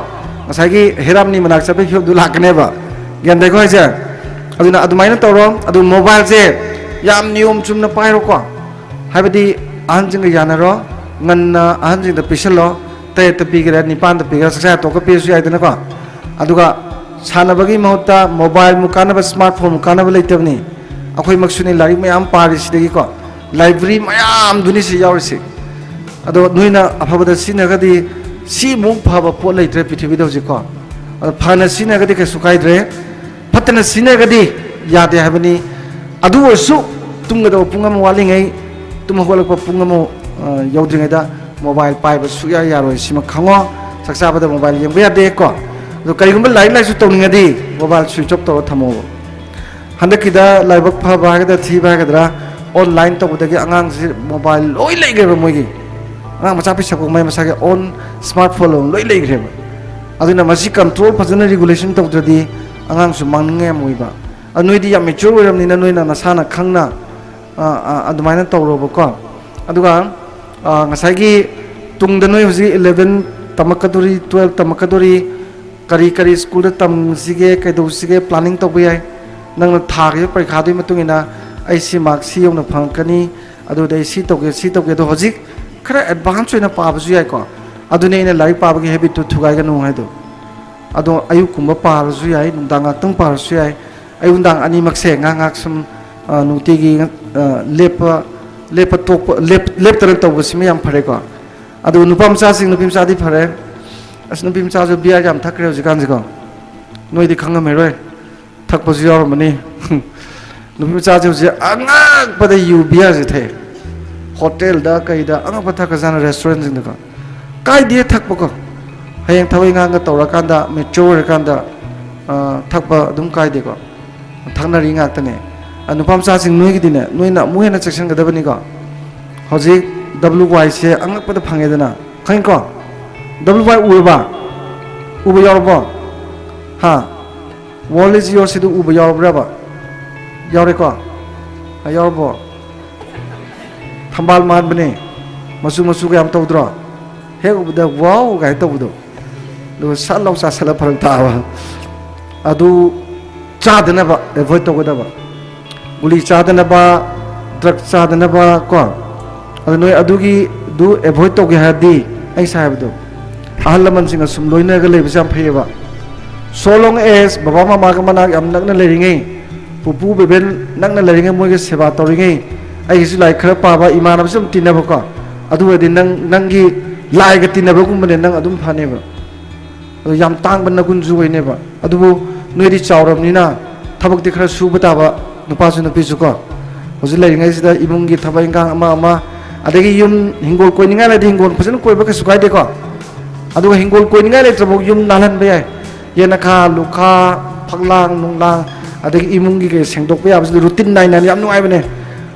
ꯉꯁꯥꯏꯒꯤ ꯍꯦꯔꯥꯝꯅꯤ ꯃꯅꯥꯛ ꯆꯠꯄꯒꯤ ꯐꯤꯕꯝꯗꯨ ꯂꯥꯛꯀꯅꯦꯕ꯫ ꯒ꯭ꯌꯥꯟ ꯇꯥꯏꯀꯣ ꯍꯥꯏꯁꯦ? ꯑꯗꯨꯅ ꯑꯗꯨꯃꯥꯏꯅ ꯇꯧꯔꯣ꯫ ꯑꯗꯨ ꯃꯣꯕꯥꯏꯜꯁꯦ ꯌꯥꯝ ꯅꯤꯌꯣꯝ ꯆꯨꯝꯅ ꯄꯥꯏꯔꯣꯀꯣ꯫ ꯍꯥꯏꯕꯗꯤ ꯑꯍꯟꯁꯤꯡꯒ ꯌꯥꯅꯔꯣ, ꯉꯟꯅ ꯑꯍꯟꯁꯤꯡꯗ ꯄꯤꯁꯜꯂꯣ, ꯇꯔꯦꯠꯇ ꯄꯤꯒꯦꯔꯥ, ꯅꯤꯄꯥꯟꯗ ꯄꯤꯒꯦꯔꯥ, ꯆꯥꯛꯆꯥ ꯇꯣꯛꯑꯒ ꯄꯤꯔꯁꯨ ꯌꯥꯏꯗꯅꯀꯣ꯫ ꯑꯗꯨꯒ ꯁꯥꯟꯅꯕꯒꯤ ꯃꯍꯨꯠꯇ ꯃꯣꯕꯥꯏꯜꯃꯨꯛ ꯀꯥꯟꯅꯕ, ꯁ꯭ꯃꯥꯔꯠ ꯐꯣꯟꯃꯨꯛ ꯀꯥꯟꯅꯕ ꯂꯩꯇꯕꯅꯤ꯫ ꯑꯩꯈꯣꯏꯃꯛꯁꯨꯅꯤ ꯂꯥꯏꯔꯤꯛ ꯃꯌꯥꯝ ꯄꯥꯔꯤꯁꯤꯗꯒꯤꯀꯣ, ꯂꯥꯏꯕ꯭ꯔꯦꯔꯤ ꯃꯌꯥꯝꯗꯨꯅꯤ ꯁꯤ ꯌꯥꯎꯔꯤꯁꯤ꯫ ꯑꯗꯣ ꯅꯣꯏꯅ ꯑꯐꯕꯗ ꯁꯤꯖꯤꯟꯅꯔꯒꯗꯤ ꯁꯤꯃꯨꯛ ꯐꯕ ꯄꯣꯠ ꯂꯩꯇ꯭ꯔꯦ ꯄ꯭ꯔꯤꯊꯤꯕꯤꯗ ꯍꯧꯖꯤꯛꯀꯣ꯫ ꯑꯗꯣ ꯐꯅ ꯁꯤꯖꯤꯟꯅꯔꯒꯗꯤ ꯀꯩꯁꯨ ꯀꯥꯏꯗ꯭ꯔꯦ, ꯐꯠꯇꯅ ꯁꯤꯖꯤꯟꯅꯔꯒꯗꯤ ꯌꯥꯗꯦ ꯍꯥꯏꯕꯅꯤ꯫ ꯑꯗꯨ ꯑꯣꯏꯔꯁꯨ ꯇꯨꯝꯒꯗꯕ ꯄꯨꯡ ꯑꯃ ꯋꯥꯠꯂꯤꯉꯩ, ꯇꯨꯝ ꯍꯧꯒꯠꯂꯛꯄ ꯄꯨꯡ ꯑꯃ, ꯑ, ꯌꯧꯗ꯭ꯔꯤꯉꯩꯗ ꯃꯣꯕꯥꯏꯜ ꯄꯥꯏꯕ ꯁꯨꯛꯌꯥ ꯌꯥꯔꯣꯏ, ꯁꯤꯃ ꯈꯪꯉꯣ꯫ ꯆꯥꯛ ꯆꯥꯕꯗ ꯃꯣꯕꯥꯏꯜ ꯌꯦꯡꯕ ꯌꯥꯗꯦ ꯀꯣ꯫ ꯑꯗꯣ ꯀꯔꯤꯒꯨꯝꯕ ꯂꯥꯏꯔꯤꯛ ꯂꯥꯏꯁꯨ ꯇꯧꯅꯤꯡꯉꯗꯤ ꯃꯣꯕꯥꯏꯜ ꯁ꯭ꯋꯤꯆ ꯑꯣꯐ ꯇꯧꯔ ꯊꯝꯃꯣꯕ꯫ ꯍꯟꯗꯛꯀꯤꯗ ꯂꯥꯏꯕꯛ ꯐꯕ ꯍꯥꯏꯒꯗ꯭ꯔꯥ ꯊꯤꯕ ꯍꯥꯏꯒꯗ꯭ꯔꯥ, ꯑꯣꯟꯂꯥꯏꯟ ꯇꯧꯕꯗꯒꯤ ꯑꯉꯥꯡꯁꯤ ꯃꯣꯕꯥꯏꯜ ꯂꯣꯏ ꯂꯩꯈ꯭ꯔꯦꯕ ꯃꯣꯏꯒꯤ꯫ ꯑꯉꯥꯡ ꯃꯆꯥ ꯄꯤꯁꯛꯄ ꯃꯥꯏ ꯃꯁꯥꯒꯤ ꯑꯣꯟ ꯁ꯭ꯃꯥꯔꯠ ꯐꯣꯟ ꯑꯃ ꯂꯣꯏ ꯂꯩꯈ꯭ꯔꯦꯕ꯫ ꯑꯗꯨꯅ ꯃꯁꯤ ꯀꯟꯇ꯭ꯔꯣꯜ ꯐꯖꯅ ꯔꯤꯒꯨꯂꯦꯁꯟ ꯇꯧꯗ꯭ꯔꯗꯤ ꯑꯉꯥꯡꯁꯨ ꯃꯥꯡꯅꯤꯡꯉꯥꯏ ꯌꯥꯝ ꯑꯣꯏꯕ꯫ ꯑꯗꯨ ꯅꯣꯏꯗꯤ ꯌꯥꯝ ꯃꯦꯆ꯭ꯌꯣꯔ ꯑꯣꯏꯔꯕꯅꯤꯅ ꯅꯣꯏꯅ ꯅꯁꯥꯅ ꯈꯪꯅ, ꯑ, ꯑ, ꯑꯗꯨꯃꯥꯏꯅ ꯇꯧꯔꯣꯕꯀꯣ꯫ ꯑꯗꯨꯒ, ꯑ, ꯉꯁꯥꯏꯒꯤ ꯇꯨꯡꯗ ꯅꯣꯏ ꯍꯧꯖꯤꯛ ꯏꯂꯦꯚꯦꯟ ꯇꯝꯃꯛꯀꯗꯣꯔꯤ, ꯇꯨꯋꯦꯜꯞ ꯇꯝꯃꯛꯀꯗꯣꯔꯤ, ꯀꯔꯤ ꯀꯔꯤ ꯁ꯭ꯀꯨꯜꯗ ꯇꯝꯁꯤꯒꯦ, ꯀꯩꯗꯧꯁꯤꯒꯦ planning ꯇꯧꯕ ꯌꯥꯏ꯫ ꯅꯪꯅ ꯊꯥꯈꯤꯕ ꯄꯔꯤꯈꯥꯗꯨꯒꯤ ꯃꯇꯨꯡ ꯏꯟꯅ ꯑꯩ ꯁꯤ ꯃꯥꯔꯛ ꯁꯤ ꯌꯧꯅ ꯐꯪꯉꯛꯀꯅꯤ, ꯑꯗꯨꯗ ꯑꯩ ꯁꯤ ꯇꯧꯒꯦ, ꯁꯤ ꯇꯧꯒꯦ꯫ ꯑꯗꯣ ꯍꯧꯖꯤꯛ ꯈꯔ ꯑꯦꯗꯚꯥꯟꯁ ꯑꯣꯏꯅ ꯄꯥꯕꯁꯨ ꯌꯥꯏꯀꯣ꯫ ꯑꯗꯨꯅꯤ ꯑꯩꯅ ꯂꯥꯏꯔꯤꯛ ꯄꯥꯕꯒꯤ ꯍꯦꯕꯤꯠꯇꯨ ꯊꯨꯒꯥꯏꯒꯅꯨ ꯍꯥꯏꯗꯣ꯫ ꯑꯗꯣ ꯑꯌꯨꯛꯀꯨꯝꯕ ꯄꯥꯔꯁꯨ ꯌꯥꯏ, ꯅꯨꯡꯗꯥꯡ ꯉꯥꯛꯇꯪ ꯄꯥꯔꯁꯨ ꯌꯥꯏ꯫ ꯑꯌꯨꯛ ꯅꯨꯡꯗꯥꯡ ꯑꯅꯤꯃꯛꯁꯦ ꯉꯥꯏꯍꯥꯛ ꯉꯥꯏꯍꯥꯛ ꯁꯨꯝ, ꯑ, ꯅꯨꯡꯇꯤꯒꯤ, ꯑ, ꯂꯦꯞꯄ, ꯂꯦꯞꯄ ꯇꯣꯛꯄ, ꯂꯦꯞ-, ꯂꯦꯞꯇꯅ ꯇꯧꯕꯁꯤꯃ ꯌꯥꯝ ꯐꯔꯦꯀꯣ꯫ ꯑꯗꯨꯒ ꯅꯨꯄꯥ ꯃꯆꯥꯁꯤꯡ, ꯅꯨꯄꯤ ꯃꯆꯥꯗꯤ ꯐꯔꯦ꯫ ꯑꯁ, ꯅꯨꯄꯤ ꯃꯆꯥꯁꯨ ꯕꯤꯌꯥꯔ ꯌꯥꯝ ꯊꯛꯈ꯭ꯔꯦ ꯍꯧꯖꯤꯛꯀꯥꯟꯁꯤꯀꯣ꯫ ꯅꯣꯏꯗꯤ ꯈꯪꯉꯝꯃꯔꯣꯏ, ꯊꯛꯄꯁꯨ ꯌꯥꯎꯔꯝꯃꯅꯤ꯫ ꯅꯨꯄꯤ ꯃꯆꯥꯁꯦ ꯍꯧꯖꯤꯛ ꯑꯉꯛꯄꯗ ꯌꯨ ꯕꯤꯌꯥꯔꯁꯦ ꯊꯛꯑꯦ꯫ ꯍꯣꯇꯦꯜꯗ ꯀꯩꯗ ꯑꯉꯛꯄ ꯊꯛꯈ꯭ꯔꯖꯥꯠꯅꯤ ꯔꯦꯁꯇꯨꯔꯦꯟꯁꯤꯡꯗꯀꯣ꯫ ꯀꯥꯏꯗꯦ ꯊꯛꯄꯀꯣ꯫ ꯍꯌꯦꯡ ꯊꯕꯛ ꯏꯪꯈꯥꯡꯒ ꯇꯧꯔꯀꯥꯟꯗ, ꯃꯦꯆ꯭ꯌꯣꯔ ꯑꯣꯏꯔꯀꯥꯟꯗ, ꯑ, ꯊꯛꯄ ꯑꯗꯨꯝ ꯀꯥꯏꯗꯦꯀꯣ꯫ ꯊꯛꯅꯔꯤ ꯉꯥꯛꯇꯅꯦ꯫ ꯑ, ꯅꯨꯄꯥ ꯃꯆꯥꯁꯤꯡ ꯅꯣꯏꯒꯤꯗꯤꯅꯦ, ꯅꯣꯏꯅ ꯑꯃꯨꯛ ꯍꯦꯟꯅ ꯆꯦꯛꯁꯤꯟꯒꯗꯕꯅꯤꯀꯣ꯫ ꯍꯧꯖꯤꯛ ꯗꯕ꯭ꯂꯤꯎ ꯋꯥꯏꯁꯦ ꯑꯉꯛꯄꯗ ꯐꯪꯉꯦꯗꯅ꯫ ꯈꯪꯉꯤꯀꯣ? ꯗꯕ꯭ꯂꯤꯎ ꯋꯥꯏ ꯎꯔꯕ? ꯎꯕ ꯌꯥꯎꯔꯕꯣ? ꯍꯥ? World is yours ꯁꯤꯗ ꯎꯕ ꯌꯥꯎꯔꯕ꯭ꯔꯕ? ꯌꯥꯎꯔꯦꯀꯣ? ꯑ, ꯌꯥꯎꯔꯕꯣ? ꯊꯝꯕꯥꯜ ꯃꯥꯟꯕꯅꯦ꯫ ꯃꯆꯨ ꯃꯆꯨꯒ ꯌꯥꯝ ꯇꯧꯗ꯭ꯔꯣ? ꯍꯦꯛ ꯎꯕꯗ "ꯋꯥꯎ" ꯀꯥꯏꯅ ꯇꯧꯕꯗꯣ꯫ ꯑꯗꯨꯒ ꯁꯠ ꯂꯥꯎ ꯆꯥꯁꯜꯂ ꯐꯔꯛ ꯇꯥꯕ꯫ ꯑꯗꯨ ꯆꯥꯗꯅꯕ ꯑꯦꯚꯣꯏꯗ ꯇꯧꯒꯗꯕ꯫ ꯒꯨꯂꯤ ꯆꯥꯗꯅꯕ, ꯗ꯭ꯔꯒ ꯆꯥꯗꯅꯕ ꯀꯣ꯫ ꯑꯗꯨ ꯅꯣꯏ ꯑꯗꯨꯒꯤꯗꯨ ꯑꯦꯚꯣꯏꯗ ꯇꯧꯒꯦ ꯍꯥꯏꯔꯗꯤ ꯑꯩ ꯉꯁꯥꯏ ꯍꯥꯏꯕꯗꯣ, ꯑꯍꯜ ꯂꯃꯟꯁꯤꯡꯒ ꯁꯨꯝ ꯂꯣꯏꯅꯔꯒ ꯂꯩꯕꯁꯦ ꯌꯥꯝ ꯐꯩꯌꯦꯕ꯫ So long as ꯕꯕꯥ ꯃꯃꯥꯒ ꯃꯅꯥꯛ ꯌꯥꯝ ꯅꯛꯅ ꯂꯩꯔꯤꯉꯩ, ꯄꯨꯄꯨ ꯕꯦꯕꯦꯟ ꯅꯛꯅ ꯂꯩꯔꯤꯉꯩ, ꯃꯣꯏꯒ ꯁꯦꯕꯥ ꯇꯧꯔꯤꯉꯩ, ꯑꯩꯒꯤꯁꯨ ꯂꯥꯏꯔꯤꯛ ꯈꯔ ꯄꯥꯕ, ꯏꯃꯥꯟꯅꯕꯁꯨ ꯑꯗꯨꯝ ꯇꯤꯟꯅꯕꯀꯣ, ꯑꯗꯨ ꯑꯣꯏꯔꯗꯤ ꯅꯪ, ꯅꯪꯒꯤ ꯂꯥꯏꯒ ꯇꯤꯟꯅꯕꯒꯨꯝꯕꯅꯦ, ꯅꯪ ꯑꯗꯨꯝ ꯐꯅꯦꯕ꯫ ꯑꯗꯣ ꯌꯥꯝ ꯇꯥꯡꯕ ꯅꯒꯨꯟꯁꯨ ꯑꯣꯏꯅꯦꯕ꯫ ꯑꯗꯨꯕꯨ ꯅꯣꯏꯗꯤ ꯆꯥꯎꯔꯕꯅꯤꯅ ꯊꯕꯛꯇꯤ ꯈꯔ ꯁꯨꯕ ꯇꯥꯕ, ꯅꯨꯄꯥꯁꯨ ꯅꯨꯄꯤꯁꯨ ꯀꯣ꯫ ꯍꯧꯖꯤꯛ ꯂꯩꯔꯤꯉꯩꯁꯤꯗ ꯏꯃꯨꯡꯒꯤ ꯊꯕꯛ ꯏꯪꯈꯥꯡ ꯑꯃ ꯑꯃ, ꯑꯗꯒꯤ ꯌꯨꯝ ꯍꯤꯡꯒꯣꯜ ꯀꯣꯏꯅꯤꯡꯉꯥꯏ ꯂꯩꯔꯗꯤ ꯍꯤꯡꯒꯣꯜ ꯐꯖꯅ ꯀꯣꯏꯕ ꯀꯩꯁꯨ ꯀꯥꯏꯗꯦꯀꯣ꯫ ꯑꯗꯨꯒ ꯍꯤꯡꯒꯣꯜ ꯀꯣꯏꯅꯤꯡꯉꯥꯏ ꯂꯩꯇ꯭ꯔꯐꯥꯎ ꯌꯨꯝ ꯅꯥꯜꯍꯟꯕ ꯌꯥꯏ꯫ ꯌꯦꯅꯈꯥ, ꯂꯨꯈꯥ, ꯐꯛꯂꯥꯡ ꯅꯨꯡꯂꯥꯡ, ꯑꯗꯒꯤ ꯏꯃꯨꯡꯒꯤ ꯀꯩ ꯁꯦꯡꯗꯣꯛꯄ ꯌꯥꯕꯁꯤꯗ ꯔꯨꯇꯤꯟ ꯅꯥꯏꯅ ꯌꯥꯝ ꯅꯨꯡꯉꯥꯏꯕꯅꯦ꯫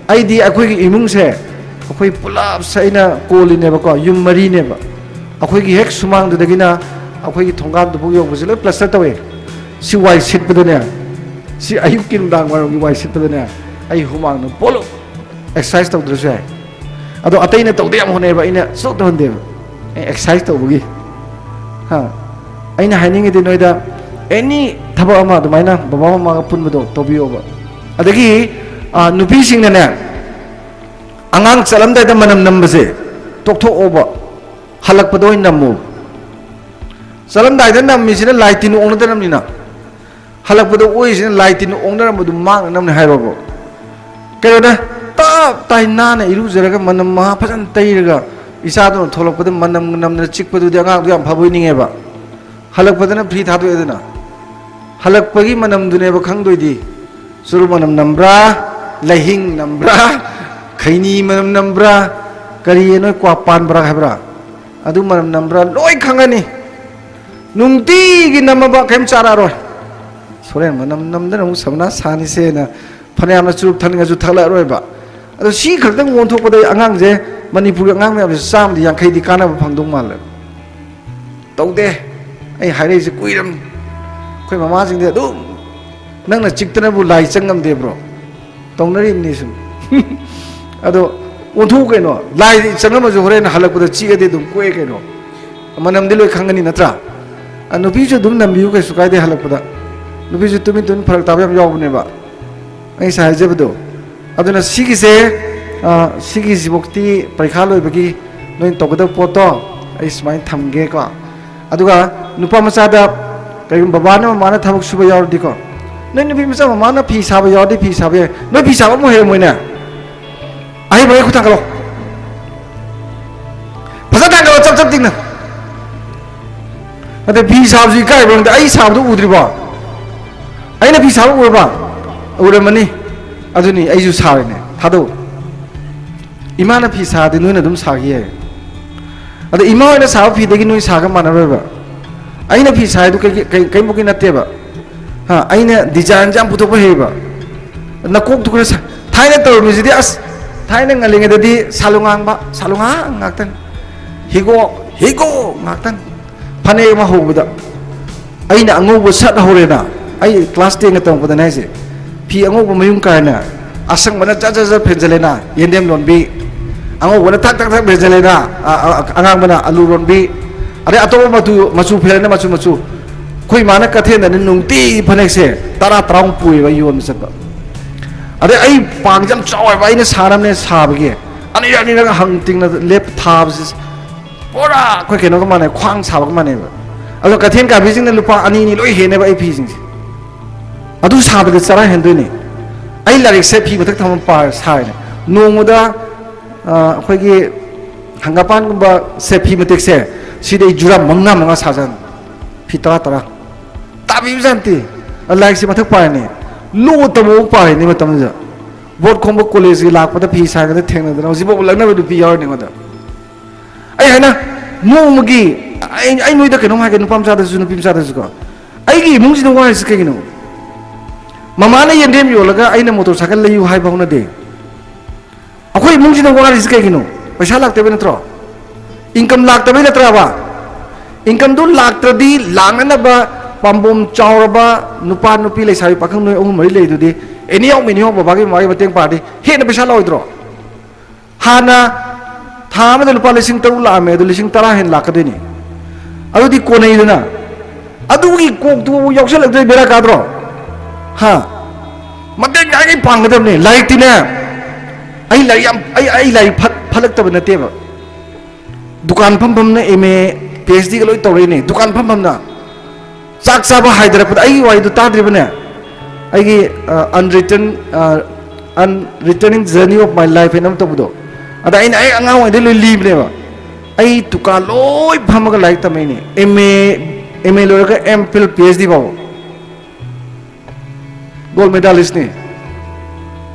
ꯑꯩꯗꯤ ꯑꯩꯈꯣꯏꯒꯤ ꯏꯃꯨꯡꯁꯦ ꯑꯩꯈꯣꯏ ꯄꯨꯂꯞꯁꯦ ꯑꯩꯅ ꯀꯣꯜꯂꯤꯅꯦꯕꯀꯣ, ꯌꯨꯝ ꯃꯔꯤꯅꯦꯕ꯫ ꯑꯩꯈꯣꯏꯒꯤ ꯍꯦꯛ ꯁꯨꯃꯥꯡꯗꯨꯗꯒꯤꯅ ꯑꯩꯈꯣꯏꯒꯤ ꯊꯣꯡꯒꯥꯟꯗꯨꯐꯥꯎ ꯌꯧꯕꯁꯦ ꯂꯣꯏ ꯄ꯭ꯂꯁꯇꯔ ꯇꯧꯋꯦ꯫ ꯁꯤ ꯋꯥꯏ ꯁꯤꯠꯄꯗꯅꯦ, ꯁꯤ ꯑꯌꯨꯛꯀꯤ ꯅꯨꯡꯗꯥꯡ ꯋꯥꯏꯔꯝꯒꯤ ꯋꯥꯏ ꯁꯤꯠꯄꯗꯅꯦ, ꯑꯩ ꯍꯨꯃꯥꯡꯅ ꯄꯣꯂꯞ꯫ ꯑꯦꯛꯁꯔꯁꯥꯏꯁ ꯇꯧꯗ꯭ꯔꯁꯨ ꯌꯥꯏ꯫ ꯑꯗꯣ ꯑꯇꯩꯅ ꯇꯧꯗ ꯌꯥꯝ ꯍꯣꯠꯅꯩꯌꯦꯕ, ꯑꯩꯅ ꯁꯨꯛꯇꯧ ꯇꯧꯍꯟꯗꯦꯕ꯫ ꯑꯩ ꯑꯦꯛꯁꯔꯁꯥꯏꯁ ꯇꯧꯕꯒꯤ꯫ ꯍꯥ? ꯑꯩꯅ ꯍꯥꯏꯅꯤꯡꯉꯤꯗꯤ ꯅꯣꯏꯗ ꯑꯦꯅꯤ ꯊꯕꯛ ꯑꯃ ꯑꯗꯨꯃꯥꯏꯅ ꯕꯕꯥ ꯃꯃꯥꯒ ꯄꯨꯟꯕꯗꯣ ꯇꯧꯕꯤꯌꯣꯕ꯫ ꯑꯗꯒꯤ, ꯑ, ꯅꯨꯄꯤꯁꯤꯡꯅꯅꯦ, ꯑꯉꯥꯡ ꯆꯠꯂꯝꯗꯥꯏꯗ ꯃꯅꯝ ꯅꯝꯕꯁꯦ ꯇꯣꯛꯊꯣꯛꯑꯣꯕ꯫ ꯍꯜꯂꯛꯄꯗ ꯑꯣꯏꯅ ꯅꯝꯃꯣ꯫ ꯆꯠꯂꯝꯗꯥꯏꯗ ꯅꯝꯃꯤꯁꯤꯅ ꯂꯥꯏ ꯇꯤꯟ ꯑꯣꯛꯅꯗꯅꯕꯅꯤꯅ꯫ ꯍꯜꯂꯛꯄꯗ ꯑꯣꯏꯁꯤꯅ ꯂꯥꯏ ꯇꯤꯟ ꯑꯣꯛꯅꯔꯝꯕꯗꯨ ꯃꯥꯡꯅꯅꯕꯅꯤ ꯍꯥꯏꯔꯣꯕ꯫ ꯀꯩꯅꯣꯗ ꯇꯞ ꯇꯥꯏ ꯅꯥꯟꯅ ꯏꯔꯨꯖꯔꯒ ꯃꯅꯝ ꯃꯍꯥ ꯐꯖꯅ ꯇꯩꯔꯒ ꯏꯆꯥꯗꯨꯅ ꯊꯣꯛꯂꯛꯄꯗ ꯃꯅꯝ ꯅꯝꯗꯅ ꯆꯤꯛꯄꯗꯨꯗꯤ ꯑꯉꯥꯡꯗꯣ ꯌꯥꯝ ꯐꯕ ꯑꯣꯏꯅꯤꯡꯉꯦꯕ꯫ ꯍꯜꯂꯛꯄꯗꯅ ꯐ꯭ꯔꯤ ꯊꯥꯗꯣꯛꯑꯦꯗꯅ꯫ ꯍꯜꯂꯛꯄꯒꯤ ꯃꯅꯝꯗꯨꯅꯦꯕ ꯈꯪꯗꯣꯏꯗꯤ꯫ ꯆꯨꯔꯨꯞ ꯃꯅꯝ ꯅꯝꯕ꯭ꯔꯥ, ꯂꯩꯍꯤꯡ ꯅꯝꯕ꯭ꯔꯥ, ꯈꯩꯅꯤ ꯃꯅꯝ ꯅꯝꯕ꯭ꯔꯥ, ꯀꯔꯤ ꯅꯣꯏ ꯀ꯭ꯋꯥ ꯄꯥꯟꯕ꯭ꯔꯥ ꯍꯥꯏꯕ꯭ꯔꯥ? ꯑꯗꯨ ꯃꯅꯝ ꯅꯝꯕ꯭ꯔꯥ ꯂꯣꯏ ꯈꯪꯉꯅꯤ꯫ ꯅꯨꯡꯇꯤꯒꯤ ꯅꯝꯃꯕ ꯀꯩꯝ ꯆꯥꯔꯛꯑꯔꯣꯏ꯫ ꯍꯣꯔꯦꯟ ꯃꯅꯝ ꯅꯝꯗꯅ ꯑꯃꯨꯛ ꯁꯃꯅꯥ ꯁꯥꯅꯤꯁꯦꯅ ꯐꯅꯌꯥꯝꯅ ꯆꯨꯔꯨꯞ ꯊꯛꯅꯤꯡꯉꯁꯨ ꯊꯛꯂꯛꯑꯔꯣꯏꯕ꯫ ꯑꯗꯣ ꯁꯤ ꯈꯛꯇꯪ ꯑꯣꯟꯊꯣꯛꯄꯗ ꯑꯉꯥꯡꯁꯦ, ꯃꯅꯤꯄꯨꯔꯒꯤ ꯑꯉꯥꯡ ꯃꯌꯥꯝꯁꯦ ꯆꯥꯝꯃꯗꯤ ꯌꯥꯡꯈꯩꯗꯤ ꯀꯥꯟꯅꯕ ꯐꯪꯗꯧ ꯃꯥꯜꯂꯦ꯫ ꯇꯧꯗꯦ꯫ ꯑꯩ ꯍꯥꯏꯔꯛꯏꯁꯦ ꯀꯨꯏꯔꯝꯅꯤ꯫ ꯑꯩꯈꯣꯏ ꯃꯃꯥꯁꯤꯡꯗꯤ ꯑꯗꯨꯝ, "ꯅꯪꯅ ꯆꯤꯛꯇꯅꯕꯨ ꯂꯥꯏ ꯆꯪꯉꯝꯗꯦꯕ꯭ꯔꯣ?" ꯇꯧꯅꯔꯤꯕꯅꯤ ꯁꯨꯝ꯫ ꯑꯗꯣ ꯑꯣꯟꯊꯣꯛꯎ ꯀꯩꯅꯣ꯫ ꯂꯥꯏ ꯆꯪꯉꯝꯃꯁꯨ ꯍꯣꯔꯦꯟ ꯍꯜꯂꯛꯄꯗ ꯆꯤꯛꯑꯗꯤ ꯑꯗꯨꯝ ꯀꯣꯛꯑꯦ ꯀꯩꯅꯣ꯫ ꯃꯅꯝꯗꯤ ꯂꯣꯏ ꯈꯪꯒꯅꯤ ꯅꯠꯇ꯭ꯔꯥ? ꯑ, ꯅꯨꯄꯤꯁꯨ ꯑꯗꯨꯝ ꯅꯝꯕꯤꯌꯨ, ꯀꯩꯁꯨ ꯀꯥꯏꯗꯦ꯫ ꯍꯜꯂꯛꯄꯗ ꯅꯨꯄꯤꯁꯨ ꯇꯨꯃꯤꯟ ꯇꯨꯃꯤꯟ ꯐꯔꯛ ꯇꯥꯕ ꯌꯥꯝ ꯌꯥꯎꯕꯅꯦꯕ꯫ ꯑꯩ ꯉꯁꯥꯏ ꯍꯥꯏꯖꯕꯗꯣ꯫ ꯑꯗꯨꯅ ꯁꯤꯒꯤꯁꯦ, ꯑ, ꯁꯤꯒꯤꯁꯤꯐꯧꯇꯤ ꯄꯔꯤꯈꯥ ꯂꯣꯏꯕꯒꯤ ꯅꯣꯏꯅ ꯇꯧꯒꯗꯕ ꯄꯣꯠꯇꯣ ꯑꯩ ꯁꯨꯃꯥꯏꯅ ꯊꯝꯒꯦꯀꯣ꯫ ꯑꯗꯨꯒ ꯅꯨꯄꯥ ꯃꯆꯥꯗ ꯀꯔꯤꯒꯨꯝꯕ ꯕꯕꯥꯅ ꯃꯃꯥꯅ ꯊꯕꯛ ꯁꯨꯕ ꯌꯥꯎꯔꯗꯤꯀꯣ, ꯅꯣꯏ ꯅꯨꯄꯤ ꯃꯆꯥ ꯃꯃꯥꯅ ꯐꯤ ꯁꯥꯕ ꯌꯥꯎꯔꯗꯤ ꯐꯤ ꯁꯥꯕ ꯌꯥꯏ꯫ ꯅꯣꯏ ꯐꯤ ꯁꯥꯕ ꯑꯃꯨꯛ ꯍꯩꯔꯝꯃꯣꯏꯅꯦ? ꯑꯍꯩꯕ ꯈꯨꯠ ꯊꯥꯡꯒꯠꯂꯣ꯫ ꯐꯖꯅ ꯊꯥꯡꯒꯠꯂꯣ, ꯆꯞ ꯆꯞ ꯇꯤꯡꯅ꯫ ꯑꯗ ꯐꯤ ꯁꯥꯕꯁꯨ ꯏꯀꯥꯏꯕ꯭ꯔꯣ ꯈꯪꯗꯦ꯫ ꯑꯩ ꯁꯥꯕꯗꯣ ꯎꯗ꯭ꯔꯤꯕꯣ? ꯑꯩꯅ ꯐꯤ ꯁꯥꯕ ꯎꯔꯕ? ꯎꯔꯝꯃꯅꯤ꯫ ꯑꯗꯨꯅꯤ, ꯑꯩꯁꯨ ꯁꯥꯔꯤꯅꯦ꯫ ꯊꯥꯗꯧ꯫ ꯏꯃꯥꯅ ꯐꯤ ꯁꯥꯔꯗꯤ ꯅꯣꯏꯅ ꯑꯗꯨꯝ ꯁꯥꯈꯤ ꯌꯥꯏ꯫ ꯑꯗ ꯏꯃꯥ ꯍꯣꯏꯅ ꯁꯥꯕ ꯐꯤꯗꯒꯤ ꯅꯣꯏ ꯁꯥꯒ ꯃꯥꯟꯅꯔꯣꯏꯕ꯫ ꯑꯩꯅ ꯐꯤ ꯁꯥꯏꯗꯨ ꯀꯩ-, ꯀꯩ-, ꯀꯩꯝꯕꯨꯛꯀꯤ ꯅꯠꯇꯦꯕ꯫ ꯍꯥ, ꯑꯩꯅ ꯗꯤꯖꯥꯏꯟꯁꯦ ꯌꯥꯝ ꯄꯨꯊꯣꯛꯄ ꯍꯩꯌꯦꯕ꯫ ꯅꯀꯣꯛꯇꯨ ꯈꯔ ꯁꯥ-, ꯊꯥꯏꯅ ꯇꯧꯔꯝꯃꯤꯁꯤꯗꯤ ꯑꯁ, ꯊꯥꯏꯅ ꯉꯜꯂꯤꯉꯩꯗꯗꯤ ꯁꯥꯂꯨꯉꯥꯡꯕ, ꯁꯥꯂꯨꯉꯥꯡ ꯉꯥꯛꯇꯪ, ꯍꯤꯒꯣꯛ, ꯍꯤꯒꯣꯛ ꯉꯥꯛꯇꯪ꯫ ꯐꯅꯦꯛ ꯑꯃ ꯍꯧꯕꯗ ꯑꯩꯅ ꯑꯉꯧꯕ ꯁꯠ ꯍꯧꯔꯦꯅ, ꯑꯩ ꯀ꯭ꯂꯥꯁ ꯇꯦꯟꯒ ꯇꯝꯃꯛꯄꯗꯅꯦ ꯍꯥꯏꯁꯦ, ꯐꯤ ꯑꯉꯧꯕ ꯃꯌꯨꯝ ꯀꯥꯏꯅ, ꯑꯁꯪꯕꯅ ꯖꯠ ꯖꯠ ꯖꯠ ꯐꯦꯟꯖꯜꯂꯦꯅ, ꯌꯦꯟꯗꯦꯝ ꯂꯣꯟꯕꯤ, ꯑꯉꯧꯕꯅ ꯊꯛ ꯊꯛ ꯊꯛ ꯐꯦꯟꯖꯜꯂꯦꯅ, ꯑ, ꯑ, ꯑꯉꯥꯡꯕꯅ ꯑꯂꯨ ꯂꯣꯟꯕꯤ, ꯑꯗꯩ ꯑꯇꯣꯞꯄ ꯃꯆꯨ, ꯃꯆꯨ ꯐꯦꯜꯂꯦꯅ ꯃꯆꯨ ꯃꯆꯨ꯫ ꯑꯩꯈꯣꯏ ꯏꯃꯥꯅ ꯀꯩꯊꯦꯜꯗꯅꯤ ꯅꯨꯡꯇꯤ ꯐꯅꯦꯛꯁꯦ ꯇꯔꯥ ꯇꯔꯥꯃꯨꯛ ꯄꯨꯏꯕ ꯑꯩ ꯌꯣꯟꯕ ꯆꯠꯄ꯫ ꯑꯗꯩ ꯑꯩ ꯄꯥꯡꯁꯦ ꯌꯥꯝ ꯆꯥꯎꯋꯦꯕ, ꯑꯩꯅ ꯁꯥꯔꯝꯅꯦ ꯁꯥꯕꯒꯤ꯫ ꯑꯅꯤꯔꯛ ꯑꯅꯤꯔꯛ ꯍꯪ ꯇꯤꯡꯅ ꯂꯦꯞ ꯊꯥꯕꯁꯦ ꯄꯨꯔꯥ ꯑꯩꯈꯣꯏ ꯀꯩꯅꯣꯒ ꯃꯥꯟꯅꯩ, ꯈ꯭ꯋꯥꯡ ꯁꯥꯕꯒ ꯃꯥꯟꯅꯩꯕ꯫ ꯑꯗꯣ ꯀꯩꯊꯦꯜ ꯀꯥꯕꯤꯁꯤꯡꯅ ꯂꯨꯄꯥ ꯑꯅꯤ ꯑꯅꯤ ꯂꯣꯏ ꯍꯦꯟꯅꯦꯕ ꯑꯩ ꯐꯤꯁꯤꯡꯁꯦ꯫ ꯑꯗꯨ ꯁꯥꯕꯗ ꯆꯔꯥ ꯍꯦꯟꯗꯣꯏꯅꯦ꯫ ꯑꯩ ꯂꯥꯏꯔꯤꯛꯁꯦ ꯐꯤ ꯃꯊꯛ ꯊꯝꯃ ꯄꯥꯔ ꯁꯥꯔꯤꯅꯦ꯫ ꯅꯣꯡꯃꯗ, ꯑ, ꯑꯩꯈꯣꯏꯒꯤ ꯍꯪꯒꯥꯄꯥꯟꯒꯨꯝꯕ ꯁꯦ ꯐꯤ ꯃꯇꯦꯛꯁꯦ ꯁꯤꯗ ꯑꯩ ꯖꯨꯔꯥ ꯃꯉꯥ ꯃꯉꯥ ꯁꯥꯖꯥꯠꯅꯤ꯫ ꯐꯤ ꯇꯔꯥ ꯇꯔꯥ꯫ ꯇꯥꯕꯤꯕꯖꯥꯠ ꯅꯠꯇꯦ꯫ ꯂꯥꯏꯔꯤꯛꯁꯦ ꯃꯊꯛ ꯄꯥꯔꯤꯅꯦ꯫ ꯂꯣ ꯇꯝꯃꯣ ꯄꯥꯔꯤꯅꯦ ꯃꯇꯝꯗꯨꯗ꯫ ꯕꯣꯠ ꯈꯣꯝꯕ ꯀꯣꯂꯦꯖꯀꯤ ꯂꯥꯛꯄꯗ ꯐꯤ ꯁꯥꯔꯒꯗ ꯊꯦꯡꯅꯗꯅ ꯍꯧꯖꯤꯛꯐꯥꯎ ꯂꯛꯅꯕ ꯅꯨꯄꯤ ꯌꯥꯎꯔꯤꯅꯦ ꯑꯩꯉꯣꯟꯗ꯫ ꯑꯩ ꯍꯥꯏꯅ ꯅꯣꯡꯃꯒꯤ, ꯑꯩ, ꯑꯩ ꯅꯣꯏꯗ ꯀꯩꯅꯣꯝ ꯍꯥꯏꯒꯦ, ꯅꯨꯄꯥ ꯃꯆꯥꯗꯁꯨ ꯅꯨꯄꯤ ꯃꯆꯥꯗꯁꯨꯀꯣ, ꯑꯩꯒꯤ ꯏꯃꯨꯡꯁꯤꯗ ꯋꯥꯔꯤꯁꯤ ꯀꯩꯒꯤꯅꯣ? ꯃꯃꯥꯅ ꯌꯦꯟꯗꯦꯝ ꯌꯣꯜꯂꯒ ꯑꯩꯅ ꯃꯣꯇꯣꯔ ꯁꯥꯏꯀꯜ ꯂꯩꯌꯨ ꯍꯥꯏꯕ ꯍꯧꯅꯗꯦ꯫ ꯑꯩꯈꯣꯏ ꯏꯃꯨꯡꯁꯤꯗ ꯋꯥꯔꯤꯁꯤ ꯀꯩꯒꯤꯅꯣ? ꯄꯩꯁꯥ ꯂꯥꯛꯇꯕꯩ ꯅꯠꯇ꯭ꯔꯣ? ꯏꯟꯀꯝ ꯂꯥꯛꯇꯕꯩ ꯅꯠꯇ꯭ꯔꯕ? ꯏꯟꯀꯝꯗꯨ ꯂꯥꯛꯇ꯭ꯔꯗꯤ ꯂꯥꯛꯅꯅꯕ ꯄꯥꯝꯕꯣꯝ ꯆꯥꯎꯔꯕ ꯅꯨꯄꯥ, ꯅꯨꯄꯤ, ꯂꯩꯁꯥꯕꯤ, ꯄꯥꯈꯪ ꯅꯣꯏ ꯑꯍꯨꯝ ꯃꯔꯤ ꯂꯩꯗꯨꯗꯤ, ꯑꯦꯅꯤ ꯍꯥꯎ ꯃꯦꯅꯤ ꯍꯥꯎ ꯕꯕꯥꯒꯤ ꯃꯃꯥꯒꯤ ꯃꯇꯦꯡ ꯄꯥꯡꯉꯗꯤ ꯍꯦꯟꯅ ꯄꯩꯁꯥ ꯂꯥꯛꯑꯣꯏꯗ꯭ꯔꯣ? ꯍꯥꯟꯅ ꯊꯥ ꯑꯃꯗ ꯂꯨꯄꯥ ꯂꯤꯁꯤꯡ ꯇꯔꯨꯛ ꯂꯥꯛꯑꯝꯃꯦ, ꯑꯗꯨ ꯂꯤꯁꯤꯡ ꯇꯔꯥ ꯍꯦꯟꯅ ꯂꯥꯛꯀꯗꯣꯏꯅꯤ꯫ ꯑꯗꯨꯗꯤ ꯀꯣꯟꯅꯩꯗꯅ꯫ ꯑꯗꯨꯒꯤ ꯀꯣꯛꯇꯨ ꯌꯥꯎꯁꯜꯂꯛꯇ꯭ꯔꯗꯤ ꯕꯦꯔꯥ ꯀꯥꯗ꯭ꯔꯣ? ꯍꯥ? ꯃꯇꯦꯡ ꯀꯥꯏꯒꯩ ꯄꯥꯡꯒꯗꯕꯅꯦ꯫ ꯂꯥꯏꯔꯤꯛꯇꯤꯅꯦ, ꯑꯩ ꯂꯥꯏꯔꯤꯛ ꯌꯥꯝ, ꯑꯩ, ꯑꯩ ꯂꯥꯏꯔꯤꯛ ꯐꯠ-, ꯐꯠꯂꯛꯇꯕ ꯅꯠꯇꯦꯕ꯫ ꯗꯨꯀꯥꯟ ꯐꯝ ꯐꯝꯅ ꯑꯦꯝ ꯑꯦ, ꯄꯤ ꯑꯩꯆ ꯗꯤꯒ ꯂꯣꯏ ꯇꯧꯔꯛꯏꯅꯦ꯫ ꯗꯨꯀꯥꯟ ꯐꯝ ꯐꯝꯅ꯫ ꯆꯥꯛ ꯆꯥꯕ ꯍꯥꯏꯗꯔꯛꯄꯗ ꯑꯩꯒꯤ ꯋꯥꯔꯤꯗꯣ ꯇꯥꯗ꯭ꯔꯤꯕꯅꯦ? ꯑꯩꯒꯤ, ꯑ, unwritten, ꯑ, Unreturning Journey of My Life ꯍꯥꯏꯅ ꯑꯃ ꯇꯧꯕꯗꯣ꯫ ꯑꯗ ꯑꯩꯅ ꯑꯩ ꯑꯉꯥꯡ ꯑꯣꯏꯔꯤꯉꯩꯗꯩ ꯂꯣꯏ ꯂꯤꯕꯅꯦꯕ꯫ ꯑꯩ ꯗꯨꯀꯥꯟ ꯂꯣꯏ ꯐꯝꯃꯒ ꯂꯥꯏꯔꯤꯛ ꯇꯝꯃꯛꯏꯅꯦ꯫ ꯑꯦꯝ ꯑꯦ, ꯑꯦꯝ ꯑꯦ ꯂꯣꯏꯔꯒ M Phil, P H D ꯐꯥꯎꯕ꯫ ꯒꯣꯜ ꯃꯦꯗꯥꯂꯤꯁꯅꯤ꯫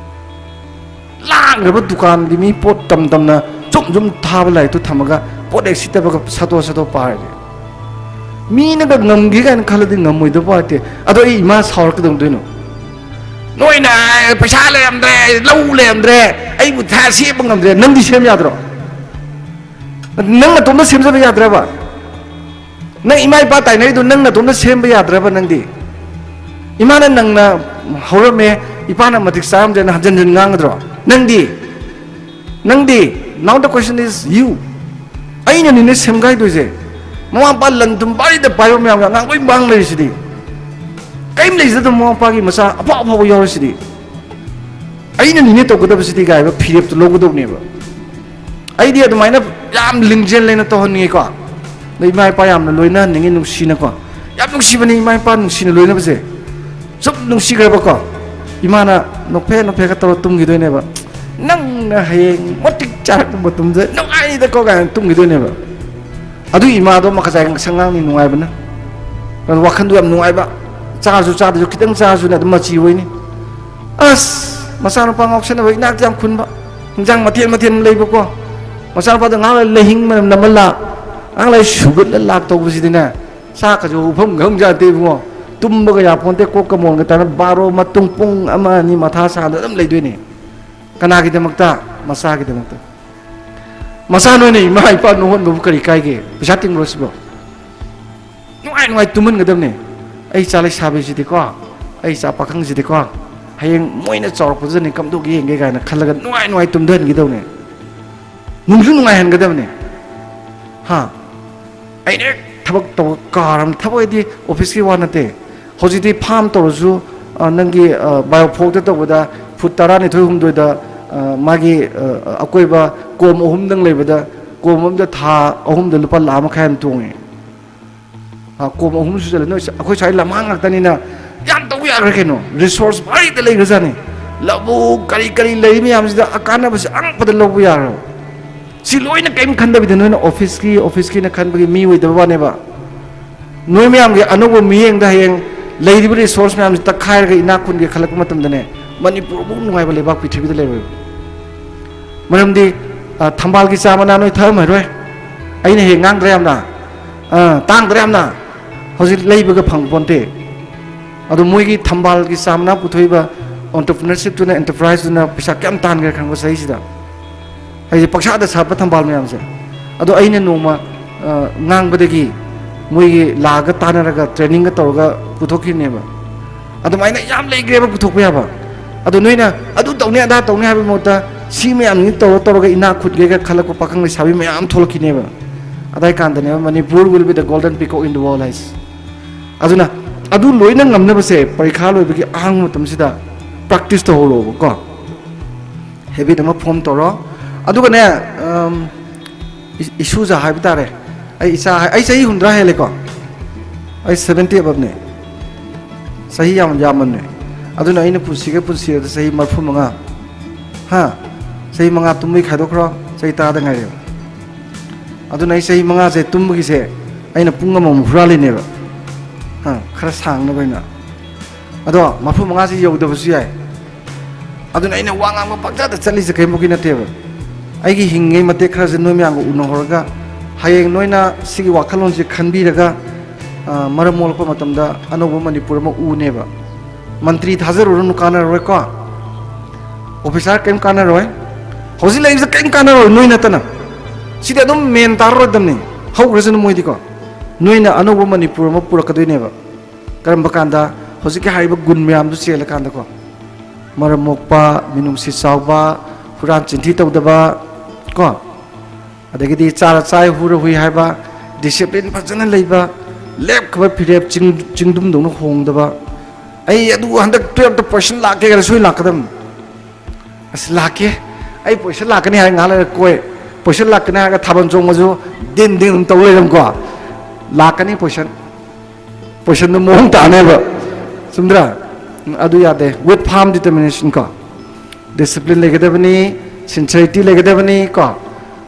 ꯂꯥꯡꯈ꯭ꯔꯕ ꯗꯨꯀꯥꯟꯒꯤ ꯃꯤ ꯄꯣꯠ ꯇꯝ ꯇꯝꯅ ꯆꯨꯝ ꯆꯨꯝ ꯊꯥꯕ ꯂꯥꯏꯔꯤꯛꯇꯨ ꯊꯝꯃꯒ ꯄꯣꯠ ꯍꯦꯛ ꯁꯤꯠꯇꯕꯒ ꯁꯠꯇꯣ ꯁꯠꯇꯣ ꯄꯥꯔꯗꯤ꯫ ꯃꯤꯅꯒ ꯉꯝꯒꯦ ꯀꯥꯏꯅ ꯈꯜꯂꯗꯤ ꯉꯝꯃꯣꯏꯗꯕ ꯋꯥꯇꯦ꯫ ꯑꯗꯣ ꯑꯩ ꯏꯃꯥ ꯁꯥꯎꯔ ꯀꯩꯗꯧꯗꯣꯏꯅꯣ? ꯅꯣꯏꯅ ꯄꯩꯁꯥ ꯂꯩꯔꯝꯗ꯭ꯔꯦ, ꯂꯧ ꯂꯩꯔꯝꯗ꯭ꯔꯦ, ꯑꯩꯕꯨ ꯊꯥ ꯁꯦꯝꯕ ꯉꯝꯗ꯭ꯔꯦ, ꯅꯪꯗꯤ ꯁꯦꯝ ꯌꯥꯗ꯭ꯔꯣ? ꯅꯪ ꯅꯇꯣꯝꯇ ꯁꯦꯝꯖꯕ ꯌꯥꯗ꯭ꯔꯕ? ꯅꯪ ꯏꯃꯥ ꯏꯄꯥ ꯇꯥꯏꯅꯔꯤꯗꯨ ꯅꯪ ꯅꯇꯣꯝꯇ ꯁꯦꯝꯕ ꯌꯥꯗ꯭ꯔꯕ? ꯅꯪꯗꯤ ꯏꯃꯥꯅ ꯅꯪꯅ ꯍꯧꯔꯝꯃꯦ, ꯏꯄꯥꯅ ꯃꯇꯤꯛ ꯆꯥꯔꯝꯗ꯭ꯔꯦꯅ ꯍꯟꯖꯤꯟ ꯍꯟꯖꯤꯟ ꯉꯥꯡꯒꯗ꯭ꯔꯣ? ꯅꯪꯗꯤ, ꯅꯪꯗꯤ now the question is you. ꯑꯩꯅꯅꯤꯅꯦ ꯁꯦꯝꯒꯥꯏꯗꯣꯏꯁꯦ꯫ ꯃꯃꯥ ꯃꯄꯥ ꯂꯟ ꯊꯨꯝ ꯄꯥꯔꯤꯗ ꯄꯥꯏꯕ ꯃꯌꯥꯝꯒ ꯑꯉꯥꯡ ꯂꯣꯏ ꯃꯥꯡ ꯂꯩꯔꯤꯁꯤꯗꯤ꯫ ꯀꯔꯤꯝ ꯂꯩꯖꯗꯕ ꯃꯃꯥ ꯃꯄꯥꯒꯤ ꯃꯆꯥ ꯑꯐꯥꯎ ꯑꯐꯥꯎꯕ ꯌꯥꯎꯔꯤꯁꯤꯗꯤ꯫ ꯑꯩꯅꯅꯤꯅꯦ ꯇꯧꯒꯗꯕꯁꯤꯗꯤ ꯀꯥꯏꯕ ꯐꯤꯔꯦꯞꯇꯨ ꯂꯧꯒꯗꯧꯅꯦꯕ꯫ ꯑꯩꯗꯤ ꯑꯗꯨꯃꯥꯏꯅ ꯌꯥꯝ ꯂꯤꯡꯖꯦꯜ ꯂꯩꯅ ꯇꯧꯍꯟꯅꯤꯡꯉꯤꯀꯣ꯫ ꯑꯗ ꯏꯃꯥ ꯏꯄꯥ ꯌꯥꯝꯅ ꯂꯣꯏꯅꯍꯟꯅꯤꯡꯉꯤ, ꯅꯨꯡꯁꯤꯅꯀꯣ꯫ ꯌꯥꯝ ꯅꯨꯡꯁꯤꯕꯅꯤ ꯏꯃꯥ ꯏꯄꯥ ꯅꯨꯡꯁꯤꯅ ꯂꯣꯏꯅꯕꯁꯦ꯫ ꯁꯨꯝ ꯅꯨꯡꯁꯤꯈ꯭ꯔꯕꯀꯣ, ꯏꯃꯥꯅ ꯅꯣꯛꯐꯦ ꯅꯣꯛꯐꯦꯒ ꯇꯧꯔ ꯇꯨꯝꯈꯤꯗꯣꯏꯅꯦꯕ꯫ ꯅꯪꯅ ꯍꯌꯦꯡ ꯃꯇꯤꯛ ꯆꯥꯔꯛꯄ ꯃꯇꯝꯗ ꯅꯨꯡꯉꯥꯏꯅꯤꯗꯀꯣ ꯀꯥꯏꯅ ꯇꯨꯝꯈꯤꯗꯣꯏꯅꯦꯕ꯫ ꯑꯗꯨꯒꯤ ꯏꯃꯥꯗꯣ ꯃꯈꯖꯥꯏ ꯉꯥꯡꯁꯪ ꯉꯥꯡꯅꯤ ꯅꯨꯡꯉꯥꯏꯕꯅ꯫ ꯑꯗꯣ ꯋꯥꯈꯟꯗꯣ ꯌꯥꯝ ꯅꯨꯡꯉꯥꯏꯕ꯫ ꯆꯥꯔꯁꯨ ꯆꯥꯗ꯭ꯔꯁꯨ ꯈꯤꯇꯪ ꯆꯥꯔꯁꯨꯅꯦ ꯑꯗꯨꯝ ꯃꯆꯤ ꯑꯣꯏꯅꯤ꯫ ꯑꯁ, ꯃꯆꯥꯅꯨꯄꯥ ꯉꯥꯎꯁꯟꯅꯕ ꯏꯅꯥꯛꯇ ꯌꯥꯝ ꯈꯨꯟꯕ꯫ ꯍꯤꯟꯖꯥꯡ ꯃꯊꯦꯜ ꯃꯊꯦꯜ ꯂꯩꯕꯀꯣ꯫ ꯃꯆꯥꯅꯨꯄꯥꯗꯣ ꯉꯥꯏꯍꯥꯛ ꯂꯩ ꯂꯩꯍꯤꯡ ꯃꯅꯝ ꯅꯝꯃ ꯂꯥꯛ, ꯉꯥꯏꯍꯥꯛ ꯂꯩ ꯁꯨꯒꯠꯂ ꯂꯥꯛ ꯇꯧꯕꯁꯤꯗꯤꯅꯦ꯫ ꯆꯥꯛꯀꯁꯨ ꯎꯐꯝ ꯈꯪꯖꯗꯦ ꯏꯕꯨꯡꯉꯣ꯫ ꯇꯨꯝꯕꯒ ꯌꯥꯄꯣꯟꯇꯦ, ꯀꯣꯛꯀ ꯃꯣꯟꯒ ꯇꯥꯅ ꯕꯥꯔꯣ ꯃꯇꯨꯡ ꯄꯨꯡ ꯑꯃ ꯑꯅꯤ ꯃꯊꯥ ꯁꯥꯗꯅ ꯑꯗꯨꯝ ꯂꯩꯗꯣꯏꯅꯦ꯫ ꯀꯅꯥꯒꯤꯗꯃꯛꯇ? ꯃꯆꯥꯒꯤꯗꯃꯛꯇ꯫ ꯃꯆꯥ ꯅꯣꯏꯅ ꯏꯃꯥ ꯏꯄꯥ ꯅꯣꯛꯍꯟꯕꯕꯨ ꯀꯔꯤ ꯀꯥꯏꯒꯦ? ꯄꯩꯁꯥ ꯇꯤꯡꯕ꯭ꯔꯣ ꯁꯤꯕꯣ? ꯅꯨꯡꯉꯥꯏ ꯅꯨꯡꯉꯥꯏ ꯇꯨꯝꯍꯟꯒꯗꯕꯅꯦ꯫ ꯑꯩ ꯏꯆꯥ ꯂꯩꯁꯥꯕꯤꯁꯤꯗꯤꯀꯣ, ꯑꯩ ꯏꯆꯥ ꯄꯥꯈꯪꯁꯤꯗꯤꯀꯣ, ꯍꯌꯦꯡ ꯃꯣꯏꯅ ꯆꯥꯎꯔꯛꯄꯗꯨꯗꯅꯦ ꯀꯝꯗꯧꯒꯦ ꯌꯦꯡꯒꯦ ꯀꯥꯏꯅ ꯈꯜꯂꯒ ꯅꯨꯡꯉꯥꯏ ꯅꯨꯡꯉꯥꯏ ꯇꯨꯝꯊꯍꯟꯒꯗꯕꯅꯦ꯫ ꯅꯨꯡꯁꯨ ꯅꯨꯡꯉꯥꯏꯍꯟꯒꯗꯕꯅꯦ꯫ ꯍꯥ? ꯑꯩꯅ ꯍꯦꯛ ꯊꯕꯛ ꯇꯧꯕ ꯀꯥꯔ ꯑꯃ, ꯊꯕꯛ ꯍꯥꯏꯗꯤ ꯑꯣꯐꯤꯁꯀꯤ ꯋꯥ ꯅꯠꯇꯦ꯫ ꯍꯧꯖꯤꯛꯇꯤ ꯐꯥꯝ ꯇꯧꯔꯁꯨ, ꯑ, ꯅꯪꯒꯤ, ꯑ, ꯕꯥꯏꯑꯣꯐꯣꯛꯇ ꯇꯧꯕꯗ ꯐꯨꯠ ꯇꯔꯥꯅꯤꯊꯣꯏ ꯍꯨꯝꯗꯣꯏꯗ, ꯑ, ꯃꯥꯒꯤ, ꯑ, ꯑꯀꯣꯏꯕ ꯀꯣꯝ ꯑꯍꯨꯝꯗꯪ ꯂꯩꯕꯗ, ꯀꯣꯝ ꯑꯃꯗ ꯊꯥ ꯑꯍꯨꯝꯗ ꯂꯨꯄꯥ ꯂꯥꯈ ꯃꯈꯥꯏ ꯑꯃ ꯇꯣꯡꯉꯦ꯫ ꯑ, ꯀꯣꯝ ꯑꯍꯨꯝꯁꯨ ꯆꯠꯂꯦ꯫ ꯅꯣꯏ, ꯑꯩꯈꯣꯏ ꯁ꯭ꯋꯥꯏ ꯂꯝꯍꯥꯡ ꯉꯥꯛꯇꯅꯤꯅ ꯌꯥꯝ ꯇꯧꯕ ꯌꯥꯈ꯭ꯔꯦ ꯀꯩꯅꯣ꯫ ꯔꯤꯁꯣꯔꯁ ꯚꯥꯔꯤꯗ ꯂꯩꯈ꯭ꯔꯖꯥꯠꯅꯤ꯫ ꯂꯧꯕꯨꯛ ꯀꯔꯤ ꯀꯔꯤ ꯂꯩꯔꯤ ꯃꯌꯥꯝꯁꯤꯗ ꯑꯀꯥꯟꯅꯕꯁꯦ ꯑꯉꯛꯄꯗ ꯂꯧꯕ ꯌꯥꯈ꯭ꯔꯕ꯫ ꯁꯤ ꯂꯣꯏꯅ ꯀꯔꯤꯝ ꯈꯟꯗꯕꯤꯗ ꯅꯣꯏꯅ ꯑꯣꯐꯤꯁꯀꯤ, ꯑꯣꯐꯤꯁꯀꯤꯅ ꯈꯟꯕꯒꯤ ꯃꯤ ꯑꯣꯏꯗꯕ ꯋꯥꯅꯦꯕ꯫ ꯅꯣꯏ ꯃꯌꯥꯝꯒꯤ ꯑꯅꯧꯕ ꯃꯤꯠꯌꯦꯡꯗ ꯍꯌꯦꯡ ꯂꯩꯔꯤꯕ ꯔꯤꯁꯣꯔꯁ ꯃꯌꯥꯝꯁꯤ ꯇꯛꯈꯥꯏꯔꯒ ꯏꯅꯥꯛ ꯈꯨꯟꯒꯦ ꯈꯜꯂꯛꯄ ꯃꯇꯝꯗꯅꯦ, ꯃꯅꯤꯄꯨꯔꯃꯨꯛ ꯅꯨꯡꯉꯥꯏꯕ ꯂꯩꯕꯥꯛ ꯄ꯭ꯔꯤꯊꯤꯕꯤꯗ ꯂꯩꯔꯣꯏꯕ꯫ ꯃꯔꯝꯗꯤ, ꯑ, ꯊꯝꯕꯥꯜꯒꯤ ꯆꯥ ꯃꯅꯥ ꯅꯣꯏ ꯊꯛꯑꯝꯃꯔꯣꯏ꯫ ꯑꯩꯅ ꯍꯦꯛ ꯉꯥꯡꯗ꯭ꯔꯥ ꯌꯥꯝꯅ? ꯑ, ꯇꯥꯡꯗ꯭ꯔꯥ ꯌꯥꯝꯅ? ꯍꯧꯖꯤꯛ ꯂꯩꯕꯒ ꯐꯪ ꯄꯣꯟꯇꯦ꯫ ꯑꯗꯣ ꯃꯣꯏꯒꯤ ꯊꯝꯕꯥꯜꯒꯤ ꯆꯥ ꯃꯅꯥ ꯄꯨꯊꯣꯛꯏꯕ ꯑꯣꯟꯇꯔꯄ꯭ꯔꯤꯅꯔꯁꯤꯞꯇꯨꯅ, ꯑꯦꯟꯇꯔꯄ꯭ꯔꯥꯏꯁꯇꯨꯅ ꯄꯩꯁꯥ ꯀꯌꯥꯝ ꯇꯥꯟꯈ꯭ꯔꯦ ꯈꯪꯕ ꯆꯍꯤꯁꯤꯗ? ꯑꯩꯁꯦ ꯄꯪꯁꯥꯗ ꯁꯥꯕ ꯊꯝꯕꯥꯜ ꯃꯌꯥꯝꯁꯦ꯫ ꯑꯗꯣ ꯑꯩꯅ ꯅꯣꯡꯃ ꯑ, ꯉꯥꯡꯕꯗꯒꯤ ꯃꯣꯏꯒꯤ ꯂꯥꯛꯑꯒ ꯇꯥꯟꯅꯔꯒ ꯇ꯭ꯔꯦꯅꯤꯡꯒ ꯇꯧꯔꯒ ꯄꯨꯊꯣꯛꯈꯤꯕꯅꯦꯕ꯫ ꯑꯗꯨꯃꯥꯏꯅ ꯌꯥꯝ ꯂꯩꯈ꯭ꯔꯦꯕ ꯄꯨꯊꯣꯛꯄ ꯌꯥꯕ꯫ ꯑꯗꯣ ꯅꯣꯏꯅ ꯑꯗꯨ ꯇꯧꯅꯤ ꯑꯗꯥ ꯇꯧꯅꯤ ꯍꯥꯏꯕꯒꯤ ꯃꯍꯨꯠꯇ ꯁꯤ ꯃꯌꯥꯝꯁꯤ ꯇꯧꯔ ꯇꯧꯔꯒ ꯏꯅꯥꯛ ꯈꯨꯠꯀꯦꯒ ꯈꯜꯂꯛꯄ ꯄꯥꯈꯪ ꯂꯩꯁꯥꯕꯤ ꯃꯌꯥꯝ ꯊꯣꯛꯂꯛꯈꯤꯅꯦꯕ꯫ ꯑꯗꯥꯏ ꯀꯥꯟꯗꯅꯦꯕ "Manipur will be the golden peacock in the world" ꯍꯥꯏꯁꯦ꯫ ꯑꯗꯨꯅ ꯑꯗꯨ ꯂꯣꯏꯅ ꯉꯝꯅꯕꯁꯦ ꯄꯔꯤꯈꯥ ꯂꯣꯏꯕꯒꯤ ꯑꯍꯥꯡꯕ ꯃꯇꯝꯁꯤꯗ ꯄ꯭ꯔꯦꯛꯇꯤꯁ ꯇꯧꯍꯧꯔꯣꯕꯀꯣ꯫ ꯍꯦꯕꯤꯠ ꯑꯃ ꯐꯣꯝ ꯇꯧꯔꯣ꯫ ꯑꯗꯨꯒꯅꯦ, ꯑꯝ, ꯏ-, ꯏꯁꯨꯖꯥ ꯍꯥꯏꯕ ꯇꯥꯔꯦ꯫ ꯑꯩ ꯏꯆꯥ ꯍꯥꯏ-, ꯑꯩ ꯆꯍꯤ ꯍꯨꯝꯗ꯭ꯔꯥ ꯍꯦꯜꯂꯦꯀꯣ꯫ ꯑꯩ ꯁꯕꯦꯟꯇꯤ ꯑꯕꯞꯅꯦ꯫ ꯆꯍꯤ ꯌꯥꯝ ꯌꯥꯝꯃꯝꯅꯦ꯫ ꯑꯗꯨꯅ ꯑꯩꯅ ꯄꯨꯟꯁꯤꯒ ꯄꯨꯟꯁꯤꯔꯗ ꯆꯍꯤ ꯃꯔꯤꯐꯨ ꯃꯉꯥ꯫ ꯍꯥ? ꯆꯍꯤ ꯃꯉꯥ ꯇꯨꯝꯕꯩ ꯈꯥꯏꯗꯣꯛꯈ꯭ꯔꯣ, ꯆꯍꯤ ꯇꯔꯥꯗ ꯉꯥꯏꯔꯦꯕ꯫ ꯑꯗꯨꯅ ꯑꯩ ꯆꯍꯤ ꯃꯉꯥꯁꯦ ꯇꯨꯝꯕꯒꯤꯁꯦ ꯑꯩꯅ ꯄꯨꯡ ꯑꯃꯃꯨꯛ ꯍꯨꯔꯥꯜꯂꯤꯅꯦꯕ꯫ ꯍꯥ? ꯈꯔ ꯁꯥꯡꯅꯕ ꯑꯩꯅ꯫ ꯑꯗꯣ ꯃꯔꯤꯐꯨ ꯃꯉꯥꯁꯦ ꯌꯧꯗꯕꯁꯨ ꯌꯥꯏ꯫ ꯑꯗꯨꯅ ꯑꯩꯅ ꯋꯥ ꯉꯥꯡꯕ ꯄꯪꯆꯠꯇ ꯆꯠꯂꯤꯁꯦ ꯀꯔꯤꯝꯕꯨꯛꯀꯤ ꯅꯠꯇꯦꯕ꯫ ꯑꯩꯒꯤ ꯍꯤꯡꯉꯤꯉꯩ ꯃꯇꯦꯛ ꯈꯔꯁꯦ ꯅꯣꯏ ꯃꯌꯥꯝꯒ ꯎꯅꯍꯧꯔꯒ, ꯍꯌꯦꯡ ꯅꯣꯏꯅ ꯁꯤꯒꯤ ꯋꯥꯈꯜꯂꯣꯟꯁꯦ ꯈꯟꯕꯤꯔꯒ, ꯑ, ꯃꯔꯝ ꯃꯣꯛꯂꯛꯄ ꯃꯇꯝꯗ ꯑꯅꯧꯕ ꯃꯅꯤꯄꯨꯔ ꯑꯃ ꯎꯅꯦꯕ꯫ ꯃꯟꯇ꯭ꯔꯤ ꯊꯥꯖꯔꯨꯔꯅꯨ, ꯀꯥꯟꯅꯔꯔꯣꯏꯀꯣ꯫ ꯑꯣꯐꯤꯁꯥꯔ ꯀꯔꯤꯝ ꯀꯥꯟꯅꯔꯣꯏ꯫ ꯍꯧꯖꯤꯛ ꯂꯩꯔꯤꯁꯦ ꯀꯔꯤꯝ ꯀꯥꯟꯅꯔꯣꯏ, ꯅꯣꯏ ꯅꯠꯇꯅ꯫ ꯁꯤꯗꯤ ꯑꯗꯨꯝ ꯃꯦꯟ ꯇꯥꯔꯔꯣꯏꯗꯕꯅꯤ꯫ ꯍꯧꯈ꯭ꯔꯁꯅꯨ ꯃꯣꯏꯗꯤꯀꯣ꯫ ꯅꯣꯏꯅ ꯑꯅꯧꯕ ꯃꯅꯤꯄꯨꯔ ꯑꯃ ꯄꯨꯔꯛꯀꯗꯣꯏꯅꯦꯕ꯫ ꯀꯔꯝꯕ ꯀꯥꯟꯗ? ꯍꯧꯖꯤꯛꯀꯤ ꯍꯥꯏꯔꯤꯕ ꯒꯨꯟ ꯃꯌꯥꯝꯗꯨ ꯆꯦꯜꯂꯀꯥꯟꯗꯀꯣ꯫ ꯃꯔꯝ ꯃꯣꯛꯄ, ꯃꯤꯅꯨꯡꯁꯤ ꯆꯥꯎꯕ, ꯍꯨꯔꯥꯟ ꯆꯤꯟꯊꯤ ꯇꯧꯗꯕ, ꯀꯣ? ꯑꯗꯒꯤꯗꯤ ꯆꯥꯔ ꯆꯥꯏ, ꯍꯨꯔ ꯍꯨꯏ ꯍꯥꯏꯕ, ꯗꯤꯁꯤꯄ꯭ꯂꯤꯟ ꯐꯖꯅ ꯂꯩꯕ, ꯂꯦꯞꯈ꯭ꯔꯕ ꯐꯤꯔꯦꯞ ꯆꯤꯡ-, ꯆꯤꯡꯗꯨꯝꯗꯧꯅ ꯍꯣꯡꯗꯕ꯫ ꯑꯩ ꯑꯗꯨ ꯍꯟꯗꯛ ꯇꯨꯌꯦꯜꯞꯇ ꯄꯣꯏꯁꯟ ꯂꯥꯛꯀꯦ ꯍꯥꯏꯔ ꯁꯣꯏ ꯂꯥꯛꯀꯗꯕꯅꯤ꯫ ꯑꯁ, ꯂꯥꯛꯀꯦ, ꯑꯩ ꯄꯣꯏꯁꯟ ꯂꯥꯛꯀꯅꯤ ꯍꯥꯏꯔ ꯉꯥꯏꯍꯥꯛ ꯂꯩꯔ ꯀꯣꯏ, ꯄꯣꯏꯁꯟ ꯂꯥꯛꯀꯅꯤ ꯍꯥꯏꯔꯒ ꯊꯥꯕꯜ ꯆꯣꯡꯕꯁꯨ ꯗꯤꯟ ꯗꯤꯟ ꯑꯗꯨꯝ ꯇꯧ ꯂꯩꯔꯝꯀꯣ꯫ ꯂꯥꯛꯀꯅꯤ ꯄꯣꯏꯁꯟ꯫ ꯄꯣꯏꯁꯟꯗꯣ ꯃꯑꯣꯡ ꯇꯥꯅꯦꯕ꯫ ꯆꯨꯝꯗ꯭ꯔꯥ? ꯎꯝ, ꯑꯗꯨ ꯌꯥꯗꯦ꯫ With firm determination ꯀꯣ꯫ ꯗꯤꯁꯤꯄ꯭ꯂꯤꯟ ꯂꯩꯒꯗꯕꯅꯤ, ꯁꯤꯟꯁꯔꯤꯇꯤ ꯂꯩꯒꯗꯕꯅꯤ ꯀꯣ꯫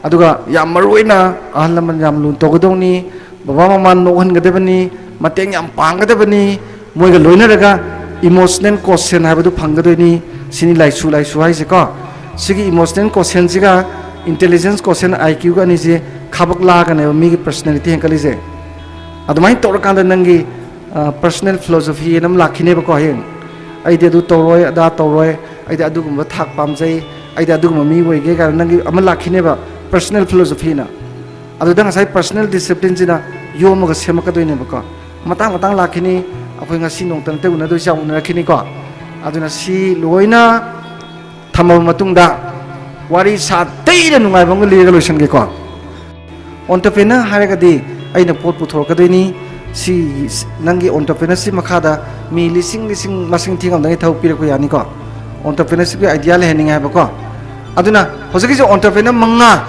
ꯑꯗꯨꯒ ꯌꯥꯝ ꯃꯔꯨ ꯑꯣꯏꯅ ꯑꯍꯜ ꯂꯃꯟ ꯌꯥꯝ ꯂꯨꯅ ꯇꯧꯒꯗꯧꯅꯤ, ꯕꯕꯥ ꯃꯃꯥ ꯅꯣꯛꯍꯟꯒꯗꯕꯅꯤ, ꯃꯇꯦꯡ ꯌꯥꯝ ꯄꯥꯡꯒꯗꯕꯅꯤ, ꯃꯣꯏꯒ ꯂꯣꯏꯅꯔꯒ ꯏꯃꯣꯁꯅꯦꯜ ꯀꯣꯁꯦꯟ ꯍꯥꯏꯕꯗꯨ ꯐꯪꯒꯗꯣꯏꯅꯤ꯫ ꯁꯤꯅꯤ ꯂꯥꯏꯁꯨ, ꯂꯥꯏꯁꯨ ꯍꯥꯏꯁꯦꯀꯣ꯫ ꯁꯤꯒꯤ ꯏꯃꯣꯁꯅꯦꯜ ꯀꯣꯁꯦꯟꯁꯤꯒ ꯏꯟꯇꯦꯂꯤꯖꯦꯟꯁ ꯀꯣꯁꯦꯟ, ꯑꯥꯏ ꯀ꯭ꯌꯨꯒ ꯑꯅꯤꯁꯦ ꯈꯥꯕꯛ ꯂꯥꯛꯑꯒꯅꯦꯕ ꯃꯤꯒꯤ ꯄꯔꯁꯅꯦꯂꯤꯇꯤ ꯍꯦꯟꯒꯠꯂꯤꯁꯦ꯫ ꯑꯗꯨꯃꯥꯏꯅ ꯇꯧꯔꯀꯥꯟꯗ ꯅꯪꯒꯤ, ꯑ, ꯄꯔꯁꯅꯦꯜ ꯐꯤꯂꯣꯁꯣꯐꯤ ꯑꯅ ꯑꯃ ꯂꯥꯛꯈꯤꯅꯦꯕꯀꯣ ꯍꯌꯦꯡ꯫ "ꯑꯩꯗꯤ ꯑꯗꯨ ꯇꯧꯔꯣꯏ, ꯑꯗꯥ ꯇꯧꯔꯣꯏ, ꯑꯩꯗꯤ ꯑꯗꯨꯒꯨꯝꯕ ꯊꯥꯛ ꯄꯥꯝꯖꯩ, ꯑꯩꯗꯤ ꯑꯗꯨꯒꯨꯝꯕ ꯃꯤ ꯑꯣꯏꯒꯦ" ꯀꯥꯏꯅ ꯅꯪꯒꯤ ꯑꯃ ꯂꯥꯛꯈꯤꯅꯦꯕ, personal philosophyꯅ꯫ ꯑꯗꯨꯗ ꯉꯁꯥꯏ personal disciplineꯁꯤꯅ ꯌꯣꯝꯃꯒ ꯁꯦꯝꯃꯛꯀꯗꯣꯏꯅꯦꯕꯀꯣ꯫ ꯃꯇꯥꯡ ꯃꯇꯥꯡ ꯂꯥꯛꯈꯤꯅꯤ, ꯑꯩꯈꯣꯏ ꯉꯁꯤ ꯅꯣꯡꯇ ꯅꯠꯇꯦ ꯎꯅꯗꯣꯏꯁꯦ, ꯌꯥꯝ ꯎꯅꯔꯛꯈꯤꯅꯤꯀꯣ꯫ ꯑꯗꯨꯅ ꯁꯤ ꯂꯣꯏꯅ ꯊꯝꯃꯕ ꯃꯇꯨꯡꯗ ꯋꯥꯔꯤ ꯁꯥꯇꯩꯅ ꯅꯨꯡꯉꯥꯏꯕ ꯑꯃꯒ ꯂꯤꯔꯒ ꯂꯣꯏꯁꯤꯟꯒꯦꯀꯣ꯫ Entrepreneur ꯍꯥꯏꯔꯒꯗꯤ ꯑꯩꯅ ꯄꯣꯠ ꯄꯨꯊꯣꯔꯛꯀꯗꯣꯏꯅꯤ꯫ ꯁꯤ ꯅꯪꯒꯤ entrepreneurꯁꯤ ꯃꯈꯥꯗ ꯃꯤ ꯂꯤꯁꯤꯡ ꯂꯤꯁꯤꯡ ꯃꯁꯤꯡ ꯊꯤꯉꯝꯗꯉꯩ ꯊꯕꯛ ꯄꯤꯔꯛꯄ ꯌꯥꯅꯤꯀꯣ꯫ Entrepreneurshipꯀꯤ idea ꯂꯩꯍꯟꯅꯤꯡꯉꯦ ꯍꯥꯏꯕꯀꯣ꯫ ꯑꯗꯨꯅ ꯍꯧꯖꯤꯛꯀꯤꯁꯦ entrepreneur ꯃꯉꯥ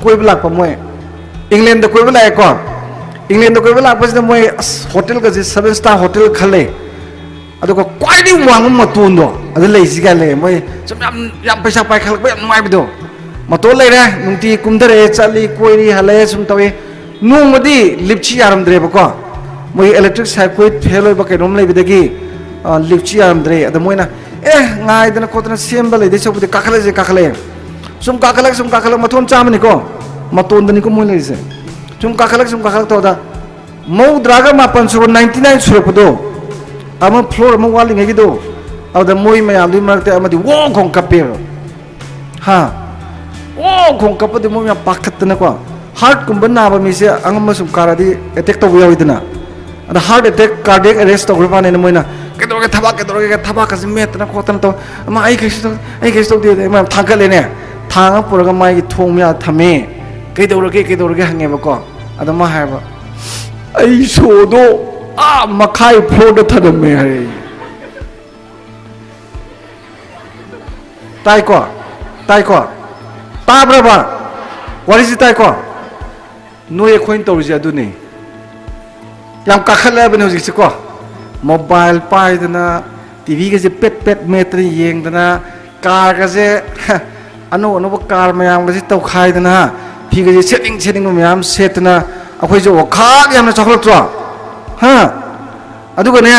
ꯀꯣꯏꯕ ꯂꯥꯛꯄ, ꯃꯣꯏ Englandꯗ ꯀꯣꯏꯕ ꯂꯥꯛꯑꯦꯀꯣ꯫ Englandꯗ ꯀꯣꯏꯕ ꯂꯥꯛꯄꯁꯤꯗ ꯃꯣꯏ, ꯑꯁ, hotelꯒꯁꯦ seven star hotel ꯈꯜꯂꯦ꯫ ꯑꯗꯨꯒ ꯈ꯭ꯋꯥꯏꯗꯒꯤ ꯋꯥꯡꯕ ꯃꯇꯣꯟꯗꯣ ꯑꯗꯨ ꯂꯩꯁꯤ ꯀꯥꯏ ꯂꯩ꯫ ꯃꯣꯏ ꯁꯨꯝ ꯌꯥꯝ, ꯌꯥꯝ ꯄꯩꯁꯥ ꯄꯥꯏꯈꯠꯂꯛꯄ ꯌꯥꯝ ꯅꯨꯡꯉꯥꯏꯕꯗꯣ꯫ ꯃꯇꯣꯟ ꯂꯩꯔꯦ, ꯅꯨꯡꯇꯤ ꯀꯨꯝꯊꯔꯛꯑꯦ, ꯆꯠꯂꯤ, ꯀꯣꯏꯔꯤ, ꯍꯜꯂꯛꯑꯦ, ꯁꯨꯝ ꯇꯧꯏ꯫ ꯅꯣꯡꯃꯗꯤ liftꯁꯤ ꯌꯥꯔꯝꯗ꯭ꯔꯦꯕꯀꯣ꯫ ꯃꯣꯏ electric circuit fail ꯑꯣꯏꯕ ꯀꯩꯅꯣꯝ ꯂꯩꯕꯗꯒꯤ, ꯑ, liftꯁꯤ ꯌꯥꯔꯝꯗ꯭ꯔꯦ꯫ ꯑꯗ ꯃꯣꯏꯅ, "ꯑꯦ, ꯉꯥꯏꯗꯅ ꯈꯣꯠꯇꯅ ꯁꯦꯝꯕ ꯂꯩꯗꯣꯏ ꯁꯔꯨꯛꯄꯨꯗꯤ ꯀꯥꯈꯠꯂꯁꯦ, ꯀꯥꯈꯠꯂꯛꯑꯦ"꯫ ꯁꯨꯝ ꯀꯥꯈꯠꯂꯛ, ꯁꯨꯝ ꯀꯥꯈꯠꯂꯛ, ꯃꯊꯣꯟ ꯆꯥꯝꯃꯅꯤꯀꯣ, ꯃꯇꯣꯟꯗꯅꯤꯀꯣ ꯃꯣꯏ ꯂꯩꯔꯤꯁꯦ꯫ ꯁꯨꯝ ꯀꯥꯈꯠꯂꯛ, ꯁꯨꯝ ꯀꯥꯈꯠꯂꯛ ꯇꯧꯗ ꯃꯧꯗ꯭ꯔꯥꯒ ꯃꯥꯄꯟ ꯁꯨꯕ, ninety nine ꯁꯨꯔꯛꯄꯗꯣ, ꯑꯃ floor ꯑꯃ ꯋꯥꯠꯂꯤꯉꯩꯒꯤꯗꯣ, ꯑꯗꯨꯗ ꯃꯣꯏ ꯃꯌꯥꯝꯗꯨꯒꯤ ꯃꯔꯛꯇ ꯑꯃꯗꯤ ꯋꯣꯡ ꯈꯣꯡ ꯀꯞꯄꯦꯕ꯫ ꯍꯥ? ꯋꯣꯡ ꯈꯣꯡ ꯀꯞꯄꯗꯤ ꯃꯣꯏ ꯃꯌꯥꯝ ꯄꯥꯈꯠꯇꯅꯀꯣ꯫ Heartꯀꯨꯝꯕ ꯅꯥꯕ ꯃꯤꯁꯦ ꯑꯉꯝꯕ ꯁꯨꯝ ꯀꯥꯔꯗꯤ attack ꯇꯧꯕ ꯌꯥꯎꯋꯤꯗꯅ꯫ ꯑꯗ heart attack, cardiac arrest ꯇꯧꯈ꯭ꯔꯕ ꯃꯥꯅꯦꯅ ꯃꯣꯏꯅ, "ꯀꯩꯗꯧꯔꯒꯦ, ꯊꯕꯥꯛ ꯀꯩꯗꯧꯔꯒꯦ?" ꯊꯕꯥꯛꯀꯁꯦ ꯃꯦꯠꯇꯅ ꯈꯣꯠꯇꯅ ꯇꯧ꯫ "ꯑꯃ, ꯑꯩ ꯀꯩꯁꯨ ꯇꯧꯗꯦ, ꯑꯩ ꯀꯩꯁꯨ ꯇꯧꯗꯦ", ꯑꯗꯩ ꯃꯌꯥꯝ ꯊꯥꯡꯒꯠꯂꯦꯅꯦ꯫ ꯊꯥꯡꯉ ꯄꯨꯔꯒ ꯃꯥꯒꯤ ꯊꯣꯡ ꯃꯌꯥꯗ ꯊꯝꯃꯦ꯫ "ꯀꯩꯗꯧꯔꯒꯦ, ꯀꯩꯗꯧꯔꯒꯦ?" ꯍꯪꯉꯦꯕꯀꯣ꯫ ꯑꯗ ꯃꯥ ꯍꯥꯏꯕ, "ꯑꯩ ꯁꯣꯗꯣ ꯑꯥ ꯃꯈꯥꯏ floorꯗ ꯊꯅꯝꯃꯦ" ꯍꯥꯏꯔꯛꯏ꯫ ꯇꯥꯏꯀꯣ? ꯇꯥꯏꯀꯣ? ꯇꯥꯕ꯭ꯔꯕ? ꯋꯥꯔꯤꯁꯤ ꯇꯥꯏꯀꯣ? ꯅꯣꯏ ꯑꯩꯈꯣꯏꯅ ꯇꯧꯔꯤꯁꯦ ꯑꯗꯨꯅꯤ꯫ ꯌꯥꯝ ꯀꯥꯈꯠꯂꯛꯑꯕꯅꯤ ꯍꯧꯖꯤꯛꯁꯦꯀꯣ꯫ Mobile ꯄꯥꯏꯗꯅ, TVꯒꯁꯦ ꯄꯦꯠ ꯄꯦꯠ ꯃꯦꯠꯇꯅ ꯌꯦꯡꯗꯅ, carꯒꯁꯦ ꯑꯅꯧ ꯑꯅꯧꯕ car ꯃꯌꯥꯝꯒꯁꯦ ꯇꯧꯈꯥꯏꯗꯅ, ꯐꯤꯒꯁꯦ ꯁꯦꯠꯅꯤꯡ ꯁꯦꯠꯅꯤꯡꯕ ꯃꯌꯥꯝ ꯁꯦꯠꯇꯅ, ꯑꯩꯈꯣꯏꯁꯦ ꯋꯥꯈꯜ ꯌꯥꯝꯅ ꯆꯥꯎꯈꯠꯂꯛꯇ꯭ꯔꯣ? ꯍꯥ? ꯑꯗꯨꯒꯅꯦ,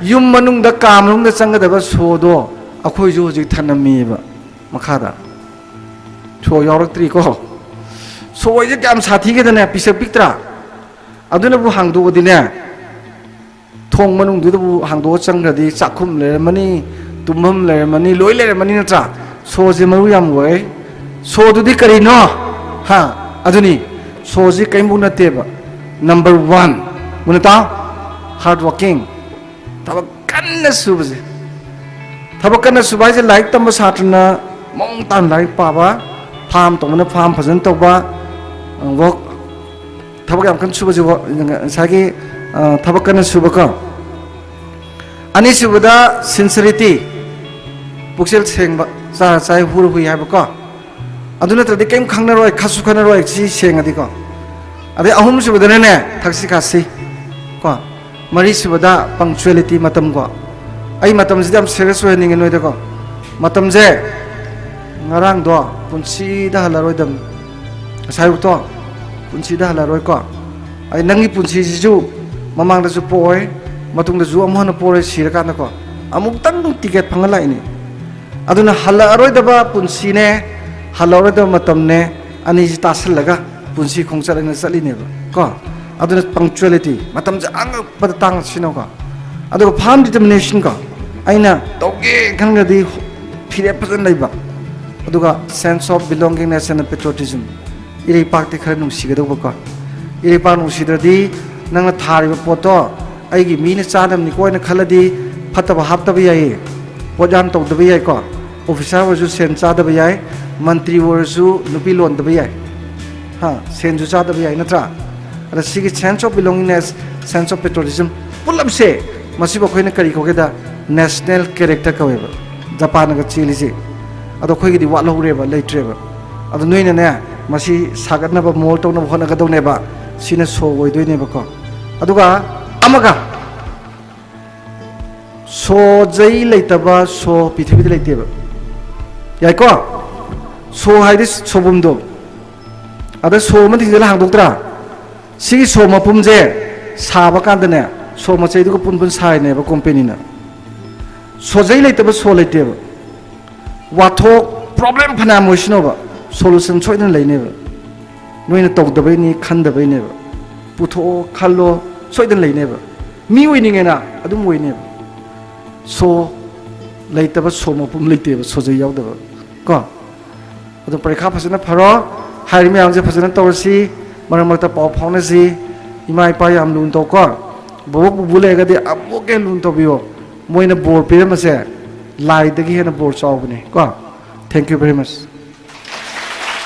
ꯌꯨꯝ ꯃꯅꯨꯡꯗ, ꯀꯥ ꯃꯅꯨꯡꯗ ꯆꯪꯒꯗꯕ ꯁꯣꯗꯣ ꯑꯩꯈꯣꯏꯁꯨ ꯍꯧꯖꯤꯛ ꯊꯅꯝꯃꯤꯕ ꯃꯈꯥꯗ꯫ ꯁꯣ ꯌꯥꯎꯔꯛꯇ꯭ꯔꯤꯀꯣ꯫ ꯁꯣꯁꯦ ꯀꯌꯥꯝ ꯁꯥꯊꯤꯒꯦꯗꯅꯦ, ꯄꯤꯁꯛ ꯄꯤꯛꯇ꯭ꯔꯥ? ꯑꯗꯨꯅꯕꯨ ꯍꯥꯡꯗꯣꯛꯑꯗꯤꯅꯦ, ꯈꯣꯡ ꯃꯅꯨꯡꯗꯨꯗꯕꯨ ꯍꯥꯡꯗꯣꯛꯑ ꯆꯪꯈ꯭ꯔꯗꯤ ꯆꯥꯛꯈꯨꯝ ꯂꯩꯔꯝꯃꯅꯤ, ꯇꯨꯝꯐꯝ ꯂꯩꯔꯝꯃꯅꯤ, ꯂꯣꯏ ꯂꯩꯔꯝꯃꯅꯤ ꯅꯠꯇ꯭ꯔꯥ? ꯁꯣꯁꯦ ꯃꯔꯨ ꯌꯥꯝ ꯑꯣꯏ꯫ ꯁꯣꯗꯨꯗꯤ ꯀꯔꯤꯅꯣ? ꯍꯥ? ꯑꯗꯨꯅꯤ, ꯁꯣꯁꯤ ꯀꯔꯤꯝꯐꯥꯎ ꯅꯠꯇꯦꯕ꯫ ꯅꯝꯕꯔ ꯋꯥꯟ, ꯃꯨꯟꯅ ꯇꯥꯎ, ꯍꯥꯔꯗ ꯋꯥꯔꯀꯤꯡ, ꯊꯕꯛ ꯀꯟꯅ ꯁꯨꯕꯁꯦ꯫ ꯊꯕꯛ ꯀꯟꯅ ꯁꯨꯕ ꯍꯥꯏꯁꯦ ꯂꯥꯏꯔꯤꯛ ꯇꯝꯕ ꯁꯥꯇ꯭ꯔꯅ ꯃꯑꯣꯡ ꯇꯥꯅ ꯂꯥꯏꯔꯤꯛ ꯄꯥꯕ, ꯐꯥꯝ ꯇꯧꯕꯅ ꯐꯥꯝ ꯐꯖꯅ ꯇꯧꯕ, ꯋꯥꯛ ꯊꯕꯛ ꯌꯥꯝ ꯀꯟꯅ ꯁꯨꯕꯁꯦ ꯋꯥ-, ꯉꯁꯥꯏꯒꯤ, ꯑ, ꯊꯕꯛ ꯀꯟꯅ ꯁꯨꯕꯀꯣ꯫ ꯑꯅꯤꯁꯨꯕꯗ ꯁꯤꯟꯁꯔꯤꯇꯤ, ꯄꯨꯛꯆꯦꯜ ꯁꯦꯡꯕ, ꯆꯥꯔ ꯆꯥꯏ ꯍꯨꯔ ꯍꯨꯏ ꯍꯥꯏꯕꯀꯣ꯫ ꯑꯗꯨ ꯅꯠꯇ꯭ꯔꯗꯤ ꯀꯔꯤꯝ ꯈꯪꯅꯔꯣꯏ, ꯈꯠꯁꯨ ꯈꯠꯅꯔꯣꯏ ꯁꯤ ꯁꯦꯡꯉꯗꯤꯀꯣ꯫ ꯑꯗꯩ ꯑꯍꯨꯝꯁꯨꯕꯗꯅꯅꯦ ꯊꯛꯁꯤ ꯈꯥꯁꯤ ꯀꯣ꯫ ꯃꯔꯤꯁꯨꯕꯗ ꯄꯪꯆꯨꯋꯦꯂꯤꯇꯤ, ꯃꯇꯝ ꯀꯣ꯫ ꯑꯩ ꯃꯇꯝꯁꯤꯗ ꯌꯥꯝ ꯁꯦꯔꯤꯌꯁ ꯑꯣꯏꯍꯟꯅꯤꯡꯉꯦ ꯅꯣꯏꯗꯀꯣ꯫ ꯃꯇꯝꯁꯦ ꯉꯔꯥꯡꯗꯣ ꯄꯨꯟꯁꯤꯗ ꯍꯜꯂꯔꯣꯏꯗꯕꯅꯤ꯫ ꯉꯁꯥꯏ ꯑꯌꯨꯛꯇꯣ ꯄꯨꯟꯁꯤꯗ ꯍꯜꯂꯔꯣꯏꯀꯣ꯫ ꯑꯩ ꯅꯪꯒꯤ ꯄꯨꯟꯁꯤꯁꯤꯁꯨ ꯃꯃꯥꯡꯗꯁꯨ ꯄꯣꯛꯑꯣꯏ, ꯃꯇꯨꯡꯗꯁꯨ ꯑꯃꯨꯛ ꯍꯟꯅ ꯄꯣꯛꯑꯣꯏ, ꯁꯤꯔꯀꯥꯟꯗꯀꯣ꯫ ꯑꯃꯨꯛꯇꯪ ꯇꯤꯀꯦꯠ ꯐꯪꯉ ꯂꯥꯛꯏꯅꯤ꯫ ꯑꯗꯨꯅ ꯍꯜꯂꯛꯑꯔꯣꯏꯗꯕ ꯄꯨꯟꯁꯤꯅꯦ, ꯍꯜꯂꯛꯑꯔꯣꯏꯗꯕ ꯃꯇꯝꯅꯦ, ꯑꯅꯤꯁꯤ ꯇꯥꯁꯜꯂꯒ ꯄꯨꯟꯁꯤ ꯈꯣꯡꯆꯠ ꯑꯩꯅ ꯆꯠꯂꯤꯅꯦꯕ ꯀꯣ꯫ ꯑꯗꯨꯅ ꯄꯪꯆꯨꯋꯦꯂꯤꯇꯤ, ꯃꯇꯝꯁꯦ ꯑꯉꯛꯄꯗ ꯇꯥꯡꯅ ꯁꯤꯖꯤꯟꯅꯧꯀꯣ꯫ ꯑꯗꯨꯒ ꯐꯥꯔꯝ ꯗꯤꯇꯔꯃꯤꯅꯦꯁꯟ ꯀꯣ, ꯑꯩꯅ ꯇꯧꯒꯦ ꯈꯟꯈ꯭ꯔꯗꯤ ꯐꯤꯔꯦꯞ ꯐꯖꯅ ꯂꯩꯕ꯫ ꯑꯗꯨꯒ ꯁꯦꯟꯁ ꯑꯣꯐ ꯕꯤꯂꯣꯡꯒꯤꯡꯅꯦꯁ ꯑꯦꯟ ꯄꯦꯇ꯭ꯔꯣꯇꯤꯖꯝ, ꯏꯔꯩꯄꯥꯛꯇꯤ ꯈꯔ ꯅꯨꯡꯁꯤꯒꯗꯧꯕꯀꯣ꯫ ꯏꯔꯩꯄꯥꯛ ꯅꯨꯡꯁꯤꯗ꯭ꯔꯗꯤ ꯅꯪꯅ ꯊꯥꯔꯤꯕ ꯄꯣꯠꯇꯣ ꯑꯩꯒꯤ ꯃꯤꯅ ꯆꯥꯅꯕꯅꯤꯀꯣ ꯍꯥꯏꯅ ꯈꯜꯂꯗꯤ ꯐꯠꯇꯕ ꯍꯥꯞꯇꯕ ꯌꯥꯏꯌꯦ, ꯄꯣꯠꯌꯥꯟ ꯇꯧꯗꯕ ꯌꯥꯏꯀꯣ꯫ ꯑꯣꯐꯤꯁꯥꯔ ꯑꯣꯏꯔꯁꯨ ꯁꯦꯟ ꯆꯥꯗꯕ ꯌꯥꯏ, ꯃꯟꯇ꯭ꯔꯤ ꯑꯣꯏꯔꯁꯨ ꯅꯨꯄꯤ ꯂꯣꯟꯗꯕ ꯌꯥꯏ, ꯍꯥ, ꯁꯦꯟꯁꯨ ꯆꯥꯗꯕ ꯌꯥꯏ ꯅꯠꯇ꯭ꯔꯥ? ꯑꯗ ꯁꯤꯒꯤ ꯁꯦꯟꯁ ꯑꯣꯐ ꯕꯤꯂꯣꯡꯒꯤꯡꯅꯦꯁ, ꯁꯦꯟꯁ ꯑꯣꯐ ꯄꯦꯇ꯭ꯔꯣꯇꯤꯖꯝ ꯄꯨꯂꯞꯁꯦ, ꯃꯁꯤꯕꯨ ꯑꯩꯈꯣꯏꯅ ꯀꯔꯤ ꯀꯧꯒꯦꯗ? National character ꯀꯧꯋꯦꯕ꯫ ꯖꯄꯥꯟꯅꯒ ꯆꯦꯜꯂꯤꯁꯦ꯫ ꯑꯗꯣ ꯑꯩꯈꯣꯏꯒꯤꯗꯤ ꯋꯥꯠꯍꯧꯔꯦꯕ, ꯂꯩꯇ꯭ꯔꯦꯕ꯫ ꯑꯗꯣ ꯅꯣꯏꯅꯅꯦ, ꯃꯁꯤ ꯁꯥꯒꯠꯅꯕ, ꯃꯣꯜ ꯇꯧꯅꯕ ꯍꯣꯠꯅꯒꯗꯧꯅꯦꯕ꯫ ꯁꯤꯅ ꯁꯣ ꯑꯣꯏꯗꯣꯏꯅꯦꯕꯀꯣ꯫ ꯑꯗꯨꯒ ꯑꯃꯒ, ꯁꯣꯖꯩ ꯂꯩꯇꯕ ꯁꯣ ꯄ꯭ꯔꯤꯊꯤꯕꯤꯗ ꯂꯩꯇꯦꯕ꯫ ꯌꯥꯏꯀꯣ? ꯁꯣ ꯍꯥꯏꯗꯤ ꯁꯣꯕꯨꯝꯗꯣ꯫ ꯑꯗ ꯁꯣ ꯑꯃ ꯊꯤꯡꯖꯤꯜꯂ ꯍꯥꯡꯗꯣꯛꯇ꯭ꯔꯥ? ꯁꯤꯒꯤ ꯁꯣ ꯃꯄꯨꯝꯁꯦ ꯁꯥꯕ ꯀꯥꯟꯗꯅꯦ, ꯁꯣ ꯃꯆꯩꯗꯨꯒ ꯄꯨꯟ ꯄꯨꯟ ꯁꯥꯔꯤꯅꯦꯕ ꯀꯣꯝꯄꯦꯅꯤꯅ꯫ ꯁꯣꯖꯩ ꯂꯩꯇꯕ ꯁꯣ ꯂꯩꯇꯦꯕ꯫ ꯋꯥꯊꯣꯛ, ꯄ꯭ꯔꯣꯕ꯭ꯂꯦꯝ ꯐꯅꯌꯥꯝ ꯑꯣꯏꯁꯅꯣꯕ, ꯁꯣꯂꯨꯁꯟ ꯁꯣꯏꯗꯅ ꯂꯩꯅꯦꯕ꯫ ꯅꯣꯏꯅ ꯇꯧꯗꯕꯩꯅꯤ, ꯈꯟꯗꯕꯩꯅꯦꯕ꯫ ꯄꯨꯊꯣꯛꯑꯣ, ꯈꯜꯂꯣ, ꯁꯣꯏꯗꯅ ꯂꯩꯅꯦꯕ꯫ ꯃꯤ ꯑꯣꯏꯅꯤꯡꯉꯦꯅ ꯑꯗꯨꯝ ꯑꯣꯏꯅꯦꯕ꯫ ꯁꯣ ꯂꯩꯇꯕ ꯁꯣ ꯃꯄꯨꯝ ꯂꯩꯇꯦꯕ, ꯁꯣꯖꯩ ꯌꯥꯎꯗꯕ꯫ ꯀꯣ, ꯑꯗꯣ ꯄꯔꯤꯈꯥ ꯐꯖꯅ ꯐꯔꯣ꯫ ꯍꯥꯏꯔꯤ ꯃꯌꯥꯝꯁꯦ ꯐꯖꯅ ꯇꯧꯔꯁꯤ꯫ ꯃꯔꯛ ꯃꯔꯛꯇ ꯄꯥꯎ ꯐꯥꯎꯅꯁꯤ꯫ ꯏꯃꯥ ꯏꯄꯥ ꯌꯥꯝ ꯂꯨꯅ ꯇꯧꯀꯣ꯫ ꯕꯣꯕꯣꯛ ꯄꯨꯄꯨ ꯂꯩꯔꯒꯗꯤ ꯑꯃꯨꯛꯀ ꯍꯦꯟꯅ ꯂꯨꯅ ꯇꯧꯕꯤꯌꯣ꯫ ꯃꯣꯏꯅ ꯕꯣꯔ ꯄꯤꯔꯝꯕꯁꯦ ꯂꯥꯏꯗꯒꯤ ꯍꯦꯟꯅ ꯕꯣꯔ ꯆꯥꯎꯕꯅꯦ꯫ ꯀꯣ, thank you very much꯫